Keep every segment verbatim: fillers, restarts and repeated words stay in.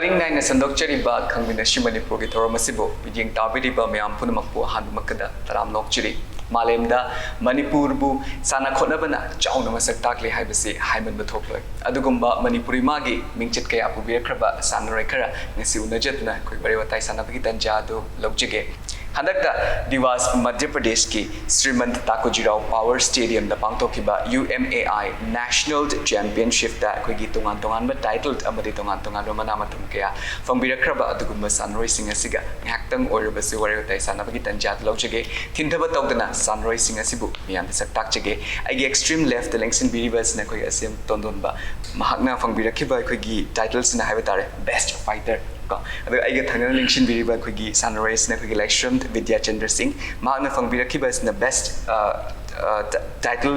ꯄꯔꯤꯡ ꯅꯥꯏꯅ ꯁꯟꯗꯣꯛꯆꯔꯤꯕ ꯈꯪꯃꯤꯟꯅꯁꯤ ꯃꯅꯤꯄꯨꯔꯒꯤ ꯊꯧꯔꯝ ꯑꯁꯤꯕꯨ ꯃꯤꯠꯌꯦꯡ ꯇꯥꯕꯤꯔꯤꯕ ꯃꯌꯥꯝ ꯄꯨꯝꯅꯃꯛꯄꯨ ꯑꯍꯥꯟꯕꯃꯛꯇꯗ ꯇꯔꯥꯝ ꯅꯣꯛꯆꯔꯤ꯫ ꯃꯥꯂꯦꯝꯗ ꯃꯅꯤꯄꯨꯔꯕꯨ ꯁꯥꯟꯅ ꯈꯣꯠꯅꯕꯅ ꯆꯥꯎꯅ ꯃꯁꯛ ꯇꯥꯛꯂꯤ ꯍꯥꯏꯕꯁꯤ ꯍꯥꯏꯃꯟꯕ ꯊꯣꯛꯂꯣꯏ꯫ ꯑꯗꯨꯒꯨꯝꯕ ꯃꯅꯤꯄꯨꯔ ꯏꯃꯥꯒꯤ ꯃꯤꯡꯆꯠ ꯀꯌꯥ ꯄꯨꯕꯤꯔꯛꯈ꯭ꯔꯕ ꯁꯥꯟꯅꯔꯣꯏ ꯈꯔ ꯉꯁꯤ ꯎꯅꯖꯗꯨꯅ ꯑꯩꯈꯣꯏ ꯋꯥꯔꯤ ꯋꯥꯇꯥꯏ ꯁꯥꯟꯅꯕꯒꯤ ꯇꯥꯟꯖꯥ ꯑꯗꯨ ꯂꯧꯖꯒꯦ꯫ ꯍꯟꯗꯛꯇ ꯗꯤꯋꯥꯁ ꯃꯙ꯭ꯌ ꯄ꯭ꯔꯗꯦꯁꯀꯤ ꯁ꯭ꯔꯤꯃꯟꯠ ꯇꯥꯀꯨꯖꯤꯔꯥꯎ ꯄꯥꯋꯔ ꯁ꯭ꯇꯦꯗꯤꯌꯝꯗ ꯄꯥꯡꯊꯣꯛꯈꯤꯕ U M A I national ꯆꯦꯝꯄꯤꯌꯟꯁꯤꯞꯇ ꯑꯩꯈꯣꯏꯒꯤ ꯇꯣꯉꯥꯟ ꯇꯣꯉꯥꯟꯕ ꯇꯥꯏꯇꯜ ꯑꯃꯗꯤ ꯇꯣꯉꯥꯟ ꯇꯣꯉꯥꯟꯕ ꯃꯅꯥ ꯃꯊꯨꯝ ꯀꯌꯥ ꯐꯪꯕꯤꯔꯛꯈ꯭ꯔꯕ ꯑꯗꯨꯒꯨꯝꯕ ꯁꯥꯟꯅꯔꯣꯏꯁꯤꯡ ꯑꯁꯤꯒ ꯉꯥꯏꯍꯥꯛꯇꯪ ꯑꯣꯏꯔꯕꯁꯨ ꯋꯥꯔꯤ ꯋꯥꯇꯥꯏ ꯁꯥꯟꯅꯕꯒꯤ ꯇꯟꯖꯥ ꯑꯗꯨ ꯂꯧꯖꯒꯦ꯫ ꯊꯤꯟꯊꯕ ꯇꯧꯗꯅ ꯁꯥꯟꯅꯔꯣꯏꯁꯤꯡ ꯑꯁꯤꯕꯨ ꯃꯤꯌꯥꯝꯗ ꯁꯛ ꯇꯥꯛꯆꯒꯦ꯫ ꯑꯩꯒꯤ ꯑꯦꯛꯁꯇ꯭ꯔꯤꯝ ꯂꯦꯐꯇ ꯂꯦꯡꯁꯤꯟꯕꯤꯔꯤꯕ ꯑꯁꯤꯅ ꯑꯩꯈꯣꯏꯒꯤ ꯑꯁꯤ ꯑꯦꯝ ꯇꯣꯟꯗꯣꯟꯕ꯫ ꯃꯍꯥꯛꯅ ꯐꯪꯕꯤꯔꯛꯈꯤꯕ ꯑꯩꯈꯣꯏꯒꯤ ꯇꯥꯏꯇꯜꯁꯤꯅ ꯍꯥꯏꯕ ꯇꯥꯔꯦ, ꯕꯦꯁ꯭ꯠ ꯐꯥꯏꯇꯔ ꯀꯣ꯫ ꯑꯗꯨꯒ ꯑꯩꯒ ꯊꯪꯅꯅ ꯂꯦꯡꯁꯤꯟꯕꯤꯔꯤꯕ ꯑꯩꯈꯣꯏꯒꯤ ꯁꯥꯟꯅꯔꯣꯏ ꯑꯁꯤꯅ ꯑꯩꯈꯣꯏꯒꯤ ꯂꯥꯏꯁ꯭ꯔꯝ ꯕꯤꯗ꯭ꯌꯥꯆꯟꯗ꯭ꯔ ꯁꯤꯡ꯫ ꯃꯍꯥꯛꯅ ꯐꯪꯕꯤꯔꯛꯈꯤꯕ ꯑꯁꯤꯅ ꯕꯦꯁ꯭ꯠ ꯇꯥꯏꯇꯜ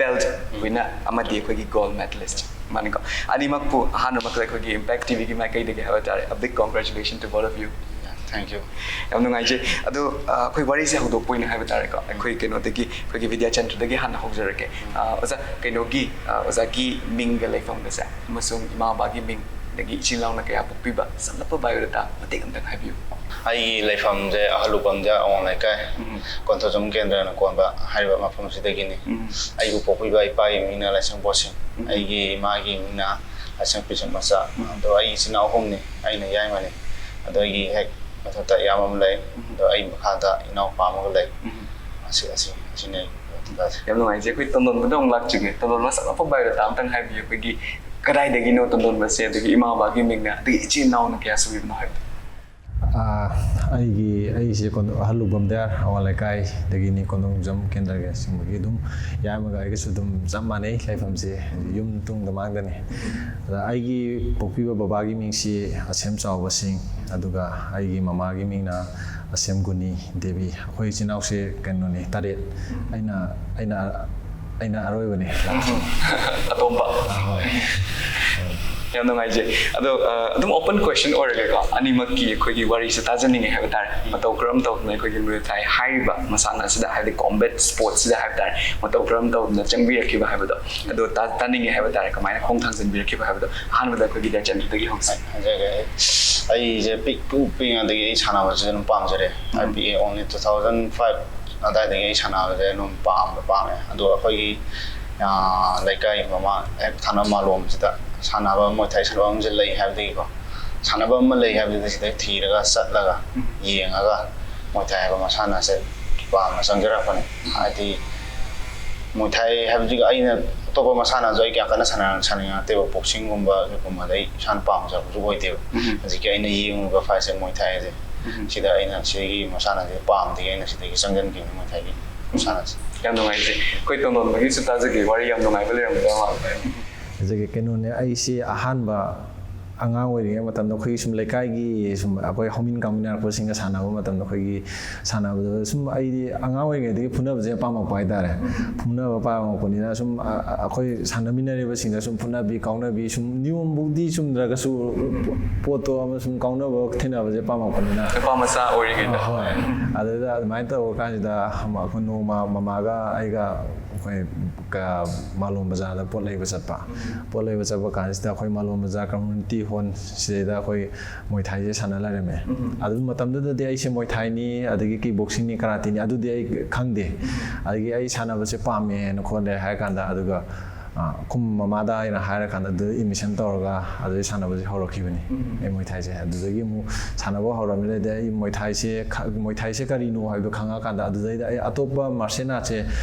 ꯕꯦꯜꯠ ꯋꯤꯅꯔ ꯑꯃꯗꯤ ꯑꯩꯈꯣꯏꯒꯤ ꯒꯣꯜꯗ ꯃꯦꯗꯂꯤꯁ꯭ꯠ꯫ ꯃꯥꯅꯤꯀꯣ꯫ ꯑꯅꯤꯃꯛꯄꯨ ꯑꯍꯥꯟꯕꯃꯛꯇꯗ ꯑꯩꯈꯣꯏꯒꯤ ꯏꯝꯄꯦꯛ ꯇꯤꯚꯤꯒꯤ ꯃꯥꯏꯀꯩꯗꯒꯤ ꯍꯥꯏꯕ ꯇꯥꯔꯦ, a big congratulation to both of you꯫ Thank you. ꯌꯥꯝ ꯅꯨꯡꯉꯥꯏꯖꯩ꯫ ꯑꯗꯣ ꯑ, ꯑꯩꯈꯣꯏ ꯋꯥꯔꯤꯁꯦ ꯍꯧꯗꯣꯛꯄ ꯑꯣꯏꯅ ꯍꯥꯏꯕ ꯇꯥꯔꯦꯀꯣ, ꯑꯩꯈꯣꯏ ꯀꯩꯅꯣꯗꯒꯤ, ꯑꯩꯈꯣꯏꯒꯤ ꯕꯤꯗ꯭ꯌꯥꯆꯟꯗ꯭ꯔꯗꯒꯤ ꯍꯥꯟꯅ ꯍꯧꯖꯔꯛꯀꯦ꯫ ꯑ, ꯑꯣꯖꯥ, ꯀꯩꯅꯣꯒꯤ, ꯑ, ꯑꯣꯖꯥꯒꯤ ꯃꯤꯡꯒ ꯂꯩꯐꯝꯒꯁꯦ ꯑꯃꯁꯨꯡ ꯏꯃꯥ ꯕꯕꯥꯒꯤ ꯃꯤꯡ, ꯑꯗꯒꯤ ꯏꯆꯤꯜ ꯏꯅꯥꯎꯅ ꯀꯌꯥ ꯄꯣꯛꯄꯤꯕ, ꯁꯝꯂꯞꯄ ꯕꯥꯏꯑꯣꯗꯥꯇꯥ ꯃꯇꯦꯛ ꯑꯝꯇꯪ ꯍꯥꯏꯕꯤꯌꯨ꯫ ꯑꯩꯒꯤ ꯂꯩꯐꯝꯁꯦ ꯑꯍꯜ ꯂꯨꯄꯝꯗ ꯑꯋꯥꯡ ꯂꯩꯀꯥꯏ, ꯎꯝ꯫ ꯀꯣꯟꯊꯣꯖꯝ ꯀꯦꯟꯗ꯭ꯔꯅ ꯀꯣꯟꯕ ꯍꯥꯏꯔꯤꯕ ꯃꯐꯝꯁꯤꯗꯒꯤꯅꯤ꯫ ꯎꯝ꯫ ꯑꯩꯕꯨ ꯄꯣꯛꯄꯤꯕ ꯏꯄꯥꯒꯤ ꯃꯤꯡꯅ ꯂꯥꯏꯁ꯭ꯔꯝ ꯕꯣꯔ ꯁꯤꯡ, ꯎꯝ꯫ ꯑꯩꯒꯤ ꯏꯃꯥꯒꯤ ꯃꯤꯡꯅ ꯂꯥꯏꯁ꯭ꯔꯝ ꯄꯤꯁꯛ ꯃꯆꯥ꯫ ꯎꯝ꯫ ꯑꯗꯣ ꯑꯩ ꯏꯆꯤꯟ ꯏꯅꯥꯎ ꯑꯍꯨꯝꯅꯤ, ꯑꯩꯅ ꯌꯥꯏꯃꯅꯤ꯫ ꯑꯗꯣ ꯑꯩꯒꯤ ꯍꯦꯛ ꯃꯊꯛꯇ ꯏꯌꯥꯝꯕ ꯑꯃ ꯂꯩ꯫ ꯎꯝ꯫ ꯑꯗꯣ ꯑꯩ ꯃꯈꯥꯗ ꯏꯅꯥꯎꯄꯥ ꯑꯃꯒ ꯂꯩ꯫ ꯎꯝ꯫ ꯑꯁꯤ ꯑꯁꯤ ꯑꯁꯤꯅꯤ ꯑꯩꯒꯤ ꯋꯥꯇꯥꯁꯦ꯫ ꯌꯥꯝ ꯅꯨꯡꯉꯥꯏꯖꯩ꯫ ꯑꯩꯈꯣꯏ ꯇꯣꯟꯗꯣꯟꯕꯗ ꯑꯃꯨꯛ ꯂꯥꯛꯆꯒꯦ꯫ ꯇꯣꯟꯗꯣꯟꯕ, ꯁꯝꯂꯞꯄ ꯕꯥꯏꯑꯣꯗꯥꯇꯥ ꯑꯝꯇꯪ ꯍꯥꯏꯕꯤꯌꯨ, ꯑꯩꯈꯣꯏꯒꯤ ꯀꯗꯥꯏꯗꯒꯤꯅꯣ ꯇꯣꯟꯗꯣꯟꯕꯁꯦ, ꯑꯗꯒꯤ ꯏꯃꯥ ꯕꯕꯥꯒꯤ ꯃꯤꯡꯅ, ꯑꯗꯒꯤ ꯏꯆꯤꯜ ꯏꯅꯥꯎꯅ ꯀꯌꯥ ꯁꯨꯕꯤꯕꯅꯣ ꯍꯥꯏꯕꯗꯣ꯫ ꯑꯥ, ꯑꯩꯒꯤ ꯑꯩꯁꯦ ꯀꯩꯅꯣ, ꯑꯍꯜ ꯂꯨꯕꯝꯗ ꯑꯋꯥꯡ ꯂꯩꯀꯥꯏꯗꯒꯤꯅꯤ, ꯀꯣꯟꯊꯣꯖꯝ ꯀꯦꯟꯗ꯭ꯔꯒ ꯆꯤꯡꯕꯒꯤ꯫ ꯑꯗꯨꯝ ꯏꯌꯥꯝꯕꯒ ꯑꯩꯒꯁꯨ ꯑꯗꯨꯝ ꯆꯞ ꯃꯥꯟꯅꯩ, ꯂꯩꯐꯝꯁꯦ ꯌꯨꯝ ꯇꯨꯡꯗ ꯃꯥꯡꯗꯅꯤ꯫ ꯑꯗ ꯑꯩꯒꯤ ꯄꯣꯛꯄꯤꯕ ꯕꯕꯥꯒꯤ ꯃꯤꯡꯁꯤ ꯑꯁꯦꯝ ꯆꯥꯎꯕ ꯁꯤꯡ, ꯑꯗꯨꯒ ꯑꯩꯒꯤ ꯃꯃꯥꯒꯤ ꯃꯤꯡꯅ ꯑꯁꯦꯝ ꯒꯨꯅꯤ ꯗꯦꯕꯤ꯫ ꯑꯩꯈꯣꯏ ꯏꯆꯤꯟ ꯏꯅꯥꯎꯁꯦ ꯀꯩꯅꯣꯅꯤ, ꯇꯔꯦꯠ꯫ ꯑꯩꯅ ꯑꯩꯅ ꯑꯩꯅ ꯑꯔꯣꯏꯕꯅꯤ꯫ ꯑꯇꯣꯝꯕ꯫ ꯍꯣꯏ꯫ ꯌꯥꯝ ꯅꯨꯡꯉꯥꯏꯖꯩ꯫ ꯑꯗꯣ ꯑ, ꯑꯗꯨꯝ open question ꯑꯣꯏꯔꯒꯦꯀꯣ, ꯑꯅꯤꯃꯛꯀꯤ ꯑꯩꯈꯣꯏꯒꯤ ꯋꯥꯔꯤꯁꯦ ꯇꯥꯖꯅꯤꯡꯉꯦ ꯍꯥꯏꯕ ꯇꯥꯔꯦ꯫ ꯃꯇꯧ ꯀꯔꯝ ꯇꯧꯗꯅ ꯑꯩꯈꯣꯏꯒꯤ ꯃꯨꯏ ꯊꯥꯏ ꯍꯥꯏꯔꯤꯕ ꯃꯁꯥꯟꯅ ꯑꯁꯤꯗ, ꯍꯥꯏꯕꯗꯤ combat sports ꯁꯤꯗ ꯍꯥꯏꯕ ꯇꯥꯔꯦ, ꯃꯇꯧ ꯀꯔꯝ ꯇꯧꯗꯅ ꯆꯪꯕꯤꯔꯛꯈꯤꯕ ꯍꯥꯏꯕꯗꯣ, ꯑꯗꯣ ꯇꯥ- ꯇꯥꯅꯤꯡꯉꯦ ꯍꯥꯏꯕ ꯇꯥꯔꯦ꯫ ꯀꯃꯥꯏꯅ ꯈꯣꯡ ꯊꯥꯡꯖꯤꯟꯕꯤꯔꯛꯈꯤꯕ ꯍꯥꯏꯕꯗꯣ ꯑꯍꯥꯟꯕꯗ ꯑꯩꯈꯣꯏꯒꯤ ꯗꯤꯌꯥꯆꯟꯗꯨꯗꯒꯤ ꯍꯧꯁꯤ꯫ ꯍꯥꯏꯖꯒꯦ꯫ ꯑꯩꯁꯦ ꯄꯤꯛꯇꯨ ꯄꯤꯛꯉꯩꯗꯒꯤ ꯑꯩ ꯁꯥꯟꯅꯕꯁꯦ ꯑꯗꯨꯝ ꯄꯥꯝꯖꯔꯦ꯫ ꯑꯩ ꯄꯤꯛꯑꯦ, only two thousand five ꯑꯗꯨꯋꯥꯏꯗꯒꯤ ꯑꯩ ꯁꯥꯟꯅꯕꯁꯦ ꯑꯗꯨꯝ ꯄꯥꯝꯕ ꯄꯥꯝꯃꯦ꯫ ꯑꯗꯣ ꯑꯩꯈꯣꯏꯒꯤ ꯑ, ꯂꯩꯀꯥꯏ ꯃꯃꯥꯡ ꯍꯦꯛ ꯊꯪꯅꯕ ꯃꯥꯂꯣꯝꯁꯤꯗ ꯁꯥꯟꯅꯕ, ꯃꯣꯏ ꯊꯥꯏ ꯁꯥꯟꯅꯕ ꯑꯃꯁꯦ ꯂꯩ ꯍꯥꯏꯕꯗꯒꯤꯀꯣ, ꯁꯥꯟꯅꯕ ꯑꯃ ꯂꯩ ꯍꯥꯏꯕꯗꯨꯗ ꯁꯤꯗ ꯊꯤꯔꯒ ꯆꯠꯂꯒ ꯌꯦꯡꯉꯒ ꯃꯣꯏ ꯊꯥꯏ ꯍꯥꯏꯕ ꯃꯁꯥꯟꯅꯁꯦ ꯄꯥꯝꯅ ꯆꯪꯖꯔꯛꯄꯅꯤ꯫ ꯍꯥꯏꯗꯤ ꯃꯣꯏ ꯊꯥꯏ ꯍꯥꯏꯕꯗꯤ ꯑꯩꯅ ꯑꯇꯣꯞꯄ ꯃꯁꯥꯟꯅꯁꯨ ꯑꯩ ꯀꯌꯥ ꯀꯟꯅ ꯁꯥꯟꯅ-, ꯁꯥꯟꯅꯅꯤꯡꯉꯛꯇꯦꯕ, ꯕꯣꯛꯁꯤꯡꯒꯨꯝꯕ ꯑꯗꯨꯒꯨꯝꯕꯗ ꯑꯩ ꯏꯁꯥꯅ ꯄꯥꯝꯖꯕꯁꯨ ꯑꯣꯏꯗꯦꯕ꯫ ꯍꯧꯖꯤꯛꯀꯤ ꯑꯩꯅ ꯌꯦꯡꯉꯨꯕ ꯐꯥꯏꯠꯁꯦ ꯃꯣꯏ ꯊꯥꯏ ꯍꯥꯏꯁꯦ, ꯁꯤꯗ ꯑꯩꯅ ꯁꯤꯒꯤ ꯃꯁꯥꯟꯅꯁꯦ ꯄꯥꯝꯗꯒꯤ ꯑꯩꯅ ꯁꯤꯗꯒꯤ ꯆꯪꯁꯤꯟꯈꯤꯕꯅꯤ ꯃꯣꯏ ꯊꯥꯏꯒꯤ ꯃꯁꯥꯟꯅꯁꯦ꯫ ꯌꯥꯝ ꯅꯨꯡꯉꯥꯏꯖꯩ꯫ ꯑꯩꯈꯣꯏ ꯇꯣꯟꯗꯣꯟꯕꯒꯤꯁꯨ ꯇꯥꯖꯒꯦ, ꯋꯥꯔꯤ ꯌꯥꯝ ꯅꯨꯡꯉꯥꯏꯕ ꯂꯩꯔꯝꯒꯗꯕ ꯃꯥꯜꯂꯦ꯫ ꯑꯗꯨꯒꯤ ꯀꯩꯅꯣꯅꯦ, ꯑꯩꯁꯤ ꯑꯍꯥꯟꯕ ꯑꯉꯥꯡ ꯑꯣꯏꯔꯤꯉꯩ ꯃꯇꯝꯗ ꯑꯩꯈꯣꯏꯒꯤ ꯁꯨꯝ ꯂꯩꯀꯥꯏꯒꯤ ꯁꯨꯝ ꯑꯩꯈꯣꯏ ꯍꯧꯃꯤꯟ ꯀꯥꯃꯤꯟꯅꯔꯛꯄꯁꯤꯡꯒ ꯁꯥꯟꯅꯕ ꯃꯇꯝꯗ, ꯑꯩꯈꯣꯏꯒꯤ ꯁꯥꯟꯅꯕꯗ ꯁꯨꯝ ꯑꯩꯗꯤ ꯑꯉꯥꯡ ꯑꯣꯏꯔꯤꯉꯩꯗꯒꯤ ꯐꯨꯅꯕꯁꯦ ꯄꯥꯝꯃꯛꯄ ꯍꯥꯏꯇꯥꯔꯦ꯫ ꯐꯨꯅꯕ ꯄꯥꯝꯃꯛꯄꯅꯤꯅ ꯁꯨꯝ ꯑ-, ꯑ-, ꯑꯩꯈꯣꯏ ꯁꯥꯟꯅꯃꯤꯟꯅꯔꯤꯕꯁꯤꯡꯗ ꯁꯨꯝ ꯐꯨꯅꯕꯤ ꯀꯥꯎꯅꯕꯤ, ꯁꯨꯝ ꯅꯤꯌꯣꯝꯕꯨꯗꯤ ꯆꯨꯝꯗ꯭ꯔꯒꯁꯨ ꯄꯣꯠꯇꯣ ꯑꯃ ꯁꯨꯝ ꯀꯥꯎꯅꯕ ꯊꯦꯡꯅꯕꯁꯦ ꯄꯥꯝꯃꯛꯄꯅꯤꯅ꯫ ꯅꯨꯄꯥ ꯃꯆꯥ ꯑꯣꯏꯔꯤꯉꯩꯗ꯫ ꯍꯣꯏ꯫ ꯑꯗꯨꯗ ꯑꯗꯨꯃꯥꯏꯅ ꯇꯧꯕ ꯀꯥꯟꯁꯤꯗ ꯑꯩꯈꯣꯏ ꯅꯣꯡꯃ ꯃꯃꯥꯒ ꯑꯩꯒ ꯑꯩꯈꯣꯏ ꯀ-, ꯃꯥꯂꯣꯝ ꯕꯖꯥꯔꯗ ꯄꯣꯠ ꯂꯩꯕ ꯆꯠꯄ꯫ ꯄꯣꯠ ꯂꯩꯕ ꯆꯠꯄ ꯀꯥꯟꯁꯤꯗ ꯑꯩꯈꯣꯏ ꯃꯥꯂꯣꯝ ꯕꯖꯥꯔ ꯀꯝꯃ꯭ꯌꯨꯅꯤꯇꯤ ꯍꯣꯜ ꯁꯤꯗꯩꯗ ꯑꯩꯈꯣꯏ ꯃꯣꯏ ꯊꯥꯏꯁꯦ ꯁꯥꯟꯅ ꯂꯩꯔꯝꯃꯦ꯫ ꯑꯗꯨ ꯃꯇꯝꯗꯨꯗꯗꯤ ꯑꯩꯁꯦ ꯃꯣꯏ ꯊꯥꯏꯅꯤ, ꯑꯗꯒꯤ ꯀꯤꯛ ꯕꯣꯛꯁꯤꯡꯅꯤ, ꯀꯔꯥꯇꯤꯅꯤ, ꯑꯗꯨꯗꯤ ꯑꯩ ꯈꯪꯗꯦ꯫ ꯑꯗꯒꯤ ꯑꯩ ꯁꯥꯟꯅꯕꯁꯦ ꯄꯥꯝꯃꯦꯅ ꯈꯣꯠꯂꯦ ꯍꯥꯏꯔ ꯀꯥꯟꯗ, ꯑꯗꯨꯒ ꯑ, ꯑꯩꯈꯣꯏ ꯃꯃꯥꯗ ꯑꯩꯅ ꯍꯥꯏꯔ ꯀꯥꯟꯗ ꯑꯗꯨꯗ ꯑꯦꯗꯃꯤꯁꯟ ꯇꯧꯔꯒ ꯑꯗꯨꯗꯩ ꯁꯥꯟꯅꯕꯁꯦ ꯍꯧꯔꯛꯈꯤꯕꯅꯤ꯫ ꯑꯩ ꯃꯣꯏ ꯊꯥꯏꯁꯦ ꯑꯗꯨꯗꯒꯤ ꯑꯃꯨꯛ ꯁꯥꯟꯅꯕ ꯍꯧꯔꯛꯑꯕꯅꯤꯅ, ꯑꯗꯩ ꯑꯩ ꯃꯣꯏ ꯊꯥꯏꯁꯦ ꯈ-, ꯃꯣꯏ ꯊꯥꯏꯁꯦ ꯀꯔꯤꯅꯣ ꯍꯥꯏꯕꯗꯣ ꯈꯪꯉꯀꯥꯟꯗ, ꯑꯗꯨꯗꯩꯗ ꯑꯩ ꯑꯇꯣꯞꯄ ꯃꯥꯔꯁꯦꯜ ꯑꯥꯔꯠꯁꯦ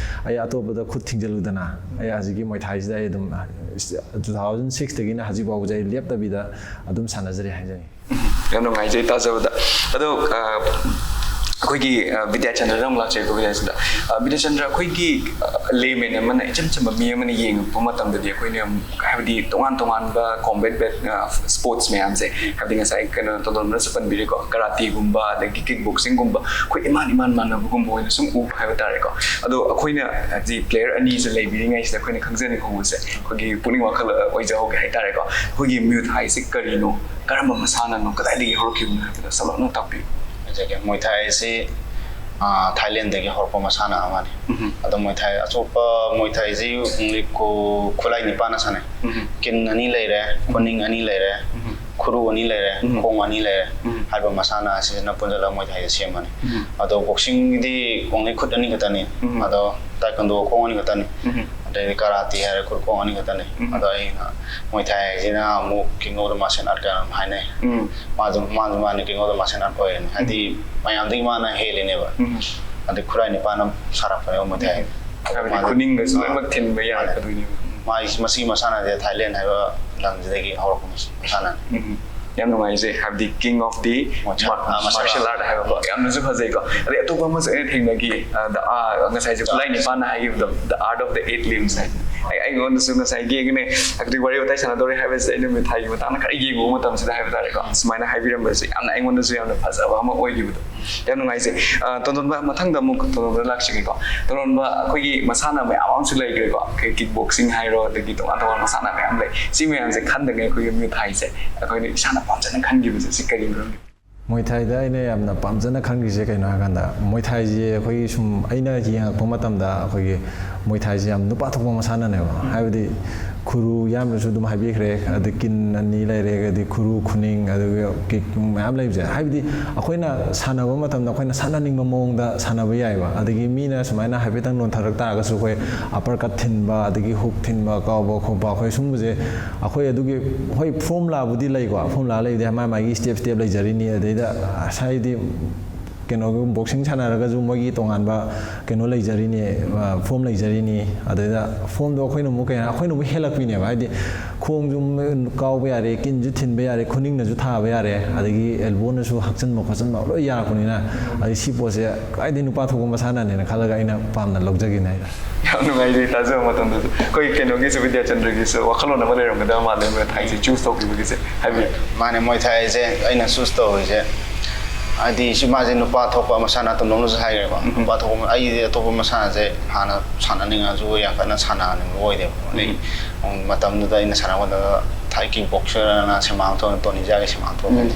ꯑꯩ ꯑꯇꯣꯞꯄꯗ ꯈꯨꯠ ꯊꯤꯡꯖꯤꯜꯂꯨꯗꯅ, ꯑꯩ ꯍꯧꯖꯤꯛꯀꯤ ꯃꯣꯏ ꯊꯥꯏꯁꯤꯗ ꯑꯩ ꯑꯗꯨꯝ two thousand six ꯇꯒꯤꯅ ꯍꯧꯖꯤꯛ ꯐꯥꯎꯕꯁꯦ ꯑꯩ ꯂꯦꯞꯇꯕꯤꯗ ꯑꯗꯨꯝ ꯁꯥꯟꯅꯖꯔꯤ ꯍꯥꯏꯖꯅꯤꯡꯉꯤ꯫ ꯌꯥꯝ ꯅꯨꯡꯉꯥꯏꯖꯩ ꯇꯥꯖꯕꯗ꯫ ꯑꯗꯣ ꯑ, ꯑꯩꯈꯣꯏꯒꯤ ꯕꯤꯗ꯭ꯌꯥꯆꯟꯗ꯭ꯔꯗ ꯑꯃꯨꯛ ꯂꯥꯛꯆꯒꯦꯀꯣ꯫ ꯕꯤꯗ꯭ꯌꯥꯆꯟꯗ꯭ꯔ, ꯕꯤꯗ꯭ꯌꯥꯆꯟꯗ꯭ꯔ, ꯑꯩꯈꯣꯏꯒꯤ ꯂꯦꯃꯦꯟ ꯑꯃꯅ, ꯏꯆꯝ ꯆꯝꯕ ꯃꯤ ꯑꯃꯅ ꯌꯦꯡꯉꯛꯄ ꯃꯇꯝꯗꯗꯤ ꯑꯩꯈꯣꯏꯅ ꯌꯥꯝ, ꯍꯥꯏꯕꯗꯤ ꯇꯣꯉꯥꯟ ꯇꯣꯉꯥꯟꯕ ꯀꯣꯝꯕꯦꯠ ꯕꯦꯠ ꯁ꯭ꯄꯣꯔꯠꯁ ꯃꯌꯥꯝꯁꯦ, ꯍꯥꯏꯕꯗꯤ ꯉꯁꯥꯏ ꯀꯩꯅꯣ ꯇꯣꯟꯗꯣꯟꯕꯅꯁꯨ ꯄꯟꯕꯤꯔꯦꯀꯣ, ꯀꯔꯥꯇꯤꯒꯨꯝꯕ ꯑꯗꯒꯤ ꯀꯤꯛ ꯕꯣꯛꯁꯤꯡꯒꯨꯝꯕ, ꯑꯩꯈꯣꯏ ꯏꯃꯥꯟ ꯏꯃꯥꯟ ꯃꯥꯟꯅꯕꯒꯨꯝꯕ ꯑꯣꯏꯅ ꯁꯨꯝ ꯎꯕ ꯍꯥꯏꯕ ꯇꯥꯔꯦꯀꯣ꯫ ꯑꯗꯣ ꯑꯩꯈꯣꯏꯅ ꯍꯥꯏꯕꯗꯤ ꯄ꯭ꯂꯦꯌꯔ ꯑꯅꯤꯁꯦ ꯂꯩꯕꯤꯔꯤꯉꯩꯁꯤꯗ ꯑꯩꯈꯣꯏꯅ ꯈꯪꯖꯅꯤꯡꯍꯧꯕꯁꯦ, ꯑꯩꯈꯣꯏꯒꯤ ꯄꯨꯛꯅꯤꯡ ꯋꯥꯈꯜ ꯑꯣꯏꯖꯍꯧꯒꯦ ꯍꯥꯏꯇꯥꯔꯦꯀꯣ꯫ ꯑꯩꯈꯣꯏꯒꯤ ꯃ꯭ꯌꯨ ꯊꯥꯏꯁꯦ ꯀꯔꯤꯅꯣ, ꯀꯔꯝꯕ ꯃꯁꯥꯟꯅꯅꯣ, ꯀꯗꯥꯏꯗꯒꯤ ꯍꯧꯔꯛꯈꯤꯕꯅꯣ ꯍꯥꯏꯕꯗꯣ ꯁꯝꯂꯞꯅ ꯇꯥꯛꯄꯤꯌꯨ꯫ ꯍꯥꯏꯖꯒꯦ, ꯃꯣꯏ ꯊꯥꯏ ꯑꯁꯤ, ꯑꯥ, ꯊꯥꯏꯂꯦꯟꯗꯒꯤ ꯍꯧꯔꯛꯄ ꯃꯁꯥꯟꯅ ꯑꯃꯅꯤ꯫ ꯎꯝ꯫ ꯑꯗꯣ ꯃꯣꯏ ꯊꯥꯏ ꯑꯆꯣꯞꯄ, ꯃꯣꯏ ꯊꯥꯏꯁꯤ only ꯈꯨ-, ꯈꯨꯠꯂꯥꯏ ꯅꯤꯄꯥꯟꯅ ꯁꯥꯟꯅꯩ꯫ ꯎꯝ꯫ ꯀꯤꯟ ꯑꯅꯤ ꯂꯩꯔꯦ, ꯎꯝ꯫ ꯈꯨꯅꯤꯡ ꯑꯅꯤ ꯂꯩꯔꯦ, ꯎꯝ꯫ ꯈꯨꯔꯨ ꯑꯅꯤ ꯂꯩꯔꯦ, ꯎꯝ꯫ ꯈꯣꯡ ꯑꯅꯤ ꯂꯩꯔꯦ꯫ ꯎꯝ꯫ ꯍꯥꯏꯕ ꯃꯁꯥꯟꯅ ꯑꯁꯤꯅ ꯄꯨꯟꯁꯤꯜꯂꯒ ꯃꯣꯏ ꯊꯥꯏꯁꯦ ꯁꯦꯝꯕꯅꯤ꯫ ꯎꯝ꯫ ꯑꯗꯣ ꯕꯣꯛꯁꯤꯡꯒꯤꯗꯤ only ꯈꯨꯠ ꯑꯅꯤ ꯈꯛꯇꯅꯤ꯫ ꯎꯝ꯫ ꯑꯗꯣ ꯇꯥꯏꯀꯟꯗꯣ ꯈꯣꯡ ꯑꯅꯤ ꯈꯛꯇꯅꯤ꯫ ꯎꯝ꯫ ꯑꯗꯩꯗꯤ ꯀꯔꯥꯇꯤ ꯍꯥꯏꯔꯦ, ꯈꯨꯠ ꯈꯣꯡ ꯑꯅꯤ ꯈꯛꯇꯅꯤ꯫ ꯎꯝ꯫ ꯑꯗꯣ ꯑꯩꯅ ꯃꯣꯏ ꯊꯥꯏ ꯍꯥꯏꯁꯤꯅ ꯑꯃꯨꯛ king of the martial art ꯀꯥꯏꯅ ꯑꯃꯨꯛ ꯍꯥꯏꯅꯩ꯫ ꯎꯝ꯫ ꯃꯥꯁꯨ, ꯃꯥꯁꯨ ꯃꯥꯅ king of the martial art ꯑꯣꯏꯔꯤꯅꯤ꯫ ꯍꯥꯏꯗꯤ ꯎꯝ꯫ ꯃꯌꯥꯝꯗꯒꯤ ꯃꯥꯅ ꯍꯦꯜꯂꯤꯅꯦꯕ꯫ ꯎꯝ꯫ ꯑꯗꯩ ꯈꯨꯠꯂꯥꯏ ꯅꯤꯄꯥꯟꯅ ꯁꯥꯔꯛꯄꯅꯦꯕ ꯃꯣꯏ ꯊꯥꯏ ꯍꯥꯏꯁꯦ꯫ ꯍꯥꯏꯕꯗꯤ ꯃꯥꯁꯨ ꯈꯨꯅꯤꯡꯒꯁꯨ ꯃꯥꯅ ꯂꯣꯏꯅꯃꯛ ꯊꯤꯟꯕ ꯃꯥꯅ ꯌꯥꯔꯛꯀꯗꯣꯏꯅꯦꯕ꯫ ꯎꯝ꯫ ꯃꯥꯒꯤ, ꯃꯁꯤꯒꯤ ꯃꯁꯥꯟꯅꯁꯦ ꯊꯥꯏꯂꯦꯟ ꯍꯥꯏꯕ ꯂꯝꯁꯤꯗꯒꯤ ꯍꯧꯔꯛꯄ ꯃꯁꯥꯟꯅꯅꯤ꯫ ꯎꯝ꯫ ꯌꯥꯝ ꯅꯨꯡꯉꯥꯏꯖꯩ, ꯍꯥꯏꯕꯗꯤ king of the martial art ꯍꯥꯏꯕꯀꯣ, ꯌꯥꯝꯅꯁꯨ ꯐꯖꯩꯀꯣ꯫ ꯑꯗꯩ ꯑꯇꯣꯞꯄ ꯑꯃꯁꯨ ꯑꯩꯅ ꯊꯦꯡꯅꯈꯤ, ꯑ, the, ꯑ, ꯉꯁꯥꯏꯁꯦ ꯈꯨꯠꯂꯥꯏ ꯅꯤꯄꯥꯟꯅ ꯍꯥꯏꯈꯤꯕꯗꯣ, the art of the eight limbs ꯍꯥꯏ꯫ ꯑꯩ, ꯑꯩꯉꯣꯟꯗꯁꯨ ꯉꯁꯥꯏꯒꯤ ꯑꯩꯅ ꯍꯥꯏꯕꯗꯤ ꯋꯥꯔꯤ ꯋꯥꯇꯥꯏ ꯁꯥꯟꯅꯗꯧꯔꯦ ꯍꯥꯏꯕꯁꯦ ꯑꯩꯅ ꯃꯤꯊꯥꯏꯒꯤ ꯃꯇꯥꯡꯗ ꯈꯔ ꯌꯦꯡꯉꯨꯕ ꯃꯇꯝꯁꯤꯗ ꯍꯥꯏꯕ ꯇꯥꯔꯦꯀꯣ, ꯁꯨꯃꯥꯏꯅ ꯍꯥꯏꯕꯤꯔꯝꯕꯁꯦ ꯌꯥꯝꯅ ꯑꯩꯉꯣꯟꯗꯁꯨ ꯌꯥꯝꯅ ꯐꯖꯕ ꯑꯃ ꯑꯣꯏꯈꯤꯕꯗꯣ꯫ ꯌꯥꯝ ꯅꯨꯡꯉꯥꯏꯖꯩ꯫ ꯑ, ꯇꯣꯟꯗꯣꯟꯕ, ꯃꯊꯪꯗ ꯑꯃꯨꯛ ꯇꯣꯟꯗꯣꯟꯕꯗ ꯂꯥꯛꯆꯒꯦꯀꯣ꯫ ꯇꯣꯟꯗꯣꯟꯕ, ꯑꯩꯈꯣꯏꯒꯤ ꯃꯁꯥꯟꯅ ꯃꯌꯥꯝ ꯑꯃꯁꯨ ꯂꯩꯈ꯭ꯔꯦꯀꯣ, ꯑꯩꯈꯣꯏ ꯀꯤꯛ ꯕꯣꯛꯁꯤꯡ ꯍꯥꯏꯔꯣ, ꯑꯗꯒꯤ ꯇꯣꯉꯥꯟ ꯇꯣꯉꯥꯟꯕ ꯃꯁꯥꯟꯅ ꯃꯌꯥꯝ ꯂꯩ꯫ ꯁꯤ ꯃꯌꯥꯝꯁꯦ ꯈꯟꯗꯉꯩ ꯑꯩꯈꯣꯏꯒꯤ ꯃ꯭ꯌꯨ ꯊꯥꯏꯁꯦ ꯑꯩꯈꯣꯏꯅ ꯏꯁꯥꯅ ꯄꯥꯝꯖꯅ ꯈꯟꯈꯤꯕꯁꯦ ꯁꯤ ꯀꯔꯤ ꯃꯔꯝꯒꯤꯅꯣ? ꯃꯣꯏ ꯊꯥꯏꯗ ꯑꯩꯅ ꯌꯥꯝꯅ ꯄꯥꯝꯖꯅ ꯈꯟꯈ꯭ꯔꯤꯁꯦ ꯀꯩꯅꯣ ꯍꯥꯏꯀꯥꯟꯗ, ꯃꯣꯏ ꯊꯥꯏꯁꯦ ꯑꯩꯈꯣꯏꯒꯤ ꯁꯨꯝ ꯑꯩꯅ ꯌꯦꯡꯉꯛꯄ ꯃꯇꯝꯗ ꯑꯩꯈꯣꯏꯒꯤ ꯃꯣꯏ ꯊꯥꯏꯁꯦ ꯌꯥꯝ ꯅꯨꯄꯥ ꯊꯣꯛꯄ ꯃꯁꯥꯟꯅꯅꯦꯕ꯫ ꯍꯥꯏꯕꯗꯤ ꯈꯨꯔꯨ ꯌꯥꯝꯅꯁꯨ ꯑꯗꯨꯝ ꯍꯥꯏꯕꯤꯈ꯭ꯔꯦ, ꯑꯗꯩ ꯀꯤꯟ ꯑꯅꯤ ꯂꯩꯔꯦ, ꯑꯗꯩ ꯈꯨꯔꯨ, ꯈꯨꯅꯤꯡ, ꯑꯗꯨꯒ ꯀꯤꯛ ꯃꯌꯥꯝ ꯂꯩꯕꯁꯦ, ꯍꯥꯏꯕꯗꯤ ꯑꯩꯈꯣꯏꯅ ꯁꯥꯟꯅꯕ ꯃꯇꯝꯗ ꯑꯩꯈꯣꯏꯅ ꯁꯥꯟꯅꯅꯤꯡꯕ ꯃꯑꯣꯡꯗ ꯁꯥꯟꯅꯕ ꯌꯥꯏꯑꯕ꯫ ꯑꯗꯒꯤ ꯃꯤꯅ ꯁꯨꯃꯥꯏꯅ ꯍꯥꯏꯐꯦꯠꯇꯪ ꯅꯣꯟꯊꯔꯛ ꯇꯥꯔꯒꯁꯨ ꯑꯩꯈꯣꯏ ꯑꯄꯔ ꯀꯠ ꯊꯤꯟꯕ, ꯑꯗꯒꯤ ꯍꯨꯛ ꯊꯤꯟꯕ, ꯀꯥꯎꯕ ꯈꯣꯠꯄ, ꯑꯩꯈꯣꯏ ꯁꯨꯝꯕꯁꯦ ꯑꯩꯈꯣꯏ ꯑꯗꯨꯒꯤ, ꯍꯣꯏ, ꯐꯣꯔꯃꯨꯂꯥꯕꯨꯗꯤ ꯂꯩꯀꯣ, ꯐꯣꯔꯃꯨꯂꯥ ꯂꯩꯕꯗꯤ ꯃꯥꯏ ꯃꯥꯏꯒꯤ ꯁ꯭ꯇꯦꯞ ꯁ꯭ꯇꯦꯞ ꯂꯩꯖꯔꯤꯅꯤ꯫ ꯑꯗꯩꯗ ꯉꯁꯥꯏꯗꯤ ꯀꯩꯅꯣ, ꯕꯣꯛꯁꯤꯡ ꯁꯥꯟꯅꯔꯒꯁꯨ ꯃꯣꯏꯒꯤ ꯇꯣꯉꯥꯟꯕ ꯀꯩꯅꯣ ꯂꯩꯖꯔꯤꯅꯤ, ꯐꯣꯝ ꯂꯩꯖꯔꯤꯅꯤ꯫ ꯑꯗꯩꯗ ꯐꯣꯝꯗꯣ ꯑꯩꯈꯣꯏꯅ ꯑꯃꯨꯛ ꯀꯩ ꯍꯥꯏ-, ꯑꯩꯈꯣꯏꯅ ꯑꯃꯨꯛ ꯍꯦꯜꯂꯛꯄꯤꯅꯦꯕ꯫ ꯍꯥꯏꯗꯤ ꯈꯣꯡꯁꯨ ꯀꯥꯎꯕ ꯌꯥꯔꯦ, ꯀꯤꯟꯁꯨ ꯊꯤꯟꯕ ꯌꯥꯔꯦ, ꯈꯨꯅꯤꯡꯅꯁꯨ ꯊꯥꯕ ꯌꯥꯔꯦ, ꯑꯗꯒꯤ ꯑꯦꯜꯕꯣꯅꯁꯨ ꯍꯛꯆꯟꯕ ꯈꯣꯠꯆꯟꯕ ꯂꯣꯏ ꯌꯥꯔꯛꯄꯅꯤꯅ, ꯑꯗꯩ ꯁꯤ ꯄꯣꯠꯁꯦ ꯀꯥꯏꯗꯩ ꯅꯨꯄꯥ ꯊꯣꯛꯄ ꯃꯁꯥꯟꯅꯅꯦꯅ ꯈꯜꯂꯒ ꯑꯩꯅ ꯄꯥꯝꯅ ꯂꯧꯖꯒꯤꯅꯦ ꯍꯥꯏꯇꯥꯔꯦ꯫ ꯌꯥꯝ ꯅꯨꯡꯉꯥꯏꯖꯩ ꯇꯥꯖꯕ ꯃꯇꯝꯗꯁꯨ꯫ ꯑꯩꯈꯣꯏ ꯀꯩꯅꯣꯒꯤꯁꯨ, ꯕꯤꯗ꯭ꯌꯥꯆꯟꯗ꯭ꯔꯒꯤꯁꯨ ꯋꯥꯈꯜꯂꯣꯟ ꯑꯃ ꯂꯩꯔꯝꯒꯗꯕ ꯃꯥꯜꯂꯦ ꯃꯣꯏ ꯊꯥꯏꯁꯦ ꯆꯨꯁ ꯇꯧꯈꯤꯕꯒꯤꯁꯦ꯫ ꯍꯥꯏꯕꯤꯌꯨ꯫ ꯃꯥꯅꯦ, ꯃꯣꯏ ꯊꯥꯏꯁꯦ ꯑꯩꯅ ꯆꯨꯁ ꯇꯧꯔꯤꯁꯦ, ꯍꯥꯏꯗꯤ ꯁꯤ ꯃꯥꯁꯦ ꯅꯨꯄꯥ ꯊꯣꯛꯄ ꯃꯁꯥꯟꯅ ꯇꯝꯂꯧꯅꯁꯨ ꯍꯥꯏꯈ꯭ꯔꯦꯀꯣ꯫ ꯎꯝ꯫ ꯅꯨꯄꯥ ꯊꯣꯛꯄ, ꯑꯩꯗꯤ ꯑꯇꯣꯞꯄ ꯃꯁꯥꯟꯅꯁꯦ ꯍꯥꯟꯅ ꯁꯥꯟꯅꯅꯤꯡꯉꯁꯨ ꯌꯥꯝ ꯀꯟꯅ ꯁꯥꯟꯅꯅꯤꯡꯕ ꯑꯣꯏꯗꯦꯕ꯫ ꯑꯗꯩ ꯎꯝ꯫ ꯃꯇꯝꯗꯨꯗ ꯑꯩꯅ ꯁꯥꯟꯅꯕꯗ ꯊꯥꯏ ꯀꯤꯛ ꯕꯣꯛꯁꯔꯅ ꯁꯦꯃꯥꯡ ꯊꯣꯛꯑꯦ, ꯇꯣꯅꯤ ꯖꯥꯒꯤ ꯁꯦꯃꯥꯡ ꯊꯣꯛꯑꯦ꯫ ꯎꯝ꯫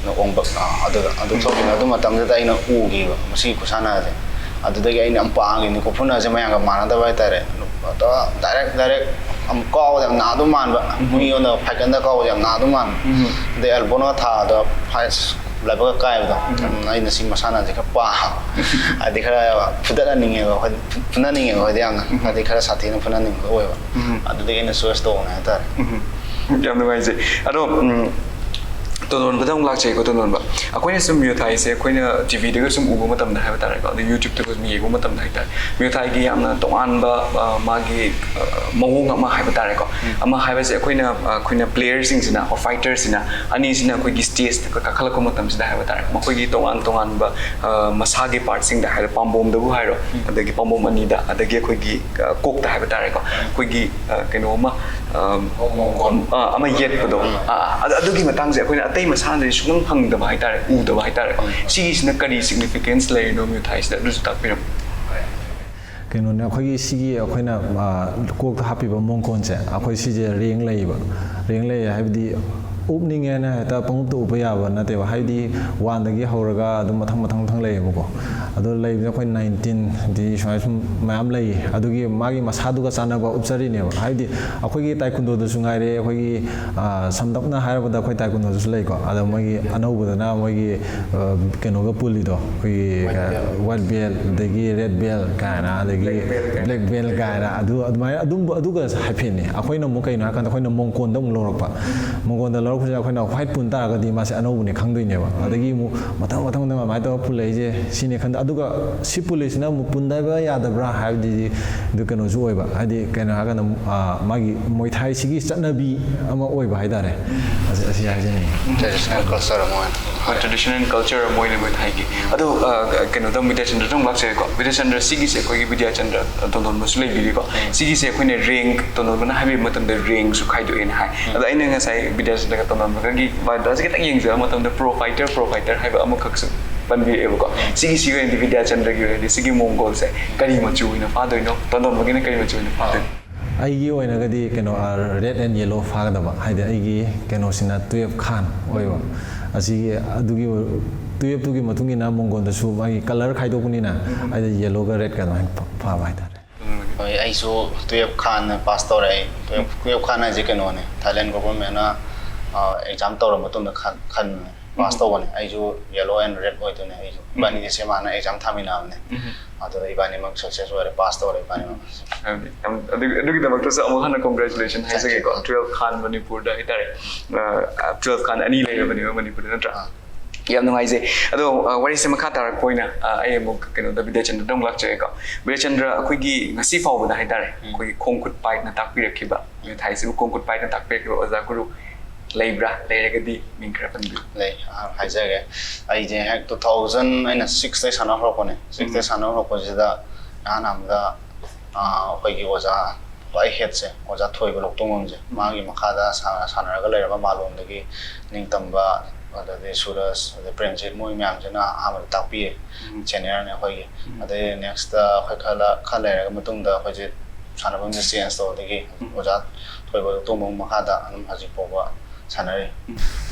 ꯑꯗꯨ ꯑꯣꯡꯕ-, ꯑꯥ, ꯑꯗꯨꯗ, ꯑꯗꯨ ꯎꯝ꯫ ꯊꯣꯛꯈꯤꯕꯅꯦ꯫ ꯑꯗꯨ ꯃꯇꯝꯗꯨꯗ ꯑꯩꯅ ꯎꯈꯤꯕ ꯃꯁꯤꯒꯤ ꯈꯨꯁꯥꯟꯅꯁꯦ꯫ ꯑꯗꯨꯗꯒꯤ ꯑꯩꯅ ꯌꯥꯝ ꯄꯥꯝꯈꯤꯕꯅꯤ꯫ ꯈꯨꯐꯨꯅꯁꯦ ꯃꯌꯥꯝꯒ ꯃꯥꯟꯅꯗꯕ ꯍꯥꯏꯇꯥꯔꯦ꯫ ꯑꯗꯣ ꯗꯥꯏꯔꯦꯛ, ꯗꯥꯏꯔꯦꯛ ꯑꯃꯨꯛ ꯀꯥꯎꯕꯗ ꯌꯥꯝ ꯅꯥꯗꯧ ꯃꯥꯟꯕ꯫ ꯎꯝ꯫ ꯃꯤꯉꯣꯟꯗ ꯐꯥꯏꯒꯟꯗ ꯀꯥꯎꯕꯗ ꯌꯥꯝ ꯅꯥꯗꯧ ꯃꯥꯟꯕ꯫ ꯎꯝ꯫ ꯑꯗꯩ ꯑꯦꯜꯕꯣꯅꯒ ꯊꯥꯕꯗ ꯐꯥꯏꯁ ꯂꯥꯏꯕꯛꯀ ꯀꯥꯏꯕꯗꯣ꯫ ꯎꯝ꯫ ꯎꯝ, ꯑꯩꯅ ꯁꯤ ꯃꯁꯥꯟꯅꯁꯦ ꯈꯔ ꯄꯥꯝꯕ꯫ ꯍꯥꯏꯗꯤ ꯈꯔ ꯐꯨꯗꯠꯍꯟꯅꯤꯡꯉꯦꯕ ꯑꯩꯈꯣꯏ, ꯐꯨ-, ꯐꯨꯅꯅꯤꯡꯉꯦꯕ ꯑꯩꯈꯣꯏꯗꯤ ꯌꯥꯝꯅ꯫ ꯎꯝ꯫ ꯍꯥꯏꯗꯤ ꯈꯔ ꯁꯥꯊꯤꯅ ꯐꯨꯅꯅꯤꯡꯕꯗꯣ ꯑꯣꯏꯕ꯫ ꯎꯝ꯫ ꯑꯗꯨꯗꯒꯤ ꯑꯩꯅ ꯆꯣꯏꯁ ꯇꯧꯕꯅꯦ ꯍꯥꯏꯇꯥꯔꯦ꯫ ꯎꯝ꯫ ꯌꯥꯝ ꯅꯨꯡꯉꯥꯏꯖꯩ꯫ ꯑꯗꯣ, ꯎꯝ, ꯇꯣꯟꯗꯣꯟꯕꯗ ꯑꯃꯨꯛ ꯂꯥꯛꯆꯩꯀꯣ, ꯇꯣꯟꯗꯣꯟꯕ꯫ ꯑꯩꯈꯣꯏꯅ ꯁꯨꯝ ꯃ꯭ꯌꯨ ꯊꯥꯏꯁꯦ ꯑꯩꯈꯣꯏꯅ ꯇꯤꯚꯤꯗꯒ ꯁꯨꯝ ꯎꯕ ꯃꯇꯝꯗ ꯍꯥꯏꯕ ꯇꯥꯔꯦꯀꯣ, ꯑꯗꯩ YouTube-ꯇꯒ ꯁꯨꯝ ꯌꯦꯡꯕ ꯃꯇꯝꯗ ꯍꯥꯏꯇꯥꯔꯦ, ꯃ꯭ꯌꯨ ꯊꯥꯏꯒꯤ ꯌꯥꯝꯅ ꯇꯣꯉꯥꯟꯕ, ꯑ, ꯃꯥꯒꯤ, ꯑ, ꯃꯑꯣꯡ ꯑꯃ ꯍꯥꯏꯕ ꯇꯥꯔꯦꯀꯣ꯫ ꯎꯝ꯫ ꯑꯃ ꯍꯥꯏꯕꯁꯦ ꯑꯩꯈꯣꯏꯅ, ꯑ, ꯑꯩꯈꯣꯏꯅ ꯄ꯭ꯂꯦꯌꯔꯁꯤꯡꯁꯤꯅ, ꯑꯣꯔ ꯐꯥꯏꯇꯔꯁꯤꯅ, ꯑꯅꯤꯁꯤꯅ ꯑꯩꯈꯣꯏꯒꯤ ꯁ꯭ꯇꯦꯖꯇ ꯀꯥꯈꯠꯂꯛꯄ ꯃꯇꯝꯁꯤꯗ ꯍꯥꯏꯕ ꯇꯥꯔꯦ, ꯃꯈꯣꯏꯒꯤ ꯇꯣꯉꯥꯟ ꯇꯣꯉꯥꯟꯕ, ꯑ, ꯃꯁꯥꯒꯤ ꯄꯥꯔꯠꯁꯤꯡꯗ ꯍꯥꯏꯔꯣ, ꯄꯥꯝꯕꯣꯝꯗꯕꯨ ꯍꯥꯏꯔꯣ, ꯎꯝ꯫ ꯑꯗꯒꯤ ꯄꯥꯝꯕꯣꯝ ꯑꯅꯤꯗ, ꯑꯗꯒꯤ ꯑꯩꯈꯣꯏꯒꯤ, ꯑ, ꯀꯣꯛꯇ ꯍꯥꯏꯕ ꯇꯥꯔꯦꯀꯣ, ꯑꯩꯈꯣꯏꯒꯤ, ꯑ, ꯀꯩꯅꯣ ꯑꯃ, ꯑ, ꯑ, ꯑꯃ ꯌꯦꯠꯄꯗꯣ, ꯑ, ꯑ, ꯑꯗꯨ-, ꯑꯗꯨꯒꯤ ꯃꯇꯥꯡꯁꯦ ꯑꯩꯈꯣꯏꯅ ꯑꯇꯩ ꯃꯁꯥꯟꯅꯗꯗꯤ ꯁꯨꯡꯐꯪ ꯐꯪꯗꯕ ꯍꯥꯏꯇꯥꯔꯦ, ꯎꯗꯕ ꯍꯥꯏꯇꯥꯔꯦꯀꯣ꯫ ꯁꯤꯒꯤꯁꯤꯅ ꯀꯔꯤ ꯁꯤꯒꯅꯤꯐꯤꯀꯦꯟꯁ ꯂꯩꯔꯤꯅꯣ ꯃ꯭ꯌꯨ ꯊꯥꯏꯁꯤꯗ, ꯑꯗꯨꯁꯨ ꯇꯥꯛꯄꯤꯔꯝꯃꯨ꯫ ꯀꯩꯅꯣꯅꯦ, ꯑꯩꯈꯣꯏꯒꯤ ꯁꯤꯒꯤ ꯑꯩꯈꯣꯏꯅ, ꯑ, ꯀꯣꯛꯇ ꯍꯥꯞꯄꯤꯕ ꯃꯣꯡꯀꯣꯟꯁꯦ, ꯑꯩꯈꯣꯏ ꯁꯤꯁꯦ ꯔꯦꯡ ꯂꯩꯌꯦꯕ꯫ ꯔꯦꯡ ꯂꯩꯌꯦ ꯍꯥꯏꯕꯗꯤ ꯎꯞꯅꯤꯡꯉꯦꯅ ꯍꯦꯛꯇ ꯄꯪꯎꯞꯇ ꯎꯞꯄ ꯌꯥꯕ ꯅꯠꯇꯦꯕ꯫ ꯍꯥꯏꯕꯗꯤ ꯋꯥꯟꯗꯒꯤ ꯍꯧꯔꯒ ꯑꯗꯨꯝ ꯃꯊꯪ, ꯃꯊꯪ, ꯃꯊꯪ ꯂꯩꯌꯦꯕꯀꯣ꯫ ꯑꯗꯣ ꯂꯩꯕꯁꯦ ꯑꯩꯈꯣꯏ ꯅꯥꯏꯟꯇꯤꯟ, ꯗꯤ ꯁꯨꯃꯥꯏꯅ ꯁꯨꯝ ꯃꯌꯥꯝ ꯂꯩꯌꯦ꯫ ꯑꯗꯨꯒꯤ ꯃꯥꯒꯤ ꯃꯁꯥꯗꯨꯒ ꯆꯥꯟꯅꯕ ꯎꯞꯆꯔꯤꯅꯦꯕ꯫ ꯍꯥꯏꯕꯗꯤ ꯑꯩꯈꯣꯏꯒꯤ ꯇꯥꯏꯀꯨꯟꯗꯣꯗꯁꯨ ꯉꯥꯏꯔꯦ, ꯑꯩꯈꯣꯏꯒꯤ, ꯑ, ꯁꯝꯂꯞꯅ ꯍꯥꯏꯔꯕꯗ ꯑꯩꯈꯣꯏ ꯇꯥꯏꯀꯨꯟꯗꯣꯗꯁꯨ ꯂꯩꯀꯣ꯫ ꯑꯗꯣ ꯃꯣꯏꯒꯤ ꯑꯅꯧꯕꯗꯅ ꯃꯣꯏꯒꯤ, ꯑ, ꯀꯩꯅꯣꯒ ꯄꯨꯜꯂꯤꯗꯣ, ꯑꯩꯈꯣꯏꯒꯤ ꯋꯥꯏꯠ ꯕꯦꯜ, ꯑꯗꯒꯤ ꯔꯦꯗ ꯕꯦꯜ ꯀꯥꯏꯅ, ꯑꯗꯒꯤ ꯕ꯭ꯂꯦꯛ ꯕꯦꯜ ꯀꯥꯏꯅ꯫ ꯕ꯭ꯂꯦꯛ ꯕꯦꯜ ꯀꯥꯏꯅ, ꯑꯗꯨ ꯑꯗꯨꯃꯥꯏꯅ ꯑꯗꯨꯝꯕ, ꯑꯗꯨꯒ ꯍꯥꯏꯐꯦꯠꯅꯦ꯫ ꯑꯩꯈꯣꯏꯅ ꯑꯃꯨꯛ ꯀꯩꯅꯣ ꯍꯥꯏꯀꯥꯟꯗ ꯑꯩꯈꯣꯏꯅ ꯃꯣꯡꯀꯣꯟꯗ ꯑꯃꯨꯛ ꯂꯧꯔꯛꯄ꯫ ꯃꯣꯡꯀꯣꯟꯗ ꯂꯧꯔꯛꯄꯁꯤꯅ ꯑꯩꯈꯣꯏꯅ ꯋꯥꯏꯠ ꯄꯨꯟ ꯇꯥꯔꯒꯗꯤ ꯃꯥꯁꯦ ꯑꯅꯧꯕꯅꯦ ꯈꯪꯗꯣꯏꯅꯦꯕ꯫ ꯑꯗꯒꯤ ꯑꯃꯨꯛ ꯃꯊꯪ ꯃꯊꯪ ꯃꯊꯪ ꯑꯗꯨꯃꯥꯏꯅ ꯇꯧꯔꯒ ꯄꯨꯜꯂꯛꯏꯁꯦ ꯁꯤꯅꯦ ꯈꯟꯗ, ꯑꯗꯨꯒ ꯁꯤ ꯄꯨꯜꯂꯛꯏꯁꯤꯅ ꯑꯃꯨꯛ ꯄꯨꯟꯗꯕ ꯌꯥꯗꯕ꯭ꯔꯥ ꯍꯥꯏꯕꯗꯤ ꯑꯗꯨ ꯀꯩꯅꯣꯁꯨ ꯑꯣꯏꯕ, ꯍꯥꯏꯗꯤ ꯀꯩꯅꯣ ꯍꯥꯏꯔꯀꯥꯟꯗ, ꯑ, ꯃꯥꯒꯤ ꯃꯣꯏ ꯊꯥꯏꯁꯤꯒꯤ ꯆꯠꯅꯕꯤ ꯑꯃ ꯑꯣꯏꯕ ꯍꯥꯏꯇꯥꯔꯦ꯫ ꯑꯁꯤ, ꯑꯁꯤ ꯍꯥꯏꯖꯅꯤꯡꯉꯤ꯫ Traditional culture ꯑꯃ ꯑꯣꯏꯅ꯫ ꯍꯣꯏ, traditional culture ꯑꯃ ꯑꯣꯏꯅ ꯃꯣꯏ ꯊꯥꯏꯒꯤ꯫ ꯑꯗꯣ, ꯑ, ꯀꯩꯅꯣꯗ ꯕꯤꯗ꯭ꯌꯥꯆꯟꯗ꯭ꯔꯗ ꯑꯃꯨꯛ ꯂꯥꯛꯆꯒꯦꯀꯣ꯫ ꯕꯤꯗ꯭ꯌꯥꯆꯟꯗ꯭ꯔ ꯁꯤꯒꯤꯁꯦ ꯑꯩꯈꯣꯏꯒꯤ ꯕꯤꯗ꯭ꯌꯥꯆꯟꯗ꯭ꯔ ꯇꯣꯟꯗꯣꯟꯕꯁꯨ ꯂꯩꯕꯤꯔꯤꯀꯣ꯫ ꯁꯤꯒꯤꯁꯦ ꯑꯩꯈꯣꯏꯅ ꯔꯦꯡ, ꯇꯣꯟꯗꯣꯟꯕꯅ ꯍꯥꯏꯕꯤꯕ ꯃꯇꯝꯗ ꯔꯦꯡꯁꯨ ꯈꯥꯏꯗꯣꯛꯑꯦꯅ ꯍꯥꯏ꯫ ꯑꯗꯣ ꯑꯩꯅ ꯉꯁꯥꯏ ꯕꯤꯗ꯭ꯌꯥꯆꯟꯗ꯭ꯔꯒ ꯇꯣꯟꯗꯣꯟꯕꯒꯒꯤ ꯕꯥꯏꯑꯣꯗꯥꯇꯥꯁꯦ ꯈꯤꯇꯪ ꯌꯦꯡꯖꯕ ꯃꯇꯝꯗ ꯄ꯭ꯔꯣ ꯐꯥꯏꯇꯔ, ꯄ꯭ꯔꯣ ꯐꯥꯏꯇꯔ ꯍꯥꯏꯕ ꯑꯃꯈꯛꯁꯨ ꯄꯟꯕꯤꯔꯛꯑꯦꯕꯀꯣ꯫ ꯁꯤꯒꯤꯁꯤ ꯑꯣꯏꯅꯗꯤ ꯕꯤꯗ꯭ꯌꯥꯆꯟꯗ꯭ꯔꯒꯤ ꯑꯣꯏꯅꯗꯤ ꯁꯤꯒꯤ ꯃꯣꯡꯒꯣꯜꯁꯦ ꯀꯔꯤ ꯃꯆꯨ ꯑꯣꯏꯅ ꯐꯥꯗꯣꯏꯅꯣ? ꯇꯣꯟꯗꯣꯟꯕꯒꯤꯅ ꯀꯔꯤ ꯃꯆꯨ ꯑꯣꯏꯅ ꯐꯥꯗꯣꯏꯅꯣ? ꯑꯩꯒꯤ ꯑꯣꯏꯅꯒꯗꯤ ꯀꯩꯅꯣ, ꯑ, ꯔꯦꯗ ꯑꯦꯟ ꯌꯦꯂꯣ ꯐꯥꯒꯗꯕ, ꯍꯥꯏꯗꯤ ꯑꯩꯒꯤ ꯀꯩꯅꯣꯁꯤꯅ ꯇꯨꯌꯦꯞ ꯈꯥꯟ ꯑꯣꯏꯕ꯫ ꯑꯁꯤꯒꯤ, ꯑꯗꯨꯒꯤ ꯑꯣꯏ-, ꯇꯨꯌꯦꯞꯇꯨꯒꯤ ꯃꯇꯨꯡ ꯏꯟꯅ ꯃꯣꯡꯒꯣꯜꯗꯁꯨ ꯃꯥꯒꯤ ꯀꯂꯔ ꯈꯥꯏꯗꯣꯛꯄꯅꯤꯅ, ꯑꯩꯗꯤ ꯌꯦꯂꯣꯒ ꯔꯦꯗꯀ ꯑꯗꯨꯃꯥꯏꯅ ꯐꯥꯕ ꯍꯥꯏꯇꯥꯔꯦ꯫ ꯍꯣꯏ, ꯑꯩꯁꯨ ꯇꯨꯌꯦꯞ ꯈꯥꯟꯅ ꯄꯥꯁ ꯇꯧꯔꯛꯑꯦ꯫ ꯇꯨꯌꯦꯞ, ꯇꯨꯌꯦꯞ ꯈꯥꯟ ꯍꯥꯏꯁꯦ ꯀꯩꯅꯣꯅꯦ, ꯊꯥꯏꯂꯦꯟ ꯒꯣꯚꯔꯟꯃꯦꯟꯅ, ꯑ, ꯑꯦꯛꯖꯥꯝ ꯇꯧꯔ ꯃꯇꯨꯡꯗ ꯈꯟ-, ꯈꯟꯕꯅꯦ, ꯄꯥꯁ ꯇꯧꯕꯅꯦ꯫ ꯑꯩꯁꯨ ꯌꯦꯂꯣ ꯑꯦꯟ ꯔꯦꯗ ꯑꯣꯏꯗꯣꯏꯅꯦ꯫ ꯑꯩꯁꯨ ꯏꯕꯥꯅꯤꯁꯦ ꯁꯦꯝ ꯍꯥꯟꯅ ꯑꯦꯛꯖꯥꯝ ꯊꯥꯃꯤꯟꯅꯕꯅꯦ꯫ ꯑꯗꯨꯗ ꯏꯕꯥꯅꯤꯃꯛ ꯁꯛꯁꯦꯁ ꯑꯣꯏꯔꯦ, ꯄꯥꯁ ꯇꯧꯔꯦ ꯏꯕꯥꯅꯤꯃꯛ꯫ ꯍꯥꯏꯕꯗꯤ ꯌꯥꯝ, ꯑꯗꯨ-, ꯑꯗꯨꯒꯤꯗꯃꯛꯇꯁꯨ ꯑꯃꯨꯛ ꯍꯟꯅ ꯀꯣꯡꯒ꯭ꯔꯦꯆꯨꯂꯦꯁꯟ ꯍꯥꯏꯖꯒꯦꯀꯣ꯫ ꯇꯨꯌꯦꯜꯐ ꯈꯥꯟ ꯃꯅꯤꯄꯨꯔꯗ ꯍꯥꯏꯇꯥꯔꯦ꯫ ꯑ, ꯇꯨꯌꯦꯜꯐ ꯈꯥꯟ ꯑꯅꯤ ꯂꯩꯔꯕꯅꯦꯕ ꯃꯅꯤꯄꯨꯔꯗ, ꯅꯠꯇ꯭ꯔꯥ? ꯑꯥ꯫ ꯌꯥꯝ ꯅꯨꯡꯉꯥꯏꯖꯩ꯫ ꯑꯗꯣ, ꯑ, ꯋꯥꯔꯤꯁꯦ ꯃꯈꯥ ꯇꯥꯔꯛꯄ ꯑꯣꯏꯅ, ꯑ, ꯑꯩ ꯑꯃꯨꯛ ꯀꯩꯅꯣꯗ ꯕꯤꯗ꯭ꯌꯥꯆꯟꯗ꯭ꯔꯗ ꯑꯃꯨꯛ ꯂꯥꯛꯆꯒꯦꯀꯣ꯫ ꯕꯤꯗ꯭ꯌꯥꯆꯟꯗ꯭ꯔ, ꯑꯩꯈꯣꯏꯒꯤ ꯉꯁꯤ ꯐꯥꯎꯕꯗ ꯍꯥꯏꯇꯥꯔꯦ, ꯑꯩꯈꯣꯏꯒꯤ ꯈꯣꯡ ꯈꯨꯠ ꯄꯥꯏꯗꯅ ꯇꯥꯛꯄꯤꯔꯛꯈꯤꯕ, ꯃ꯭ꯌꯨꯠ ꯍꯥꯏꯁꯤꯕꯨ ꯈꯣꯡ ꯈꯨꯠ ꯄꯥꯏꯗꯅ ꯇꯥꯛꯄꯤꯔꯛꯈꯤꯕ ꯑꯣꯖꯥ ꯒꯨꯔꯨ ꯂꯩꯕ꯭ꯔꯥ? ꯂꯩꯔꯒꯗꯤ ꯃꯤꯡ ꯈꯔ ꯄꯟꯕꯤꯌꯨ꯫ ꯂꯩ, ꯑ, ꯍꯥꯏꯖꯒꯦ꯫ ꯑꯩꯁꯦ ꯍꯦꯛ ꯇꯨ ꯊꯥꯎꯖꯟ, ꯑꯩꯅ ꯁꯤꯛꯁꯇꯩ ꯁꯥꯟꯅ ꯍꯧꯔꯛꯄꯅꯦ꯫ ꯁꯤꯛꯁꯇꯩ ꯁꯥꯟꯅ ꯍꯧꯔꯛꯄꯁꯤꯗ ꯏꯍꯥꯟ ꯍꯥꯟꯕꯗ, ꯑ, ꯑꯩꯈꯣꯏꯒꯤ ꯑꯣꯖꯥ, ꯈ꯭ꯋꯥꯏ ꯍꯦꯠꯁꯦ, ꯑꯣꯖꯥ ꯊꯣꯏꯕ ꯂꯧꯇꯣꯡꯕꯝꯁꯦ, ꯃꯥꯒꯤ ꯃꯈꯥꯗ ꯁꯥ-, ꯁꯥꯟꯅꯔꯒ ꯂꯩꯔꯕ ꯃꯥꯂꯣꯝꯗꯒꯤ ꯅꯤꯡꯇꯝꯕ, ꯑꯗꯩ ꯁꯨꯔꯖ, ꯑꯗꯩ ꯄ꯭ꯔꯦꯝꯖꯤꯠ, ꯃꯣꯏ ꯃꯌꯥꯝꯁꯤꯅ ꯑꯍꯥꯟꯕꯗ ꯇꯥꯛꯄꯤꯌꯦ꯫ ꯁꯦꯅꯤꯌꯔꯅꯦ ꯑꯩꯈꯣꯏꯒꯤ꯫ ꯑꯗꯩ ꯅꯦꯛꯁꯇ ꯑꯩꯈꯣꯏ ꯈꯔ ꯂ-, ꯈꯔ ꯂꯩꯔꯒ ꯃꯇꯨꯡꯗ ꯑꯩꯈꯣꯏꯁꯦ ꯁꯥꯟꯅꯐꯝꯁꯦ ꯆꯦꯟꯖ ꯇꯧꯕꯗꯒꯤ ꯑꯣꯖꯥ ꯊꯣꯏꯕ ꯂꯧꯇꯣꯡꯕꯝ ꯃꯈꯥꯗ ꯑꯗꯨꯝ ꯍꯧꯖꯤꯛ ꯐꯥꯎꯕ ꯁꯥꯟꯅꯔꯤ꯫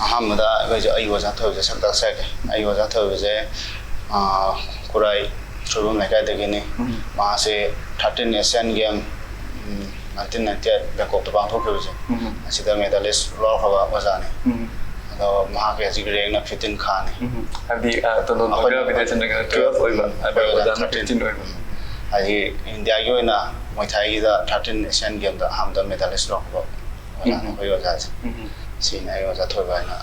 ꯑꯍꯥꯟꯕꯗ ꯑꯩꯈꯣꯏꯁꯦ, ꯑꯩ ꯑꯣꯖꯥ ꯊꯣꯏꯕꯁꯦ ꯁꯛ ꯇꯥꯛꯆꯔꯒꯦ꯫ ꯑꯩ ꯑꯣꯖꯥ ꯊꯣꯏꯕꯁꯦ, ꯑꯥ, ꯈꯨꯔꯥꯏ ꯁꯣꯏꯕꯝ ꯂꯩꯀꯥꯏꯗꯒꯤꯅꯤ꯫ ꯃꯍꯥꯛꯁꯦ ꯊꯥꯔꯇꯤꯟ ꯑꯦꯁꯤꯌꯥꯟ ꯒꯦꯝ, ꯎꯝ, ꯅꯥꯏꯟꯇꯤꯟ ꯅꯥꯏꯟꯇꯤ ꯑꯩꯠ ꯕꯦꯡꯀꯣꯛꯇ ꯄꯥꯡꯊꯣꯛꯈꯤꯕꯁꯦ, ꯑꯁꯤꯗ ꯃꯦꯗꯥꯂꯤꯁ ꯂꯧꯔꯛꯈ꯭ꯔꯕ ꯑꯣꯖꯥꯅꯤ꯫ ꯑꯗꯣ ꯃꯍꯥꯛꯀꯤ ꯍꯧꯖꯤꯛ ꯔꯦꯡꯅ ꯐꯤꯐꯇꯤꯟ ꯈꯥꯅꯤ꯫ ꯍꯥꯏꯕꯗꯤ, ꯑ, ꯇꯣꯟꯗꯣꯟꯕꯒ ꯑꯩꯈꯣꯏꯅ ꯕꯤꯗ꯭ꯌꯥꯆꯟꯗ꯭ꯔꯒꯅ ꯇꯨꯌꯦꯜꯐ ꯑꯣꯏꯕ, ꯎꯝ, ꯑꯗꯨꯒ ꯑꯩꯈꯣꯏ ꯑꯣꯖꯥꯅ ꯊꯥꯔꯇꯤꯟ꯫ ꯐꯤꯐꯇꯤꯟ ꯑꯣꯏꯕ꯫ ꯍꯥꯏꯗꯤ ꯏꯟꯗꯤꯌꯥꯒꯤ ꯑꯣꯏꯅ ꯃꯣꯏ ꯊꯥꯏꯒꯤꯗ ꯊꯥꯔꯇꯤꯟ ꯑꯦꯁꯤꯌꯥꯟ ꯒꯦꯝꯗ ꯑꯍꯥꯟꯕꯗ ꯃꯦꯗꯥꯂꯤꯁ ꯂꯧꯔꯛꯄ ꯑꯣꯖꯥꯅꯤ ꯑꯩꯈꯣꯏ ꯑꯣꯖꯥꯁꯦ꯫ ꯁꯤꯅ ꯑꯩ ꯑꯣꯖꯥ ꯊꯣꯏꯕ ꯍꯥꯏꯅ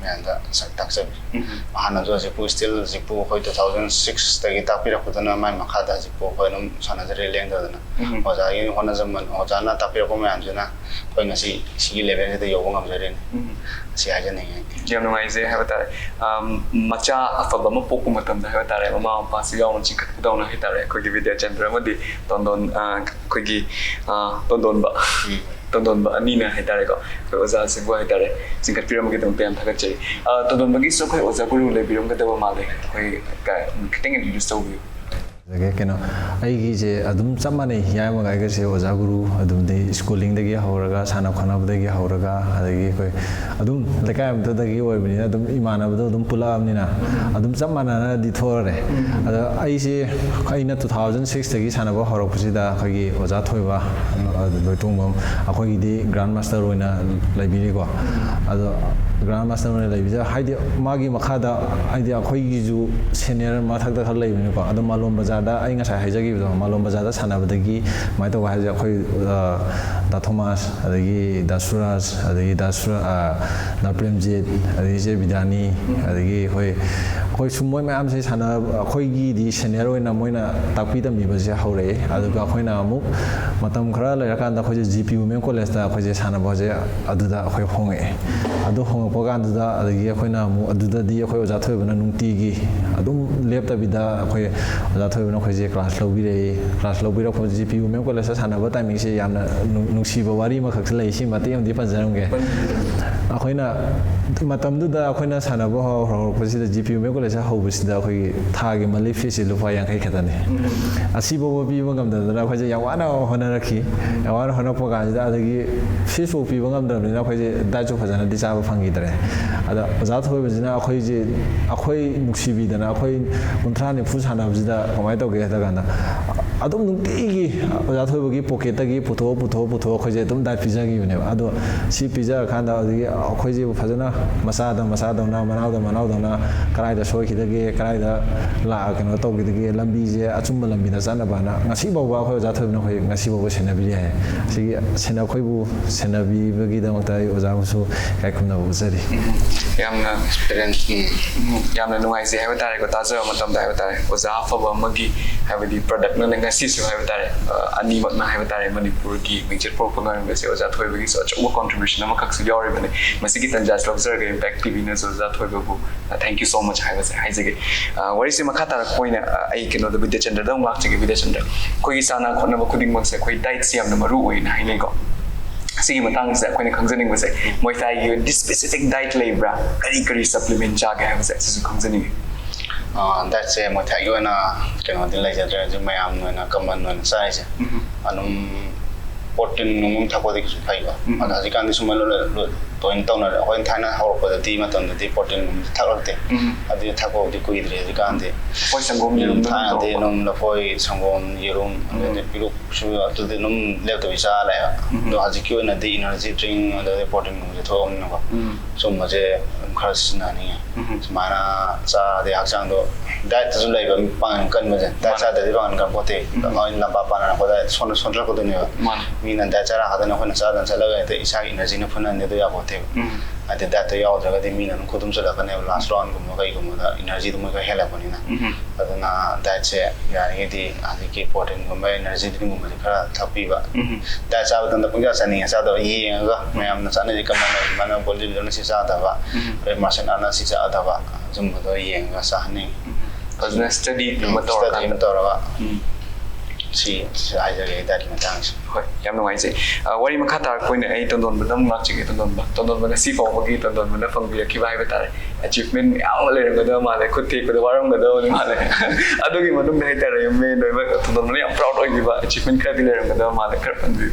ꯃꯌꯥꯝꯗ ꯁꯛ ꯇꯥꯛꯆꯕꯤ꯫ ꯍꯥꯟꯅꯁꯨ ꯍꯧꯖꯤꯛꯄꯨ, still ꯍꯧꯖꯤꯛꯄꯨ ꯑꯩꯈꯣꯏ two thousand six ꯇꯒꯤ ꯇꯥꯛꯄꯤꯔꯛꯄꯗꯨꯅ ꯃꯥꯏ ꯃꯈꯥꯗ ꯍꯧꯖꯤꯛꯄꯨ ꯑꯩꯈꯣꯏ ꯑꯗꯨꯝ ꯁꯥꯟꯅꯖꯔꯤ ꯂꯦꯡꯗꯗꯅ꯫ ꯑꯣꯖꯥꯒꯤ ꯍꯣꯠꯅꯖꯃꯟ, ꯑꯣꯖꯥꯅ ꯇꯥꯛꯄꯤꯔꯛꯄ ꯃꯌꯥꯝꯁꯤꯅ ꯑꯩꯈꯣꯏ ꯉꯁꯤ ꯁꯤꯒꯤ level ꯁꯤꯗ ꯌꯧꯕ ꯉꯝꯖꯔꯤꯅꯤ꯫ ꯑꯁꯤ ꯍꯥꯏꯖꯅꯤꯡꯉꯤ ꯑꯩꯗꯤ꯫ ꯌꯥꯝ ꯅꯨꯡꯉꯥꯏꯖꯩ ꯍꯥꯏꯕ ꯇꯥꯔꯦ꯫ ꯑꯝ, ꯃꯆꯥ ꯑꯐꯕ ꯑꯃ ꯄꯣꯛꯄ ꯃꯇꯝꯗ ꯍꯥꯏꯕ ꯇꯥꯔꯦ, ꯃꯃꯥ ꯃꯄꯥꯁꯤ ꯌꯥꯎꯅ ꯆꯤꯡꯈꯠꯄꯗꯧꯅ ꯍꯥꯏ ꯇꯥꯔꯦ, ꯑꯩꯈꯣꯏꯒꯤ ꯕꯤꯗ꯭ꯌꯥꯆꯟꯗ꯭ꯔ ꯑꯃꯗꯤ ꯇꯣꯟꯗꯣꯟ, ꯑ, ꯑꯩꯈꯣꯏꯒꯤ, ꯑ, ꯇꯣꯟꯗꯣꯟꯕ, ꯇꯣꯟꯗꯣꯟꯕ ꯑꯅꯤꯅ ꯍꯥꯏ ꯇꯥꯔꯦꯀꯣ, ꯑꯩꯈꯣꯏ ꯑꯣꯖꯥꯁꯤꯡꯕꯨ ꯍꯥꯏ ꯇꯥꯔꯦ ꯆꯤꯡꯈꯠꯄꯤꯔꯝꯕꯒꯤꯗꯃꯛꯇ ꯌꯥꯝ ꯊꯥꯒꯠꯆꯔꯤ꯫ ꯑ, ꯇꯣꯟꯗꯣꯟꯕꯒꯤꯁꯨ ꯑꯩꯈꯣꯏ ꯑꯣꯖꯥ ꯒꯨꯔꯨ ꯂꯩꯕꯤꯔꯝꯒꯗꯕ ꯃꯥꯜꯂꯦ, ꯑꯩꯈꯣꯏ ꯀ-, ꯈꯤꯇꯪ introduce ꯇꯧꯕꯤꯌꯨ꯫ ꯀꯩꯅꯣ, ꯑꯩꯒꯤꯁꯦ ꯑꯗꯨꯝ ꯆꯞ ꯃꯥꯟꯅꯩ, ꯏꯌꯥꯝꯕꯒ ꯑꯩꯒꯁꯦ ꯑꯣꯖꯥ ꯒꯨꯔꯨ, ꯑꯗꯨꯝꯗꯤ schooling ꯗꯒꯤ ꯍꯧꯔꯒ, ꯁꯥꯟꯅ ꯈꯣꯠꯅꯕꯗꯒꯤ ꯍꯧꯔꯒ, ꯑꯗꯒꯤ ꯑꯩꯈꯣꯏ ꯑꯗꯨꯝ ꯂꯩꯀꯥꯏ ꯑꯃꯠꯇꯗꯒꯤ ꯑꯣꯏꯕꯅꯤꯅ ꯑꯗꯨꯝ ꯏꯃꯥꯟꯅꯕꯗꯣ ꯑꯗꯨꯝ ꯄꯨꯜꯂꯛꯑꯕꯅꯤꯅ ꯑꯗꯨꯝ ꯆꯞ ꯃꯥꯟꯅꯅꯗꯤ ꯊꯣꯛꯑꯔꯦ꯫ ꯑꯗꯣ ꯑꯩꯁꯦ, ꯑꯩꯅ two thousand six ꯇꯒꯤ ꯁꯥꯟꯅꯕ ꯍꯧꯔꯛꯄꯁꯤꯗ ꯑꯩꯈꯣꯏꯒꯤ ꯑꯣꯖꯥ ꯊꯣꯏꯕ, ꯑꯗꯨ ꯂꯣꯏꯇꯣꯡꯕꯝ, ꯑꯩꯈꯣꯏꯒꯤꯗꯤ grand master ꯑꯣꯏꯅ ꯂꯩꯕꯤꯔꯤꯀꯣ꯫ ꯑꯗꯣ grand master ꯑꯣꯏꯅ ꯂꯩꯕꯤꯗ, ꯍꯥꯏꯗꯤ ꯃꯥꯒꯤ ꯃꯈꯥꯗ, ꯍꯥꯏꯗꯤ ꯑꯩꯈꯣꯏꯒꯤꯁꯨ senior ꯃꯊꯛꯇ ꯈꯔ ꯂꯩꯕꯅꯤꯀꯣ꯫ ꯑꯗꯣ ꯃꯥꯂꯣꯝ ꯕꯖꯥꯔꯗ, ꯑꯩ ꯉꯁꯥꯏ ꯍꯥꯏꯖꯈꯤꯕꯗꯣ, ꯃꯥꯂꯣꯝ ꯕꯖꯥꯔꯗ ꯁꯥꯟꯅꯕꯗꯒꯤ ꯀꯃꯥꯏꯅ ꯇꯧꯕ ꯍꯥꯏꯁꯦ, ꯑꯩꯈꯣꯏ, ꯑ, ꯗꯥ ꯊꯣꯃꯥꯁ, ꯑꯗꯒꯤ ꯗꯥ ꯁꯨꯔꯥꯖ, ꯑꯗꯒꯤ ꯗꯥ ꯁꯨꯔꯥ-, ꯑ, ꯗꯥ ꯄ꯭ꯔꯦꯝꯖꯤꯠ, ꯑꯗꯒꯤ ꯏꯆꯦ ꯕꯤꯗ꯭ꯌꯥꯅꯤ, ꯑꯗꯒꯤ ꯑꯩꯈꯣꯏ, ꯑꯩꯈꯣꯏ ꯁꯨꯝ ꯃꯣꯏ ꯃꯌꯥꯝꯁꯦ ꯁꯥꯟꯅ-, ꯑꯩꯈꯣꯏꯒꯤꯗꯤ senior ꯑꯣꯏꯅ ꯃꯣꯏꯅ ꯇꯥꯛꯄꯤ ꯇꯝꯕꯤꯕꯁꯦ ꯍꯧꯔꯛꯑꯦ꯫ ꯑꯗꯨꯒ ꯑꯩꯈꯣꯏꯅ ꯑꯃꯨꯛ ꯃꯇꯝ ꯈꯔ ꯂꯩꯔꯀꯥꯟꯗ ꯑꯩꯈꯣꯏꯁꯦ G P Women College ꯇ ꯑꯩꯈꯣꯏꯁꯦ ꯁꯥꯟꯅꯕꯁꯦ ꯑꯗꯨꯗ ꯑꯩꯈꯣꯏ ꯍꯣꯡꯉꯛꯑꯦ꯫ ꯑꯗꯨ ꯍꯣꯡꯉꯛꯄ ꯀꯥꯟꯗꯨꯗ, ꯑꯗꯒꯤ ꯑꯩꯈꯣꯏꯅ ꯑꯃꯨꯛ, ꯑꯗꯨꯗꯗꯤ ꯑꯩꯈꯣꯏ ꯑꯣꯖꯥ ꯊꯣꯏꯕꯅ ꯅꯨꯡꯇꯤꯒꯤ ꯑꯗꯨꯝ ꯂꯦꯞꯇꯕꯤꯗ ꯑꯩꯈꯣꯏ ꯑꯣꯖꯥ ꯊꯣꯏꯕꯅ ꯑꯩꯈꯣꯏꯁꯦ class ꯂꯧꯕꯤꯔꯛꯏ꯫ Class ꯂꯧꯕꯤꯔꯛꯄ G P Women College ꯇ ꯁꯥꯟꯅꯕ timing ꯁꯦ ꯌꯥꯝꯅ ꯅꯨꯡ-, ꯅꯨꯡꯁꯤꯕ ꯋꯥꯔꯤ ꯑꯃꯈꯛꯁꯨ ꯂꯩ, ꯁꯤ ꯃꯇꯦꯛ ꯑꯃꯗꯤ ꯄꯟꯖꯔꯝꯒꯦ꯫ ꯑꯩꯈꯣꯏꯅ ꯃꯇꯝꯗꯨꯗ ꯑꯩꯈꯣꯏꯅ ꯁꯥꯟꯅꯕ ꯍꯧ-, ꯍꯧꯔꯛꯄꯁꯤꯗ, G P Women College ꯇ ꯍꯧꯕꯁꯤꯗ ꯑꯩꯈꯣꯏꯒꯤ ꯊꯥꯒꯤ monthly fees ꯁꯦ ꯂꯨꯄꯥ ꯌꯥꯡꯈꯩ ꯈꯛꯇꯅꯤ꯫ ꯑꯁꯤꯐꯥꯎꯕ ꯄꯤꯕ ꯉꯝꯗꯅ ꯑꯩꯈꯣꯏꯁꯦ ꯌꯥꯝ ꯋꯥꯅ ꯍꯣꯠꯅꯔꯛꯈꯤ꯫ ꯌꯥꯝ ꯋꯥꯅ ꯍꯣꯠꯅꯔꯛꯄ ꯀꯥꯟꯁꯤꯗ, ꯑꯗꯒꯤ fees ꯐꯥꯎ ꯄꯤꯕ ꯉꯝꯗ꯭ꯔꯕꯅꯤꯅ ꯑꯩꯈꯣꯏꯁꯦ diet ꯁꯨ ꯐꯖꯅꯗꯤ ꯆꯥꯕ ꯐꯪꯈꯤꯗ꯭ꯔꯦ꯫ ꯑꯗ ꯑꯣꯖꯥ ꯊꯣꯏꯕꯁꯤꯅ ꯑꯩꯈꯣꯏꯁꯦ, ꯑꯩꯈꯣꯏ ꯅꯨꯡꯁꯤꯕꯤꯗꯅ, ꯑꯩꯈꯣꯏ ꯀꯨꯟꯊ꯭ꯔꯥ ꯅꯤꯐꯨ ꯁꯥꯟꯅꯕꯁꯤꯗ ꯀꯃꯥꯏꯅ ꯇꯧꯒꯦ ꯍꯥꯏ ꯀꯥꯟꯗ, ꯑꯗꯨꯝ ꯅꯨꯡꯇꯤꯒꯤ ꯑꯣꯖꯥ ꯊꯣꯏꯕꯒꯤ ꯄꯣꯀꯦꯠꯇꯒꯤ ꯄꯨꯊꯣꯛꯑ ꯄꯨꯊꯣꯛꯑ ꯄꯨꯊꯣꯛꯑ ꯑꯩꯈꯣꯏꯁꯦ ꯑꯗꯨꯝ ꯗꯥꯏꯠ ꯄꯤꯖꯈꯤꯕꯅꯦꯕ꯫ ꯑꯗꯣ ꯁꯤ ꯄꯤꯖꯔꯀꯥꯟꯗ ꯑꯗꯒꯤ ꯑꯩꯈꯣꯏꯁꯦ ꯐꯖꯅ ꯃꯆꯥꯗ ꯃꯆꯥꯗꯧꯅ, ꯃꯅꯥꯎꯗ ꯃꯅꯥꯎꯗꯧꯅ, ꯀꯗꯥꯏꯗ ꯁꯣꯏꯈꯤꯗꯒꯦ, ꯀꯗꯥꯏꯗ ꯂꯥꯛꯑ ꯀꯩꯅꯣ ꯇꯧꯈꯤꯗꯒꯦ, ꯂꯝꯕꯤꯁꯦ ꯑꯆꯨꯝꯕ ꯂꯝꯕꯤꯗ ꯆꯠꯅꯕꯅ ꯉꯁꯤ ꯐꯥꯎꯕ ꯑꯩꯈꯣꯏ ꯑꯣꯖꯥ ꯊꯣꯏꯕꯅ ꯑꯩꯈꯣꯏ ꯉꯁꯤ ꯐꯥꯎꯕ ꯁꯦꯟꯅꯕꯤꯔꯤ ꯍꯥꯏ꯫ ꯁꯤꯒꯤ ꯁꯦꯟꯅ ꯑꯩꯈꯣꯏꯕꯨ ꯁꯦꯟꯅꯕꯤꯕꯒꯤꯗꯃꯛꯇ ꯑꯩ ꯑꯣꯖꯥꯕꯨꯁꯨ ꯏꯀꯥꯏ ꯈꯨꯝꯅꯕ ꯎꯠꯆꯔꯤ꯫ ꯌꯥꯝꯅ ꯑꯦꯛꯁꯄꯤꯔꯤꯌꯦꯟꯁ꯫ ꯎꯝ, ꯌꯥꯝꯅ ꯅꯨꯡꯉꯥꯏꯖꯩ ꯍꯥꯏꯕ ꯇꯥꯔꯦꯀꯣ꯫ ꯇꯥꯖꯕ ꯃꯇꯝꯗ ꯍꯥꯏꯕ ꯇꯥꯔꯦ, ꯑꯣꯖꯥ ꯑꯐꯕ ꯑꯃꯒꯤ, ꯍꯥꯏꯕꯗꯤ ꯄ꯭ꯔꯗꯛꯅ ꯉꯁꯤꯁꯨ ꯍꯥꯏꯕ ꯇꯥꯔꯦ, ꯑ, ꯑꯅꯤꯃꯛꯅ ꯍꯥꯏꯕ ꯇꯥꯔꯦ, ꯃꯅꯤꯄꯨꯔꯒꯤ ꯃꯤꯡꯆꯠ ꯄꯨꯔꯛꯄ ꯉꯝꯂꯤꯕꯁꯦ ꯑꯣꯖꯥ ꯊꯣꯏꯕꯒꯤꯁꯨ ꯑꯆꯧꯕ ꯀꯣꯟꯇ꯭ꯔꯤꯕ꯭ꯌꯨꯁꯟ ꯑꯃꯈꯛꯁꯨ ꯌꯥꯎꯔꯤꯕꯅꯤ꯫ ꯃꯁꯤꯒꯤ ꯇꯥꯟꯖꯥꯁꯤ ꯂꯧꯖꯔꯒ ꯏꯝꯄꯦꯛ ꯇꯤꯚꯤꯅꯁꯨ ꯑꯣꯖꯥ ꯊꯣꯏꯕꯕꯨ thank you so much ꯍꯥꯏꯕꯁꯦ ꯍꯥꯏꯖꯒꯦ꯫ ꯑ, ꯋꯥꯔꯤꯁꯦ ꯃꯈꯥ ꯇꯥꯔꯛꯄ ꯑꯣꯏꯅ, ꯑ, ꯑꯩ ꯀꯩꯅꯣꯗ ꯕꯤꯗ꯭ꯌꯥꯆꯟꯗ꯭ꯔꯗ ꯑꯃꯨꯛ ꯂꯥꯛꯆꯒꯦ꯫ ꯕꯤꯗ꯭ꯌꯥꯆꯟꯗ꯭ꯔ, ꯑꯩꯈꯣꯏꯒꯤ ꯁꯥꯟꯅ ꯈꯣꯠꯅꯕ ꯈꯨꯗꯤꯡꯃꯛꯁꯦ ꯑꯩꯈꯣꯏ ꯗꯥꯏꯠꯁꯤ ꯌꯥꯝꯅ ꯃꯔꯨ ꯑꯣꯏꯅ ꯍꯥꯏꯅꯩꯀꯣ꯫ ꯁꯤꯒꯤ ꯃꯇꯥꯡꯁꯤꯗ ꯑꯩꯈꯣꯏꯅ ꯈꯪꯖꯅꯤꯡꯕꯁꯦ, ꯃꯣꯏ ꯊꯥꯏꯒꯤ ꯑꯣꯏꯅ ꯗꯤ ꯁ꯭ꯄꯦꯁꯤꯐꯤꯛ ꯗꯥꯏꯠ ꯂꯩꯕ꯭ꯔꯥ, ꯀꯔꯤ ꯀꯔꯤ ꯁꯄ꯭ꯂꯤꯃꯦꯟ ꯆꯥꯒꯦ ꯍꯥꯏꯕꯁꯦ ꯁꯤꯁꯨ ꯈꯪꯖꯅꯤꯡꯉꯤ꯫ ꯗꯥꯏꯠꯁꯦ ꯃꯣꯏ ꯊꯥꯏꯒꯤ ꯑꯣꯏꯅ ꯀꯩꯅꯣꯗꯤ ꯂꯩꯖꯗ꯭ꯔꯦ, ꯍꯧꯖꯤꯛ ꯃꯌꯥꯝꯅ ꯑꯣꯏꯅ ꯀꯃꯟ ꯑꯣꯏꯅ ꯆꯥꯔꯤꯁꯦ ꯑꯗꯨꯝ ꯄ꯭ꯔꯣꯇꯤꯟꯒꯨꯝꯕ ꯊꯛꯄꯗꯤ ꯀꯩꯁꯨ ꯐꯩꯀꯣ꯫ ꯑꯗꯣ ꯍꯧꯖꯤꯛꯀꯥꯟꯗꯤ ꯁꯨꯝꯕ ꯂꯣꯏ ꯂꯣꯏ ꯇꯣꯏꯅ ꯇꯧꯅꯔꯦ꯫ ꯑꯩꯈꯣꯏꯅ ꯊꯥꯏꯅ ꯍꯧꯔꯛꯄꯗꯗꯤ ꯃꯇꯝꯗꯗꯤ ꯄ꯭ꯔꯣꯇꯤꯟꯒꯨꯝꯕꯁꯦ ꯊꯛꯂꯛꯇꯦ꯫ ꯑꯗꯨꯗꯤ ꯊꯛꯄꯕꯨꯗꯤ ꯀꯨꯏꯗ꯭ꯔꯦ ꯍꯧꯖꯤꯛꯀꯥꯟꯗꯤ꯫ ꯑꯩꯈꯣꯏ ꯁꯪꯒꯣꯝ ꯌꯦꯔꯨꯝꯗ ꯑꯗꯨꯝ ꯊꯥꯏꯅꯗꯤ ꯇꯧꯕ꯫ ꯑꯗꯨꯝ ꯂꯐꯣꯏ, ꯁꯪꯒꯣꯝ, ꯌꯦꯔꯨꯝ, ꯑꯗꯩꯗꯤ ꯄꯤꯔꯨꯛ ꯁꯨ ꯑꯗꯨꯗꯤ ꯑꯗꯨꯝ ꯂꯦꯞꯇꯕꯤ ꯆꯥꯔ ꯂꯥꯛꯑꯦꯕ꯫ ꯑꯗꯣ ꯍꯧꯖꯤꯛꯀꯤ ꯑꯣꯏꯅꯗꯤ ꯏꯅꯔꯖꯤ ꯗ꯭ꯔꯤꯡ ꯑꯗꯩꯗꯤ ꯄ꯭ꯔꯣꯇꯤꯟꯒꯨꯝꯕꯁꯦ ꯊꯣꯛꯑꯕꯅꯤꯅꯀꯣ, ꯁꯨꯝꯕꯁꯦ ꯑꯗꯨꯝ ꯈꯔ ꯁꯤꯖꯤꯟꯅꯍꯟꯅꯤꯡꯉꯦ꯫ ꯁꯨꯃꯥꯏꯅ ꯆꯥꯔꯗꯤ ꯍꯛꯆꯥꯡꯗꯣ, ꯗꯥꯏꯠꯇꯁꯨ ꯂꯩꯕ ꯄꯥꯡꯒꯜ ꯀꯟꯕꯁꯦ, ꯗꯥꯏꯠ ꯆꯥꯗ꯭ꯔꯗꯤ ꯄꯥꯡꯒꯜ ꯀꯟꯄꯣꯠꯇꯦ꯫ ꯃꯣꯏ ꯂꯝꯄꯥꯛ ꯄꯥꯅꯔꯛꯄꯗ ꯁꯣꯟ- ꯁꯣꯟꯊꯔꯛꯀꯗꯣꯏꯅꯦꯕ꯫ ꯃꯥꯅꯦ꯫ ꯃꯤꯅ ꯗꯥꯏꯠ ꯆꯥꯔ ꯍꯥꯗꯅ ꯑꯩꯈꯣꯏꯅ ꯆꯥꯗꯅ ꯆꯠꯂꯒ ꯍꯦꯛꯇ ꯏꯁꯥꯒꯤ ꯏꯅꯔꯖꯤꯅ ꯐꯨꯅꯍꯟꯅꯤ, ꯑꯗꯨ ꯌꯥꯄꯣꯠꯇꯦꯕ꯫ ꯍꯥꯏꯗꯤ ꯗꯥꯏꯠꯇꯣ ꯌꯥꯎꯗ꯭ꯔꯒꯗꯤ ꯃꯤꯅ ꯑꯗꯨꯝ ꯈꯨꯗꯨꯝ ꯆꯠꯂꯛꯀꯅꯦꯕ, ꯂꯥꯁ ꯔꯥꯎꯟꯒꯨꯝꯕ ꯀꯩꯒꯨꯝꯕꯗ ꯏꯅꯔꯖꯤꯗꯣ ꯃꯣꯏ ꯈꯔ ꯍꯦꯜꯂꯛꯄꯅꯤꯅ꯫ ꯑꯗꯨꯅ ꯗꯥꯏꯠꯁꯦ ꯌꯥꯔꯤꯉꯩꯗꯤ ꯍꯧꯖꯤꯛꯀꯤ ꯄ꯭ꯔꯣꯇꯤꯟꯒꯨꯝꯕ, ꯏꯅꯔꯖꯤ ꯗ꯭ꯔꯤꯡꯒꯨꯝꯕꯁꯦ ꯈꯔ ꯊꯛꯄꯤꯕ꯫ ꯗꯥꯏꯠ ꯆꯥꯕ ꯃꯇꯝꯗ ꯄꯨꯡꯆꯥ ꯆꯥꯅꯤꯡꯉꯦ ꯆꯥꯗꯕ ꯌꯦꯡꯉꯒ, ꯃꯌꯥꯝꯅ ꯆꯥꯅꯔꯤ ꯀꯃꯥꯏꯅ, ꯑꯗꯨꯃꯥꯏꯅ ꯕꯣꯗꯤ ꯕꯤꯜꯗꯔꯅ ꯁꯤ ꯆꯥꯗꯕ, ꯑꯗꯩ ꯃꯥꯔꯁꯦꯜ ꯑꯥꯔꯠꯅ ꯁꯤ ꯆꯥꯗꯕ, ꯑꯗꯨꯝꯕꯗꯣ ꯌꯦꯡꯉꯒ ꯆꯥꯍꯟꯅꯤꯡꯉꯤ꯫ ꯐꯖꯅ ꯁ꯭ꯇꯗꯤ ꯑꯃ ꯁ꯭ꯇꯗꯤ ꯑꯃ ꯇꯧꯔꯀꯥꯟꯗ꯫ ꯇꯧꯔꯒ ꯁꯤ ꯁꯤ ꯍꯥꯏꯖꯒꯦ ꯑꯩ ꯗꯥꯏꯠꯀꯤ ꯃꯇꯥꯡꯁꯦ꯫ ꯍꯣꯏ, ꯌꯥꯝ ꯅꯨꯡꯉꯥꯏꯖꯩ꯫ ꯑ, ꯋꯥꯔꯤ ꯃꯈꯥ ꯇꯥꯔꯛꯄ ꯑꯣꯏꯅ ꯑꯩ ꯇꯣꯟꯗꯣꯟꯕꯗ ꯑꯃꯨꯛ ꯂꯥꯛꯆꯒꯦ꯫ ꯇꯣꯟꯗꯣꯟꯕ, ꯇꯣꯟꯗꯣꯟꯕ ꯉꯁꯤ ꯐꯥꯎꯕꯒꯤ ꯇꯣꯟꯗꯣꯟꯕꯅ ꯐꯪꯕꯤꯔꯛꯈꯤꯕ ꯍꯥꯏꯕ ꯇꯥꯔꯦ, ꯑꯦꯆꯤꯚꯃꯦꯟ ꯃꯌꯥꯝ ꯑꯃ ꯂꯩꯔꯝꯒꯗꯕ ꯃꯥꯜꯂꯦ, ꯈꯨꯠ ꯊꯦꯛꯄꯗ ꯋꯥꯔꯝꯒꯗꯕꯅꯤ ꯃꯥꯜꯂꯦ꯫ ꯑꯗꯨꯒꯤ ꯃꯅꯨꯡꯗ ꯍꯥꯏꯇꯥꯔꯦ, ꯃꯦꯟ ꯑꯣꯏꯕ ꯇꯣꯟꯗꯣꯟꯕꯅ ꯌꯥꯝ ꯄ꯭ꯔꯥꯎꯗ ꯑꯣꯏꯈꯤꯕ ꯑꯦꯆꯤꯚꯃꯦꯟ ꯈꯔꯗꯤ ꯂꯩꯔꯝꯒꯗꯕ ꯃꯥꯜꯂꯦ, ꯈꯔ ꯄꯟꯕꯤꯌꯨ꯫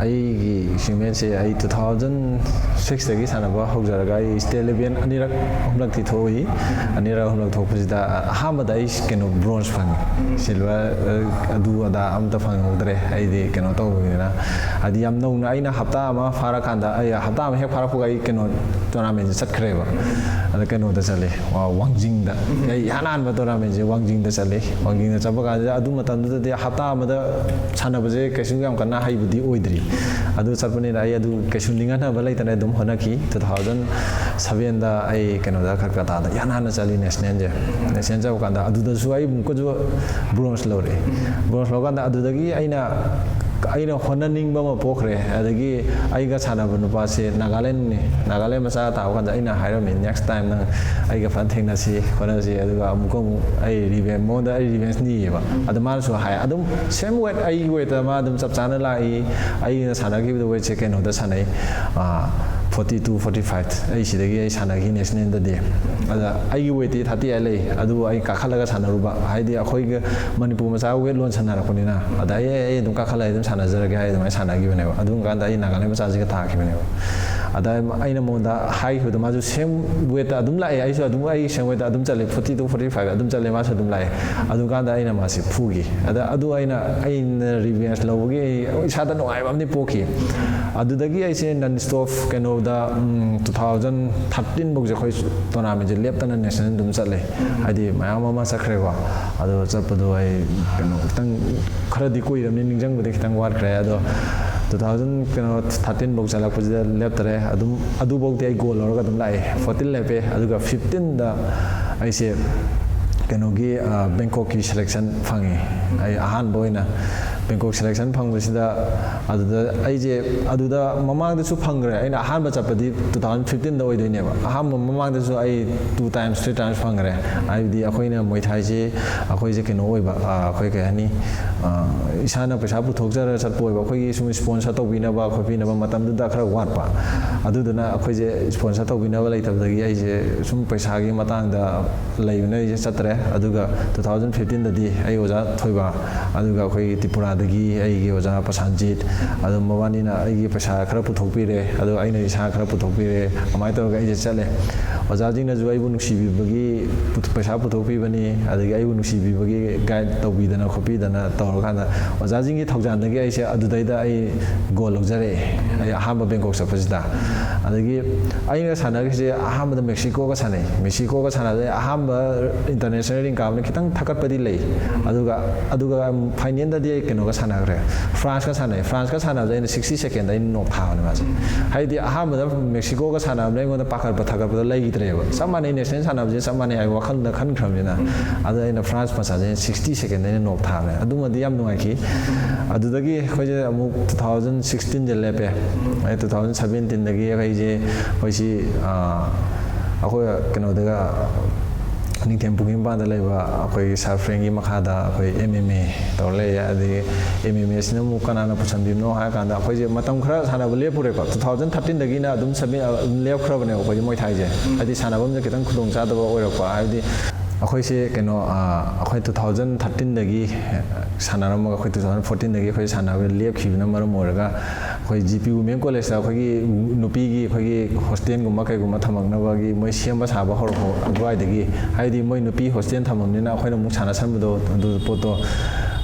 ꯑꯩꯒꯤ Boxing match ꯁꯦ ꯑꯩ two thousand six ꯇꯒꯤ ꯁꯥꯟꯅꯕ ꯍꯧꯖꯔꯒ ꯑꯩ state level ꯑꯅꯤꯔꯛ ꯑꯍꯨꯝꯂꯛꯇꯤ ꯊꯣꯛꯏ꯫ ꯑꯅꯤꯔꯛ ꯑꯍꯨꯝꯂꯛ ꯊꯣꯛꯄꯁꯤꯗ ꯑꯍꯥꯟꯕꯗ ꯑꯩ ꯀꯩꯅꯣ bronze ꯐꯪꯉꯤ, silver ꯑꯗꯨ ꯑꯗꯥ ꯑꯝꯇ ꯐꯪꯍꯧꯗ꯭ꯔꯦ꯫ ꯑꯩꯗꯤ ꯀꯩꯅꯣ ꯇꯧꯕꯅꯤꯅ, ꯍꯥꯏꯗꯤ ꯌꯥꯝ ꯅꯧꯅ ꯑꯩꯅ ꯍꯞꯇꯥ ꯑꯃ ꯐꯥꯔꯀꯥꯟꯗ, ꯑꯩ ꯍꯞꯇꯥ ꯑꯃ ꯍꯦꯛ ꯐꯥꯔꯛꯄꯒ ꯑꯩ ꯀꯩꯅꯣ tournament ꯁꯦ ꯆꯠꯈ꯭ꯔꯦꯕ꯫ ꯑꯗ ꯀꯩꯅꯣꯗ ꯆꯠꯂꯦ, ꯋꯥꯡꯖꯤꯡꯗ꯫ ꯑꯩ ꯏꯍꯥꯟ ꯍꯥꯟꯕ tournament ꯁꯦ ꯋꯥꯡꯖꯤꯡꯗ ꯆꯠꯂꯦ꯫ ꯋꯥꯡꯖꯤꯡꯗ ꯆꯠꯄ ꯀꯥꯟꯁꯤꯗ ꯑꯗꯨ ꯃꯇꯝꯗꯨꯗꯗꯤ ꯍꯞꯇꯥ ꯑꯃꯗ ꯁꯥꯟꯅꯕꯁꯦ ꯀꯩꯁꯨ ꯌꯥꯝ ꯀꯟꯅ ꯍꯩꯕꯗꯤ ꯑꯣꯏꯗ꯭ꯔꯤ꯫ ꯑꯗꯨ ꯆꯠꯄꯅꯤꯅ ꯑꯩ ꯑꯗꯨ ꯀꯩꯁꯨ ꯅꯤꯡꯍꯟꯅꯕ ꯂꯩꯇꯅ ꯑꯗꯨꯝ ꯍꯣꯠꯅꯈꯤ꯫ Two thousand seven ꯗ ꯑꯩ ꯀꯩꯅꯣꯗ ꯀꯜꯀꯇꯥꯗ ꯏꯍꯥꯟ ꯍꯥꯟꯅ ꯆꯠꯂꯤ national ꯁꯦ꯫ National ꯆꯠꯄ ꯀꯥꯟꯗ ꯑꯗꯨꯗꯁꯨ ꯑꯩ ꯑꯃꯨꯛꯀꯁꯨ bronze ꯂꯧꯔꯛꯑꯦ꯫ Bronze ꯂꯧꯔꯀꯥꯟꯗ ꯑꯗꯨꯗꯒꯤ ꯑꯩꯅ ꯑꯩꯅ ꯍꯣꯠꯅꯅꯤꯡꯕ ꯑꯃ ꯄꯣꯛꯈ꯭ꯔꯦ꯫ ꯑꯗꯒꯤ ꯑꯩꯒ ꯁꯥꯟꯅꯕ ꯅꯨꯄꯥꯁꯦ ꯅꯥꯒꯥꯂꯦꯟꯅꯤ꯫ ꯅꯥꯒꯥꯂꯦꯟ ꯃꯆꯥ ꯇꯥꯕ ꯀꯥꯟꯗ ꯑꯩꯅ ꯍꯥꯏꯔꯝꯃꯤ, "Next time ꯅꯪ ꯑꯩꯒ ꯐꯖꯅ ꯊꯦꯡꯅꯁꯤ, ꯈꯣꯠꯅꯁꯤ, ꯑꯗꯨꯒ ꯑꯃꯨꯛꯀ ꯑꯃꯨꯛ ꯑꯩ revenge", ꯃꯉꯣꯟꯗ ꯑꯩ revenge ꯅꯤꯌꯦꯕ꯫ ꯑꯗꯣ ꯃꯥꯅꯁꯨ ꯍꯥꯏ, ꯑꯗꯨꯝ same weight, ꯑꯩꯒꯤ weight ꯇ ꯃꯥ ꯑꯗꯨꯝ ꯆꯞ ꯆꯥꯅ ꯂꯥꯛꯏ꯫ ꯑꯩꯅ ꯁꯥꯟꯅꯈꯤꯕꯗ weight ꯁꯦ ꯀꯩꯅꯣꯗ ꯁꯥꯟꯅꯩ, forty two, forty five꯫ ꯑꯩ ꯁꯤꯗꯒꯤ ꯑꯩ ꯁꯥꯟꯅꯈꯤ national ꯗꯗꯤ꯫ ꯑꯗ ꯑꯩꯒꯤ weight ꯇꯤ thirty eight ꯂꯩ, ꯑꯗꯨꯕꯨ ꯑꯩ ꯀꯥꯈꯠꯂꯒ ꯁꯥꯟꯅꯔꯨꯕ, ꯍꯥꯏꯗꯤ ꯑꯩꯈꯣꯏꯒ ꯃꯅꯤꯄꯨꯔ ꯃꯆꯥ weight ꯂꯣꯟꯁꯟꯅꯔꯛꯄꯅꯤꯅ꯫ ꯑꯗ ꯑꯩ, "ꯑꯩ ꯑꯗꯨꯝ ꯀꯥꯈꯠꯂ ꯑꯩ ꯑꯗꯨꯝ ꯁꯥꯟꯅꯖꯔꯒꯦ" ꯍꯥꯏ, ꯑꯗꯨꯃꯥꯏꯅ ꯁꯥꯟꯅꯈꯤꯕꯅꯦꯕ꯫ ꯑꯗꯨꯝ ꯀꯥꯟꯗ ꯑꯩ ꯅꯥꯒꯥꯂꯦꯟ ꯃꯆꯥꯁꯤꯒ ꯇꯥꯈꯤꯕꯅꯦꯕ꯫ ꯑꯗ ꯑꯩꯅ ꯃꯉꯣꯟꯗ ꯍꯥꯏꯈꯤꯕꯗꯣ, ꯃꯥꯁꯨ same weight ꯇ ꯑꯗꯨꯝ ꯂꯥꯛꯑꯦ, ꯑꯩꯁꯨ ꯑꯗꯨꯝ ꯑꯩ same weight ꯇ ꯑꯗꯨꯝ ꯆꯠꯂꯦ, forty two, forty five ꯑꯗꯨꯝ ꯆꯠꯂꯦ, ꯃꯥꯁꯨ ꯑꯗꯨꯝ ꯂꯥꯛꯑꯦ꯫ ꯑꯗꯨꯝ ꯀꯥꯟꯗ ꯑꯩꯅ ꯃꯥꯁꯦ ꯐꯨꯈꯤ꯫ ꯑꯗ ꯑꯗꯨ ꯑꯩꯅ, ꯑꯩꯅ revenge ꯂꯧꯕꯒꯤ ꯑꯩ ꯏꯁꯥꯗ ꯅꯨꯡꯉꯥꯏꯕ ꯑꯃꯗꯤ ꯄꯣꯛꯈꯤ꯫ ꯑꯗꯨꯗꯒꯤ ꯑꯩꯁꯦ non stop ꯀꯩꯅꯣꯗ, ꯎꯝ, two thousand thirteen ꯐꯥꯎꯁꯦ ꯑꯩꯈꯣꯏ tournament ꯁꯦ ꯂꯦꯞꯇꯅ national ꯑꯗꯨꯝ ꯆꯠꯂꯦ꯫ ꯍꯥꯏꯗꯤ ꯃꯌꯥꯝ ꯑꯃ ꯆꯠꯈ꯭ꯔꯦꯀꯣ꯫ ꯑꯗꯣ ꯆꯠꯄꯗꯣ ꯑꯩ ꯀꯩꯅꯣ ꯈꯤꯇꯪ, ꯈꯔꯗꯤ ꯀꯨꯏꯔꯕꯅꯤ, ꯅꯤꯡꯁꯤꯡꯕꯗꯤ ꯈꯤꯇꯪ ꯋꯥꯠꯈ꯭ꯔꯦ꯫ ꯑꯗꯣ two thousand, ꯀꯩꯅꯣ, thirteen ꯐꯥꯎ ꯆꯠꯂꯛꯄꯁꯤꯗ ꯂꯦꯞꯇꯔꯦ꯫ ꯑꯗꯨꯝ ꯑꯗꯨꯐꯥꯎꯗꯤ ꯑꯩ gold ꯂꯧꯔꯒ ꯑꯗꯨꯝ ꯂꯥꯛꯑꯦ꯫ Fourteen ꯂꯦꯞꯄꯦ, ꯑꯗꯨꯒ fifteen ꯗ ꯑꯩꯁꯦ ꯀꯩꯅꯣꯒꯤ, ꯑ, ꯕꯦꯡꯀꯣꯛꯀꯤ selection ꯐꯪꯉꯤ꯫ ꯑꯩ ꯑꯍꯥꯟꯕ ꯑꯣꯏꯅ ꯕꯦꯡꯀꯣꯛ selection ꯐꯪꯕꯁꯤꯗ, ꯑꯗꯨꯗ ꯑꯩꯁꯦ, ꯑꯗꯨꯗ ꯃꯃꯥꯡꯗꯁꯨ ꯐꯪꯈ꯭ꯔꯦ꯫ ꯑꯩꯅ ꯑꯍꯥꯟꯕ ꯆꯠꯄꯗꯤ two thousand fifteen ꯗ ꯑꯣꯏꯗꯣꯏꯅꯦꯕ꯫ ꯑꯍꯥꯟꯕ ꯃꯃꯥꯡꯗꯁꯨ ꯑꯩ two times, three times ꯐꯪꯈ꯭ꯔꯦ꯫ ꯍꯥꯏꯕꯗꯤ ꯑꯩꯈꯣꯏꯅ Muay Thai ꯁꯦ, ꯑꯩꯈꯣꯏꯁꯦ ꯀꯩꯅꯣ ꯑꯣꯏꯕ, ꯑ, ꯑꯩꯈꯣꯏ ꯀꯩ ꯍꯥꯏꯅꯤ, ꯑ, ꯏꯁꯥꯅ ꯄꯩꯁꯥ ꯄꯨꯊꯣꯛꯆꯔꯒ ꯆꯠꯄ ꯑꯣꯏꯕ, ꯑꯩꯈꯣꯏꯒꯤ ꯁꯨꯝ sponsor ꯇꯧꯕꯤꯅꯕ ꯈꯣꯠꯄꯤꯅꯕ ꯃꯇꯝꯗꯨꯗ ꯈꯔ ꯋꯥꯠꯄ꯫ ꯑꯗꯨꯗꯨꯅ ꯑꯩꯈꯣꯏꯁꯦ sponsor ꯇꯧꯕꯤꯅꯕ ꯂꯩꯇꯕꯗꯒꯤ ꯑꯩꯁꯦ ꯁꯨꯝ ꯄꯩꯁꯥꯒꯤ ꯃꯇꯥꯡꯗ ꯂꯩꯕꯅ ꯑꯩꯁꯦ ꯆꯠꯇ꯭ꯔꯦ꯫ ꯑꯗꯨꯒ two thousand fifteen ꯗꯗꯤ ꯑꯩ ꯑꯣꯖꯥ ꯊꯣꯏꯕ, ꯑꯗꯨꯒ ꯑꯩꯈꯣꯏꯒꯤ ꯇ꯭ꯔꯤꯄꯨꯔꯥꯗ ꯑꯗꯒꯤ ꯑꯩꯒꯤ ꯑꯣꯖꯥ ꯄ꯭ꯔꯁꯥꯟꯖꯤꯠ, ꯑꯗꯨꯝ ꯃꯕꯥꯅꯤꯅ ꯑꯩꯒꯤ ꯄꯩꯁꯥ ꯈꯔ ꯄꯨꯊꯣꯛꯄꯤꯔꯦ, ꯑꯗꯣ ꯑꯩꯅ ꯏꯁꯥ ꯈꯔ ꯄꯨꯊꯣꯛꯄꯤꯔꯦ꯫ ꯑꯗꯨꯃꯥꯏꯅ ꯇꯧꯔꯒ ꯑꯩꯁꯦ ꯆꯠꯂꯦ꯫ ꯑꯣꯖꯥꯁꯤꯡꯅꯁꯨ ꯑꯩꯕꯨ ꯅꯨꯡꯁꯤꯕꯤꯕꯒꯤ, ꯄꯩꯁꯥ ꯄꯨꯊꯣꯛꯄꯤꯕꯅꯤ, ꯑꯗꯒꯤ ꯑꯩꯕꯨ ꯅꯨꯡꯁꯤꯕꯤꯕꯒꯤ ꯒꯥꯏꯗ ꯇꯧꯕꯤꯗꯅ ꯈꯣꯠꯄꯤꯗꯅ ꯇꯧꯔꯀꯥꯟꯗ, ꯑꯣꯖꯥꯁꯤꯡꯒꯤ ꯊꯧꯖꯥꯜꯗꯒꯤ ꯑꯩꯁꯦ ꯑꯗꯨꯗꯩꯗ ꯑꯩ ꯒꯣꯜ ꯂꯧꯖꯔꯛꯑꯦ꯫ ꯑꯩ ꯑꯍꯥꯟꯕ ꯕꯦꯡꯀꯣꯛ ꯆꯠꯄꯁꯤꯗ꯫ ꯑꯗꯒꯤ ꯑꯩꯅ ꯁꯥꯟꯅꯈ꯭ꯔꯤꯁꯦ ꯑꯍꯥꯟꯕꯗ ꯃꯦꯛꯁꯤꯀꯣꯒ ꯁꯥꯟꯅꯩ꯫ ꯃꯦꯛꯁꯤꯀꯣꯒ ꯁꯥꯟꯅꯕꯗ ꯑꯍꯥꯟꯕ ꯏꯟꯇꯔꯅꯦꯁꯅꯦꯜ ꯔꯦꯡ ꯀꯥꯕꯅ ꯈꯤꯇꯪ ꯊꯥꯒꯠꯄꯗꯤ ꯂꯩ꯫ ꯑꯗꯨꯒ, ꯑꯗꯨꯒ ꯐꯥꯏꯅꯦꯜꯗꯗꯤ ꯑꯩ ꯀꯩꯅꯣꯒ ꯁꯥꯟꯅꯈ꯭ꯔꯦ, ꯐ꯭ꯔꯥꯟꯁꯀ ꯁꯥꯟꯅꯩ꯫ ꯐ꯭ꯔꯥꯟꯁꯀ ꯁꯥꯟꯅꯕꯗ ꯑꯩꯅ ꯁꯤꯛꯁꯇꯤ ꯁꯦꯀꯦꯟꯗ ꯑꯩꯅ ꯅꯣꯛ ꯊꯥꯕꯅꯦ ꯃꯥꯁꯦ꯫ ꯍꯥꯏꯗꯤ ꯑꯍꯥꯟꯕꯗ ꯃꯦꯛꯁꯤꯀꯣꯒ ꯁꯥꯟꯅꯕꯗ ꯑꯩꯉꯣꯟꯗ ꯄꯥꯈꯠꯄ ꯊꯥꯒꯠꯄꯗꯣ ꯂꯩꯈꯤꯗ꯭ꯔꯦꯕ꯫ ꯆꯞ ꯃꯥꯟꯅꯩ, ꯅꯦꯁꯅꯦꯜ ꯁꯥꯟꯅꯕꯁꯦ ꯆꯞ ꯃꯥꯟꯅꯩ ꯍꯥꯏꯕ ꯋꯥꯈꯜꯗ ꯈꯟꯈ꯭ꯔꯕꯅꯤꯅ꯫ ꯑꯗꯨꯗ ꯑꯩꯅ ꯐ꯭ꯔꯥꯟꯁ ꯃꯆꯥꯁꯦ ꯁꯤꯛꯁꯇꯤ ꯁꯦꯀꯦꯟꯗ ꯑꯩꯅ ꯅꯣꯛ ꯊꯥꯕꯅꯦ꯫ ꯑꯗꯨꯃꯗꯤ ꯌꯥꯝ ꯅꯨꯡꯉꯥꯏꯈꯤ꯫ ꯑꯗꯨꯗꯒꯤ ꯑꯩꯈꯣꯏꯁꯦ ꯑꯃꯨꯛ ꯇꯨ ꯊꯥꯎꯖꯟ ꯁꯤꯛꯁꯇꯤꯟꯁꯦ ꯂꯦꯞꯄꯦ꯫ ꯑꯩ ꯇꯨ ꯊꯥꯎꯖꯟ ꯁꯕꯦꯟꯇꯤꯟꯗꯒꯤ ꯑꯩꯁꯦ, ꯑꯩꯈꯣꯏꯁꯤ, ꯑꯩꯈꯣꯏ ꯀꯩꯅꯣꯗꯒ, ꯅꯤꯡꯊꯦꯝ ꯄꯨꯈ꯭ꯔꯤ ꯃꯄꯥꯟꯗ ꯂꯩꯕ ꯑꯩꯈꯣꯏꯒꯤ ꯁꯥꯔ ꯐ꯭ꯔꯦꯡꯒꯤ ꯃꯈꯥꯗ ꯑꯩꯈꯣꯏ ꯑꯦꯝ ꯑꯦꯝ ꯑꯦ ꯇꯧꯔ ꯂꯩꯌꯦ꯫ ꯑꯗꯒꯤ ꯑꯦꯝ ꯑꯦꯝ ꯑꯦꯁꯤꯅ ꯑꯃꯨꯛ ꯀꯅꯥꯅ ꯄꯨꯁꯟꯕꯤꯕꯅꯣ ꯍꯥꯏꯔ ꯀꯥꯟꯗ, ꯑꯩꯈꯣꯏꯁꯦ ꯃꯇꯝ ꯈꯔ ꯁꯥꯟꯅꯕ ꯂꯦꯞꯄꯨꯔꯦꯀꯣ꯫ ꯇꯨ ꯊꯥꯎꯖꯟ ꯊꯥꯔꯇꯤꯟꯗꯒꯤꯅ ꯑꯗꯨꯝ ꯁꯕꯃꯤꯠ, ꯑꯗꯨꯝ ꯂꯦꯞꯈ꯭ꯔꯕꯅꯦꯕ ꯑꯩꯈꯣꯏꯁꯦ ꯃꯣꯏ ꯊꯥꯏꯁꯦ꯫ ꯍꯥꯏꯗꯤ ꯁꯥꯟꯅꯐꯝꯁꯦ ꯈꯤꯇꯪ ꯈꯨꯗꯣꯡ ꯆꯥꯗꯕ ꯑꯣꯏꯔꯛꯄ꯫ ꯍꯥꯏꯕꯗꯤ ꯑꯩꯈꯣꯏꯁꯦ ꯀꯩꯅꯣ, ꯑꯩꯈꯣꯏ ꯇꯨ ꯊꯥꯎꯖꯟ ꯊꯥꯔꯇꯤꯟꯗꯒꯤ ꯁꯥꯟꯅꯔꯝꯃꯒ, ꯑꯩꯈꯣꯏ ꯇꯨ ꯊꯥꯎꯖꯟ ꯐꯣꯔꯇꯤꯟꯗꯒꯤ ꯑꯩꯈꯣꯏ ꯁꯥꯟꯅꯕ ꯂꯦꯞꯈꯤꯕꯅ ꯃꯔꯝ ꯑꯣꯏꯔꯒ, ꯑꯩꯈꯣꯏ ꯖꯤ ꯄꯤ ꯋꯨꯃꯦꯟ ꯀꯣꯂꯦꯖꯇ ꯑꯩꯈꯣꯏꯒꯤ ꯅꯨꯄꯤꯒꯤ ꯑꯩꯈꯣꯏꯒꯤ ꯍꯣꯁꯇꯦꯜꯒꯨꯝꯕ ꯀꯩꯒꯨꯝꯕ ꯊꯝꯃꯛꯅꯕꯒꯤ ꯃꯣꯏ ꯁꯦꯝꯕ ꯁꯥꯕ ꯍꯧꯔꯛꯄ ꯑꯗꯨꯋꯥꯏꯗꯒꯤ, ꯍꯥꯏꯗꯤ ꯃꯣꯏ ꯅꯨꯄꯤ ꯍꯣꯁꯇꯦꯜ ꯊꯝꯃꯕꯅꯤꯅ ꯑꯩꯈꯣꯏꯅ ꯑꯃꯨꯛ ꯁꯥꯟꯅꯁꯟꯕꯗꯣ, ꯑꯗꯨ ꯄꯣꯠꯇꯣ,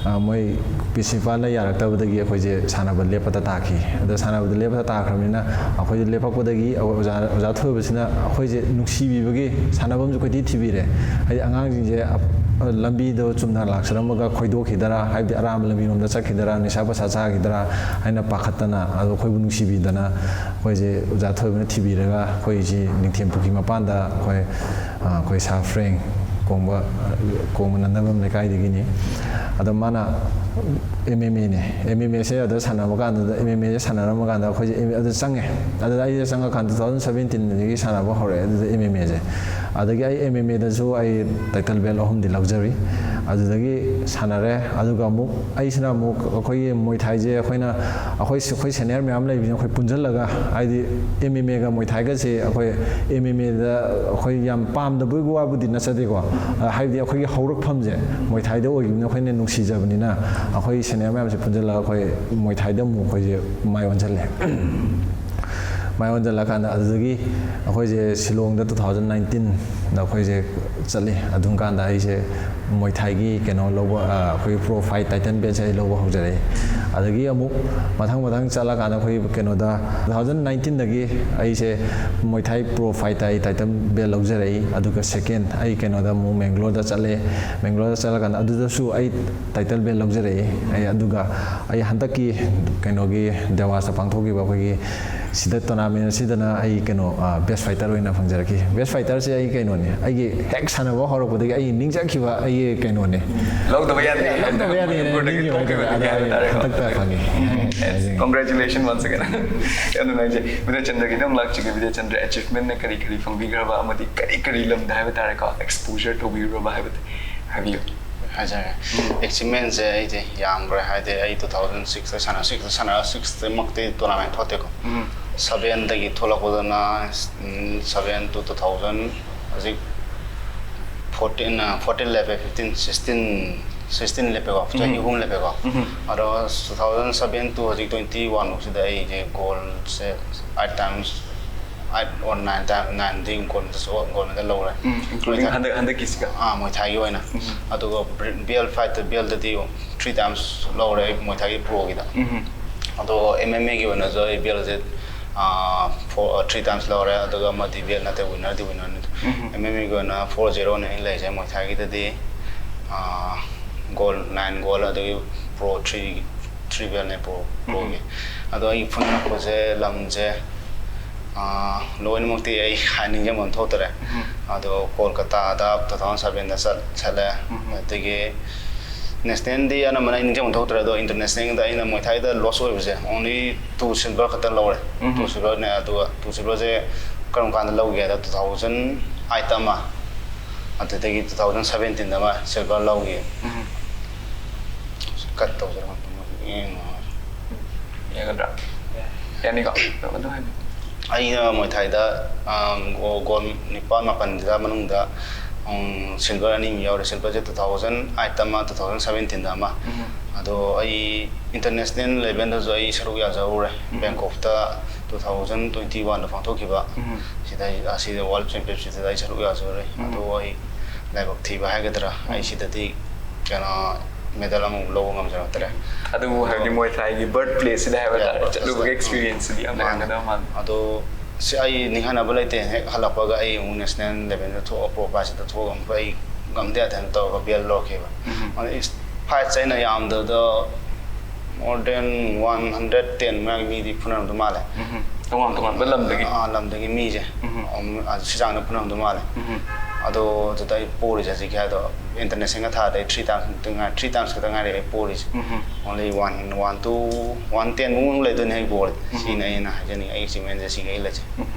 ꯑ, ꯃꯣꯏ ꯄ꯭ꯔꯤꯟꯁꯤꯄꯥꯜꯅ ꯌꯥꯔꯛꯇꯕꯗꯒꯤ ꯑꯩꯈꯣꯏꯁꯦ ꯁꯥꯟꯅꯕ ꯂꯦꯞꯄꯗ ꯇꯥꯈꯤ꯫ ꯑꯗ ꯁꯥꯟꯅꯕꯗ ꯂꯦꯞꯄꯗ ꯇꯥꯈ꯭ꯔꯕꯅꯤꯅ ꯑꯩꯈꯣꯏꯁꯦ ꯂꯦꯞꯄꯛꯄꯗꯒꯤ ꯑꯣꯖꯥ, ꯑꯣꯖꯥ ꯊꯣꯏꯕꯁꯤꯅ ꯑꯩꯈꯣꯏꯁꯦ ꯅꯨꯡꯁꯤꯕꯤꯕꯒꯤ ꯁꯥꯟꯅꯐꯝꯁꯨ ꯀꯣꯏꯊꯤ ꯊꯤꯕꯤꯔꯦ꯫ ꯍꯥꯏꯗꯤ ꯑꯉꯥꯡꯁꯤꯡꯁꯦ ꯑ-, ꯂꯝꯕꯤꯗꯣ ꯆꯨꯝꯅ ꯂꯥꯛꯆꯔꯝꯃꯒ ꯈꯣꯏꯗꯣꯛꯈꯤꯗꯔꯥ, ꯍꯥꯏꯕꯗꯤ ꯑꯔꯥꯟꯕ ꯂꯝꯕꯤꯔꯣꯝꯗ ꯆꯠꯈꯤꯗꯔꯥ, ꯅꯤꯁꯥ ꯄꯁꯥ ꯆꯥꯈꯤꯗꯔꯥ ꯍꯥꯏꯅ ꯄꯥꯈꯠꯇꯅ, ꯑꯗꯣ ꯑꯩꯈꯣꯏꯕꯨ ꯅꯨꯡꯁꯤꯕꯤꯗꯅ ꯑꯩꯈꯣꯏꯁꯦ ꯑꯣꯖꯥ ꯊꯣꯏꯕꯅ ꯊꯤꯕꯤꯔꯒ ꯑꯩꯈꯣꯏꯁꯤ ꯅꯤꯡꯊꯦꯝ ꯄꯨꯈ꯭ꯔꯤ ꯃꯄꯥꯟꯗ ꯑꯩꯈꯣꯏ, ꯑ, ꯑꯩꯈꯣꯏ ꯁꯥꯔ ꯐ꯭ꯔꯦꯡ ꯀꯣꯡꯕ, ꯑ, ꯀꯣꯡꯕ ꯅꯟꯗꯕꯝ ꯂꯩꯀꯥꯏꯗꯒꯤꯅꯤ꯫ ꯑꯗꯣ ꯃꯥꯅ ꯑꯦꯝ ꯑꯦꯝ ꯑꯦꯅꯦ, ꯑꯦꯝ ꯑꯦꯝ ꯑꯦꯁꯦ ꯑꯗ ꯁꯥꯟꯅꯕ ꯀꯥꯟꯗꯨꯗ, ꯑꯦꯝ ꯑꯦꯝ ꯑꯦꯁꯦ ꯁꯥꯟꯅꯔꯝꯕ ꯀꯥꯟꯗ ꯑꯩꯈꯣꯏꯁꯦ ꯑꯦꯝ-, ꯑꯗꯨ ꯆꯪꯉꯦ꯫ ꯑꯗꯨꯗ ꯑꯩꯁꯦ ꯆꯪꯉꯀꯥꯟꯗ ꯇꯨ ꯊꯥꯎꯖꯟ ꯁꯕꯦꯟꯇꯤꯟꯗꯒꯤ ꯁꯥꯟꯅꯕ ꯍꯧꯔꯛꯑꯦ ꯑꯗꯨꯗ ꯑꯦꯝ ꯑꯦꯝ ꯑꯦꯁꯦ꯫ ꯑꯗꯒꯤ ꯑꯩ ꯑꯦꯝ ꯑꯦꯝ ꯑꯦꯗꯁꯨ ꯑꯩ ꯇꯥꯏꯇꯜ ꯕꯦꯜ ꯑꯍꯨꯝꯗꯤ ꯂꯧꯖꯔꯨꯏ꯫ ꯑꯗꯨꯗꯒꯤ ꯁꯥꯟꯅꯔꯦ꯫ ꯑꯗꯨꯒ ꯑꯃꯨꯛ ꯑꯩꯁꯤꯅ ꯑꯃꯨꯛ ꯑꯩꯈꯣꯏꯒꯤ ꯃꯣꯏ ꯊꯥꯏꯁꯦ ꯑꯩꯈꯣꯏꯅ, ꯑꯩꯈꯣꯏ ꯑꯩꯈꯣꯏ ꯁꯦꯅꯤꯌꯔ ꯃꯌꯥꯝ ꯂꯩꯕꯅꯤꯅ ꯑꯩꯈꯣꯏ ꯄꯨꯟꯁꯤꯜꯂꯒ, ꯍꯥꯏꯗꯤ ꯑꯦꯝ ꯑꯦꯝ ꯑꯦꯒ ꯃꯣꯏ ꯊꯥꯏꯒꯁꯦ ꯑꯩꯈꯣꯏ ꯑꯦꯝ ꯑꯦꯝ ꯑꯦꯗ ꯑꯩꯈꯣꯏ ꯌꯥꯝ ꯄꯥꯝꯗꯕꯒꯤ ꯋꯥꯕꯨꯗꯤ ꯅꯠꯆꯗꯦꯀꯣ꯫ ꯍꯥꯏꯕꯗꯤ ꯑꯩꯈꯣꯏꯒꯤ ꯍꯧꯔꯛꯐꯝꯁꯦ ꯃꯣꯏ ꯊꯥꯏꯗ ꯑꯣꯏꯈꯤꯕꯅꯤꯅ ꯑꯩꯈꯣꯏꯅ ꯅꯨꯡꯁꯤꯖꯕꯅꯤꯅ ꯑꯩꯈꯣꯏ ꯁꯦꯅꯤꯌꯔ ꯃꯌꯥꯝꯁꯦ ꯄꯨꯟꯁꯤꯜꯂꯒ ꯑꯩꯈꯣꯏ ꯃꯣꯏ ꯊꯥꯏꯗ ꯑꯃꯨꯛ ꯑꯩꯈꯣꯏꯁꯦ ꯃꯥꯏ ꯑꯣꯟꯁꯤꯜꯂꯦ꯫ ꯃꯥꯏ ꯑꯣꯟꯁꯤꯜꯂꯀꯥꯟꯗ ꯑꯗꯨꯗꯒꯤ ꯑꯩꯈꯣꯏꯁꯦ ꯁꯤꯂꯣꯡꯗ two thousand nineteenꯗ ꯑꯩꯈꯣꯏꯁꯦ ꯆꯠꯂꯤ꯫ ꯑꯗꯨꯝ ꯀꯥꯟꯗ ꯑꯩꯁꯦ ꯃꯣꯏ ꯊꯥꯏꯒꯤ ꯀꯩꯅꯣ ꯂꯧꯕ, ꯑꯩꯈꯣꯏ ꯄ꯭ꯔꯣ ꯐꯥꯏꯠ ꯇꯥꯏꯇꯜ ꯕꯦꯜꯁꯦ ꯑꯩ ꯂꯧꯕ ꯍꯧꯖꯔꯛꯏ꯫ ꯑꯗꯒꯤ ꯑꯃꯨꯛ ꯃꯊꯪ ꯃꯊꯪ ꯆꯠꯂꯀꯥꯟꯗ ꯑꯩꯈꯣꯏ ꯀꯩꯅꯣꯗ two thousand nineteenꯗꯒꯤ ꯑꯩꯁꯦ ꯃꯣꯏ ꯊꯥꯏ ꯄ꯭ꯔꯣ ꯐꯥꯏꯠꯇ ꯑꯩ ꯇꯥꯏꯇꯜ ꯕꯦꯜ ꯂꯧꯖꯔꯛꯏ꯫ ꯑꯗꯨꯒ ꯁꯦꯀꯦꯟ ꯑꯩ ꯀꯩꯅꯣꯗ ꯑꯃꯨꯛ ꯃꯦꯡꯒ꯭ꯂꯣꯔꯗ ꯆꯠꯂꯦ꯫ ꯃꯦꯡꯒ꯭ꯂꯣꯔꯗ ꯆꯠꯂꯀꯥꯟꯗ ꯑꯗꯨꯗꯁꯨ ꯑꯩ ꯇꯥꯏꯇꯜ ꯕꯦꯜ ꯂꯧꯖꯔꯛꯏ꯫ ꯑꯩ ꯑꯗꯨꯒ ꯑꯩ ꯍꯟꯗꯛꯀꯤ ꯀꯩꯅꯣꯒꯤ ꯗꯦꯋꯥꯁꯇ ꯄꯥꯡꯊꯣꯛꯈꯤꯕ ꯑꯩꯈꯣꯏꯒꯤ ꯁꯤꯗ ꯇꯣꯔꯅꯥꯃꯦꯟ ꯑꯁꯤꯗꯅ ꯑꯩ ꯀꯩꯅꯣ ꯕꯦꯁ ꯐꯥꯏꯇꯔ ꯑꯣꯏꯅ ꯐꯪꯖꯔꯛꯈꯤ꯫ ꯕꯦꯁ ꯐꯥꯏꯇꯔꯁꯦ ꯑꯩ ꯀꯩꯅꯣꯅꯦ, ꯑꯩꯒꯤ ꯍꯦꯛ ꯁꯥꯟꯅꯕ ꯍꯧꯔꯛꯄꯗꯒꯤ ꯑꯩ ꯅꯤꯡꯖꯈꯤꯕ ꯑꯩꯒꯤ ꯀꯩꯅꯣꯅꯦ꯫ ꯂꯧꯗꯕ ꯌꯥꯗꯦ꯫ ꯂꯧꯗꯕ ꯌꯥꯗꯦꯅ ꯃꯅꯤꯄꯨꯔꯗꯒꯤ ꯅꯤꯡꯈꯤꯕ ꯊꯣꯛꯈꯤꯕꯅꯤ ꯍꯥꯏꯇꯥꯔꯦ꯫ ꯍꯥꯏꯕ ꯇꯥꯔꯦꯀꯣ꯫ ꯍꯟꯗꯛꯇ ꯐꯪꯉꯤ꯫ Congratulations once again. ꯌꯥꯝ ꯅꯨꯡꯉꯥꯏꯖꯩ꯫ ꯕꯤꯗ꯭ꯌꯥꯆꯟꯗ꯭ꯔꯒꯤꯗ ꯑꯃꯨꯛ ꯂꯥꯛꯆꯒꯦ꯫ ꯕꯤꯗ꯭ꯌꯥꯆꯟꯗ꯭ꯔ, achievementꯅ ꯀꯔꯤ ꯀꯔꯤ ꯐꯪꯕꯤꯈ꯭ꯔꯕ ꯑꯃꯗꯤ ꯀꯔꯤ ꯀꯔꯤ ꯂꯝꯗ ꯍꯥꯏꯕ ꯇꯥꯔꯦꯀꯣ, exposure ꯇꯧꯕꯤꯔꯨꯔꯕ ꯍꯥꯏꯕꯗꯤ ꯍꯥꯏꯕꯤꯌꯨ꯫ ꯍꯥꯏꯖꯔꯦ꯫ Achievementꯁꯦ ꯑꯩꯗꯤ ꯌꯥꯝꯈ꯭ꯔꯦ꯫ ꯍꯥꯏꯗꯤ ꯑꯩ two thousand sixꯇ ꯁꯥꯟꯅ, sixꯇ ꯁꯥꯟꯅ, sixꯇꯃꯛꯇꯤ tournament ꯊꯣꯛꯇꯦꯀꯣ꯫ Um. Sevenꯗꯒꯤ ꯊꯣꯛꯂꯛꯄꯗꯨꯅ, um, seven to two thousand, ꯍꯧꯖꯤꯛ fourteen, fourteen ꯂꯦꯞꯄꯦ, fifteen, sixteen, sixteen ꯂꯦꯞꯄꯦꯀꯣ, ꯆꯍꯤ ꯎꯝ꯫ ꯑꯍꯨꯝ ꯂꯦꯞꯄꯦꯀꯣ꯫ ꯎꯝ꯫ ꯑꯗꯣ two thousand seven to ꯍꯧꯖꯤꯛ twenty one ꯐꯥꯎꯁꯤꯗ ꯑꯩꯁꯦ goalꯁꯦ eight times, eight or nine time, nineꯗꯤ goal, gold medal ꯂꯧꯔꯦ꯫ ꯎꯝ, including ꯍꯟꯗꯛ, ꯍꯟꯗꯛꯀꯤꯁꯤꯒ꯫ ꯑꯥ, ꯃꯣꯏ ꯊꯥꯏꯒꯤ ꯑꯣꯏꯅ꯫ ꯎꯝ꯫ ꯑꯗꯨꯒ belt fightꯇ, beltꯗꯗꯤ three times ꯂꯧꯔꯦ ꯑꯩ ꯃꯣꯏ ꯊꯥꯏꯒꯤ proꯒꯤꯗ꯫ ꯎꯝ꯫ ꯑꯗꯣ MMAꯒꯤ ꯑꯣꯏꯅꯁꯨ ꯑꯩ beltꯁꯦ, ꯑꯥ, four, three times ꯂꯧꯔꯦ꯫ ꯑꯗꯨꯒ ꯑꯃꯗꯤ belt ꯅꯠꯇꯦ, winnerꯗꯤ winnerꯅꯤ꯫ ꯎꯝ꯫ MMAꯒꯤ ꯑꯣꯏꯅ four zeroꯅꯦ ꯑꯩꯅ ꯂꯩꯔꯤꯁꯦ꯫ ꯃꯣꯏ ꯊꯥꯏꯒꯤꯗꯗꯤ, ꯑꯥ, gold, nine gold, ꯑꯗꯒꯤ pro three, three beltꯅꯦ pro, proꯒꯤ꯫ ꯑꯗꯣ ꯑꯩ ꯐꯨꯅꯔꯛꯄꯁꯦ ꯂꯝꯁꯦ, ꯑꯥ, ꯂꯣꯏꯅꯃꯛꯇꯤ ꯑꯩ ꯍꯥꯏ ꯅꯤꯡꯁꯤꯡꯕ ꯊꯣꯛꯇꯔꯦ꯫ ꯎꯝ꯫ ꯑꯗꯣ ꯀꯣꯜꯀꯇꯥꯗ two thousand sevenꯗ ꯆꯠ-, ꯆꯠꯂꯦ꯫ ꯎꯝ꯫ ꯑꯗꯒꯤ nationalꯗꯤ ꯑꯅꯝꯕꯅ ꯑꯩ ꯅꯤꯡꯁꯤꯡꯕ ꯊꯣꯛꯇ꯭ꯔꯦ꯫ ꯑꯗꯣ internationalꯗ ꯑꯩꯅ ꯃꯣꯏ ꯊꯥꯏꯗ loss ꯑꯣꯏꯕꯁꯦ only two silver ꯈꯛꯇ ꯂꯧꯔꯦ꯫ ꯎꯝ꯫ Two silverꯅꯦ꯫ ꯑꯗꯨꯒ two silverꯁꯦ ꯀꯔꯝ ꯀꯥꯟꯗ ꯂꯧꯒꯦ ꯍꯥꯏꯗ two thousand eight ꯑꯃ, ꯑꯗꯨꯗꯒꯤ ꯇꯨ ꯊꯥꯎꯖꯟ ꯁꯕꯦꯟꯇꯤꯟꯗ ꯑꯃ ꯁꯤꯜꯚꯔ ꯂꯧꯈꯤ꯫ ꯀꯠ ꯇꯧꯖꯔꯛꯄ ꯌꯦꯡꯉꯣ꯫ ꯌꯥꯒꯗ꯭ꯔꯥ? ꯌꯥꯅꯤꯀꯣ? ꯑꯗꯨ ꯍꯥꯏꯕꯤꯌꯨ꯫ ꯑꯩꯅ ꯃꯣꯏ ꯊꯥꯏꯗ ꯒꯣꯜ ꯅꯤꯄꯥꯜ ꯃꯥꯄꯜꯁꯤꯗ ꯃꯅꯨꯡꯗ ꯁꯤꯜꯚꯔ ꯑꯅꯤ ꯑꯃ ꯌꯥꯎꯔꯦ꯫ ꯁꯤꯜꯚꯔꯁꯦ ꯇꯨ ꯊꯥꯎꯖꯟ ꯑꯩꯠꯇ ꯑꯃ, ꯇꯨ ꯊꯥꯎꯖꯟ ꯁꯕꯦꯟꯇꯤꯟꯗ ꯑꯃ꯫ ꯑꯗꯣ ꯑꯩ ꯏꯟꯇꯔꯅꯦꯁꯅꯦꯜ ꯂꯦꯚꯦꯜꯗꯁꯨ ꯑꯩ ꯁꯔꯨꯛ ꯌꯥꯖꯍꯧꯔꯦ꯫ ꯕꯦꯡꯀꯣꯛꯇ ꯇꯨ ꯊꯥꯎꯖꯟ ꯇ꯭ꯋꯦꯟꯇꯤ ꯋꯥꯟꯗ ꯄꯥꯡꯊꯣꯛꯈꯤꯕ ꯁꯤꯗ ꯑꯩ, ꯑꯁꯤꯗ ꯋꯥꯔꯜ ꯆꯦꯝꯄꯤꯌꯟꯁꯤꯞꯁꯤꯗ ꯑꯩ ꯁꯔꯨꯛ ꯌꯥꯖꯔꯨꯔꯦ꯫ ꯑꯗꯣ ꯑꯩ ꯂꯥꯏꯕꯛ ꯊꯤꯕ ꯍꯥꯏꯒꯗ꯭ꯔꯥ, ꯑꯩ ꯁꯤꯗꯗꯤ ꯀꯩꯅꯣ ꯃꯦꯗꯜ ꯑꯃꯨꯛ ꯂꯧꯕ ꯉꯝꯖꯔꯛꯇ꯭ꯔꯦ꯫ ꯑꯗꯨꯕꯨ ꯍꯥꯏꯕꯗꯤ ꯃꯣꯏ ꯊꯥꯏꯒꯤ ꯕꯔꯠ ꯄ꯭ꯂꯦꯁꯁꯤꯗ ꯍꯥꯏꯕ ꯇꯥꯔꯦ, ꯌꯥ, ꯆꯠꯂꯨꯕꯒꯤ ꯑꯦꯛꯁꯄꯤꯔꯤꯌꯦꯟꯁꯁꯤꯗꯤ ꯌꯥꯝ ꯃꯥꯅꯦ꯫ ꯂꯩꯔꯝꯒꯗꯕ ꯃꯥꯜꯂꯤ꯫ ꯑꯗꯣ ꯁꯤ ꯑꯩ ꯅꯤꯡꯍꯟꯅꯕ ꯂꯩꯇꯦ꯫ ꯍꯦꯛ ꯍꯜꯂꯛꯄꯒ ꯑꯩ ꯑꯃꯨꯛ ꯅꯦꯁꯅꯦꯜ ꯂꯦꯚꯦꯜꯗ ꯊꯣꯛꯑ, ꯄ꯭ꯔꯣ ꯄꯥꯏꯁꯤꯗ ꯊꯣꯛꯑꯒ ꯑꯃꯨꯛ ꯑꯩ ꯉꯝꯗ ꯌꯥꯗꯦꯅ ꯇꯧꯔꯒ ꯕꯦꯜ ꯂꯧꯔꯛꯈꯤꯕ꯫ ꯑꯗꯣ ꯐꯥꯏꯠꯁꯦ ꯑꯩꯅ ꯌꯥꯝꯗꯕꯗ more than one hundred ten ꯃꯌꯥꯒꯤ ꯃꯤꯗꯤ ꯐꯨꯅꯔꯝꯗꯧ ꯃꯥꯜꯂꯦ꯫ ꯇꯣꯉꯥꯟ ꯇꯣꯉꯥꯟꯕ ꯂꯝꯗꯒꯤ꯫ ꯑꯥ, ꯂꯝꯗꯒꯤ ꯃꯤꯁꯦ꯫ ꯑꯝ, ꯑ, ꯁꯤ ꯆꯥꯡꯗ ꯐꯨꯅꯔꯝꯗꯧ ꯃꯥꯜꯂꯦ꯫ ꯑꯗꯣ ꯑꯗꯨꯗ ꯑꯩ ꯄꯣꯔꯤꯁꯦ ꯍꯧꯖꯤꯛꯀꯤ ꯍꯥꯏꯗꯣ ꯏꯟꯇꯔꯅꯦꯁꯅꯦꯜꯒ ꯊꯥꯗ ꯑꯩ ꯊ꯭ꯔꯤ ꯇꯥꯏꯝꯁ ꯈꯛꯇ ꯉꯥꯏ, ꯊ꯭ꯔꯤ ꯇꯥꯏꯝꯁ ꯈꯛꯇ ꯉꯥꯏꯔꯦ ꯑꯩ ꯄꯣꯔꯤꯁꯦ꯫ Only one, one to one ten ꯃꯨꯛ ꯂꯩꯗꯣꯏꯅꯦ ꯑꯩ ꯄꯣꯔꯗꯤ꯫ ꯁꯤꯅ ꯑꯩꯅ ꯍꯥꯏꯖꯅꯤꯡꯉꯤ, ꯑꯩ ꯑꯦꯆꯤꯞꯃꯦꯟꯁꯦ ꯁꯤꯒ ꯑꯩ ꯂꯩꯖꯩ꯫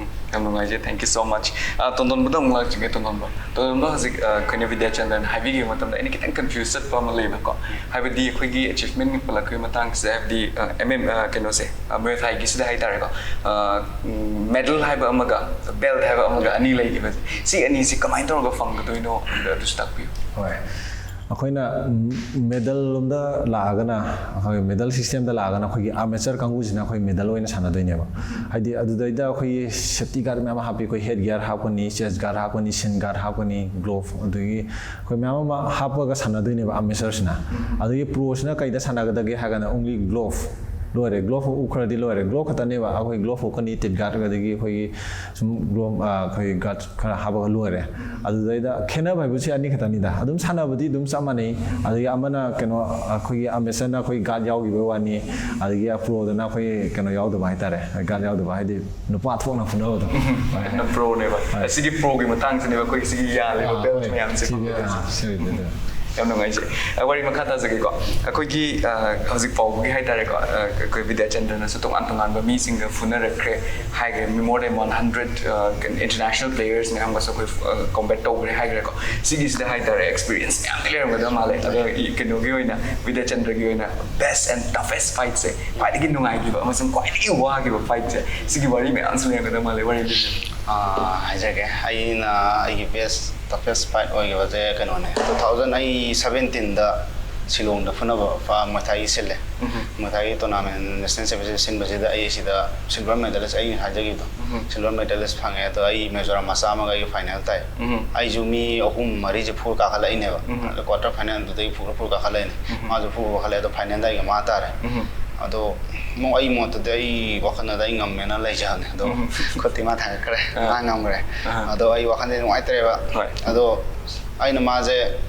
ꯌꯥꯝ ꯅꯨꯡꯉꯥꯏꯖꯩ꯫ Thank you so much꯫ ꯑ, ꯇꯣꯟꯗꯣꯟꯕꯗ ꯑꯃꯨꯛ ꯂꯥꯛꯆꯒꯦ, ꯇꯣꯟꯗꯣꯟꯕ꯫ ꯇꯣꯟꯗꯣꯟꯕ, ꯍꯧꯖꯤꯛ, ꯑ, ꯑꯩꯈꯣꯏꯅ ꯕꯤꯗ꯭ꯌꯥꯆꯟꯗ꯭ꯔꯟ ꯍꯥꯏꯕꯤꯈꯤꯕ ꯃꯇꯝꯗ ꯑꯩꯅ ꯈꯤꯇꯪ ꯀꯟꯐ꯭ꯌꯨꯁ ꯆꯠꯄ ꯑꯃ ꯂꯩꯕꯀꯣ꯫ ꯍꯥꯏꯕꯗꯤ ꯑꯩꯈꯣꯏꯒꯤ ꯑꯦꯆꯤꯞꯃꯦꯟ ꯄꯜꯂꯛꯄꯒꯤ ꯃꯇꯥꯡꯁꯤꯗ, ꯍꯥꯏꯕꯗꯤ, ꯑ, ꯑꯦꯝ ꯑꯦꯝ, ꯑ, ꯀꯩꯅꯣꯁꯦ, ꯑ, ꯃ꯭ꯌꯨ ꯊꯥꯏꯒꯤꯁꯤꯗ ꯍꯥꯏꯇꯥꯔꯦꯀꯣ, ꯑ, ꯎꯝ, ꯃꯦꯗꯜ ꯍꯥꯏꯕ ꯑꯃꯒ ꯕꯦꯜꯠ ꯍꯥꯏꯕ ꯑꯃꯒ ꯑꯅꯤ ꯂꯩꯈꯤꯕꯁꯦ, ꯁꯤ ꯑꯅꯤꯁꯤ ꯀꯃꯥꯏꯅ ꯇꯧꯔꯒ ꯐꯪꯒꯗꯣꯏꯅꯣ ꯍꯥꯏꯕꯗꯣ ꯑꯗꯨꯁꯨ ꯇꯥꯛꯄꯤꯌꯨ꯫ ꯍꯣꯏ꯫ ꯑꯩꯈꯣꯏꯅ ꯃꯦꯗꯜ ꯂꯣꯝꯗ ꯂꯥꯛꯑꯒꯅ, ꯑꯩꯈꯣꯏ ꯃꯦꯗꯜ ꯁꯤꯁꯇꯦꯝꯗ ꯂꯥꯛꯑꯒꯅ ꯑꯩꯈꯣꯏꯒꯤ ꯑꯥꯔꯃꯦꯆꯔ ꯀꯥꯡꯕꯨꯁꯤꯅ ꯑꯩꯈꯣꯏ ꯃꯦꯗꯜ ꯑꯣꯏꯅ ꯁꯥꯟꯅꯗꯣꯏꯅꯦꯕ꯫ ꯍꯥꯏꯗꯤ ꯑꯗꯨꯗꯩꯗ ꯑꯩꯈꯣꯏꯒꯤ ꯁꯦꯐꯇꯤ ꯒꯥꯔꯗ ꯃꯌꯥꯝ ꯑꯃ ꯍꯥꯞꯄꯤ꯫ ꯑꯩꯈꯣꯏ ꯍꯦꯗ ꯒꯤꯌꯥꯔ ꯍꯥꯞꯀꯅꯤ, ꯆꯦꯁ ꯒꯥꯔꯗ ꯍꯥꯞꯀꯅꯤ, ꯁꯤꯟ ꯒꯥꯔꯗ ꯍꯥꯞꯀꯅꯤ, ꯒ꯭ꯂꯣꯞ, ꯑꯗꯒꯤ ꯑꯩꯈꯣꯏ ꯃꯌꯥꯝ ꯑꯃ ꯍꯥꯞꯄꯒ ꯁꯥꯟꯅꯗꯣꯏꯅꯦꯕ ꯑꯥꯔꯃꯦꯆꯔꯁꯤꯅ꯫ ꯑꯗꯒꯤ ꯄ꯭ꯔꯣꯁꯤꯅ ꯀꯩꯗ ꯁꯥꯟꯅꯒꯗꯒꯦ ꯍꯥꯏꯔꯒꯅ only ꯒ꯭ꯂꯣꯞ ꯂꯣꯏꯔꯦ꯫ ꯒ꯭ꯂꯣꯞ ꯎꯞꯈ꯭ꯔꯗꯤ ꯂꯣꯏꯔꯦ꯫ ꯒ꯭ꯂꯣꯞ ꯈꯛꯇꯅꯦꯕ꯫ ꯑꯩꯈꯣꯏ ꯒ꯭ꯂꯣꯞ ꯎꯞꯀꯅꯤ, ꯇꯤꯠ ꯒꯥꯔꯗ, ꯑꯗꯒꯤ ꯑꯩꯈꯣꯏꯒꯤ ꯁꯨꯝ ꯒ꯭ꯂꯣꯞ, ꯑꯩꯈꯣꯏ ꯒꯥꯔꯗ ꯈꯔ ꯍꯥꯞꯄꯒ ꯂꯣꯏꯔꯦ꯫ ꯑꯗꯨꯗꯩꯗ ꯈꯦꯠꯅꯕ ꯍꯥꯏꯕꯨ ꯁꯤ ꯑꯅꯤ ꯈꯛꯇꯅꯤꯗ꯫ ꯑꯗꯨꯝ ꯁꯥꯟꯅꯕꯗꯤ ꯑꯗꯨꯝ ꯆꯞ ꯃꯥꯟꯅꯩ꯫ ꯑꯗꯒꯤ ꯑꯃꯅ ꯀꯩꯅꯣ, ꯑꯩꯈꯣꯏꯒꯤ ꯑꯥꯔꯃꯦꯆꯔꯅ ꯑꯩꯈꯣꯏ ꯒꯥꯔꯗ ꯌꯥꯎꯈꯤꯕꯒꯤ ꯋꯥꯅꯤ, ꯑꯗꯒꯤ ꯄ꯭ꯔꯣꯗꯅ ꯑꯩꯈꯣꯏ ꯀꯩꯅꯣ ꯌꯥꯎꯗꯕ ꯍꯥꯏꯇꯥꯔꯦ, ꯒꯥꯔꯗ ꯌꯥꯎꯗꯕ ꯍꯥꯏꯗꯤ ꯅꯨꯄꯥ ꯊꯣꯛꯅ ꯐꯨꯅꯕꯗꯣ꯫ ꯄ꯭ꯔꯣꯅꯦꯕ꯫ ꯑꯁꯤꯒꯤ ꯄ꯭ꯔꯣꯒꯤ ꯃꯇꯥꯡꯁꯤꯅꯦꯕ ꯑꯩꯈꯣꯏ ꯁꯤꯒꯤ ꯌꯥꯜꯂꯤꯕ ꯑꯥ, ꯕꯦꯜꯠ ꯍꯣꯏ꯫ ꯃꯌꯥꯝꯁꯦ꯫ ꯁꯤꯒꯤ, ꯑꯥ, ꯁꯤꯒꯤꯗꯤ ꯑꯗꯨ꯫ ꯌꯥꯝ ꯅꯨꯡꯉꯥꯏꯖꯩ꯫ ꯑ, ꯋꯥꯔꯤ ꯃꯈꯥ ꯇꯥꯖꯒꯦꯀꯣ꯫ ꯑꯩꯈꯣꯏꯒꯤ, ꯑ, ꯍꯧꯖꯤꯛ ꯐꯥꯎꯕꯒꯤ ꯍꯥꯏꯇꯥꯔꯦꯀꯣ, ꯑ, ꯑꯩꯈꯣꯏ ꯕꯤꯗ꯭ꯌꯥꯆꯟꯗ꯭ꯔꯅꯁꯨ ꯇꯣꯉꯥꯟ ꯇꯣꯉꯥꯟꯕ ꯃꯤꯁꯤꯡꯒ ꯐꯨꯅꯔꯛꯈ꯭ꯔꯦ ꯍꯥꯏꯈ꯭ꯔꯦ꯫ More than one hundred, ꯑ, international players ꯃꯌꯥꯝꯒꯁꯨ ꯑꯩꯈꯣꯏ, ꯑ, combat ꯇꯧꯈ꯭ꯔꯦ ꯍꯥꯏꯈ꯭ꯔꯦꯀꯣ꯫ ꯁꯤꯒꯤꯁꯤꯗ ꯍꯥꯏꯇꯥꯔꯦ experience ꯃꯌꯥꯝꯗꯤ ꯂꯩꯔꯝꯒꯗꯕ ꯃꯥꯜꯂꯦ꯫ ꯑꯗꯣ ꯏ-, ꯀꯩꯅꯣꯒꯤ ꯑꯣꯏꯅ, ꯕꯤꯗ꯭ꯌꯥꯆꯟꯗ꯭ꯔꯒꯤ ꯑꯣꯏꯅ best and toughest fight ꯁꯦ, ꯈ꯭ꯋꯥꯏꯗꯒꯤ ꯅꯨꯡꯉꯥꯏꯈꯤꯕ ꯑꯃꯁꯨꯡ ꯈ꯭ꯋꯥꯏꯗꯒꯤ ꯋꯥꯈꯤꯕ fight ꯁꯦ, ꯁꯤꯒꯤ ꯋꯥꯔꯤ ꯃꯌꯥꯝꯁꯨ ꯂꯩꯔꯝꯒꯗꯕ ꯃꯥꯜꯂꯦ꯫ ꯋꯥꯔꯤ ꯑꯗꯨꯁꯨ꯫ ꯑꯥ, ꯍꯥꯏꯖꯒꯦ꯫ ꯑꯩꯅ ꯑꯩꯒꯤ best toughest fight ꯑꯣꯏꯈꯤꯕꯁꯦ ꯀꯩꯅꯣꯅꯦ, two thousand ꯑꯩ seventeenꯗ ꯁꯤꯂꯣꯡꯗ ꯐꯨꯅꯕ ꯐ-, ꯃꯊꯥꯏꯒꯤ ꯁꯤꯜꯂꯦ꯫ ꯎꯝꯍꯨꯝ꯫ ꯃꯊꯥꯏꯒꯤ tournament, national championship ꯁꯤꯟꯕꯁꯤꯗ ꯑꯩ ꯁꯤꯗ silver medalist, ꯑꯩ ꯍꯥꯏꯖꯈꯤꯕꯗꯣ, ꯎꯝꯍꯨꯝ꯫ Silver medalist ꯐꯪꯉꯦ꯫ ꯑꯗꯣ ꯑꯩ ꯃꯤꯖꯣꯔꯥꯝ ꯃꯆꯥ ꯑꯃꯒ ꯑꯩꯒ final ꯇꯥꯏ꯫ ꯎꯝꯍꯨꯝ꯫ ꯑꯩꯁꯨ ꯃꯤ ꯑꯍꯨꯝ ꯃꯔꯤꯁꯦ ꯐꯨꯔ ꯀꯥꯈꯠꯂꯛꯏꯅꯦꯕ꯫ ꯎꯝꯍꯨꯝ꯫ ꯑꯗꯣ quarter finalꯗꯨꯗꯒꯤ ꯐꯨꯔ ꯐꯨꯔ ꯀꯥꯈꯠꯂꯛꯏꯅꯦ꯫ ꯎꯝꯍꯨꯝ꯫ ꯃꯥꯁꯨ ꯐꯨꯔ ꯀꯥꯈꯠꯂꯛꯑꯦ꯫ ꯑꯗꯣ finalꯗ ꯑꯩꯒ ꯃꯥ ꯇꯥꯔꯦ꯫ ꯎꯝꯍꯨꯝ꯫ ꯑꯗꯣ ꯑꯃꯨꯛ ꯑꯩ ꯃꯣꯠꯇꯗꯤ, ꯑꯩ ꯋꯥꯈꯜꯗ ꯑꯩ ꯉꯝꯃꯦꯅ ꯂꯩꯖꯕꯅꯦ꯫ ꯑꯗꯣ ꯎꯝꯍꯨꯝ꯫ ꯈꯨꯠꯇꯤ ꯃꯥ ꯊꯥꯡꯒꯠꯈ꯭ꯔꯦ꯫ ꯑꯥ꯫ ꯃꯥ ꯉꯝꯈ꯭ꯔꯦ꯫ ꯑꯥ꯫ ꯑꯗꯣ ꯑꯩ ꯋꯥꯈꯜꯗꯤ ꯅꯨꯡꯉꯥꯏꯇ꯭ꯔꯦꯕ꯫ ꯍꯣꯏ꯫ ꯑꯗꯣ ꯑꯩꯅ ꯃꯥꯁꯦ,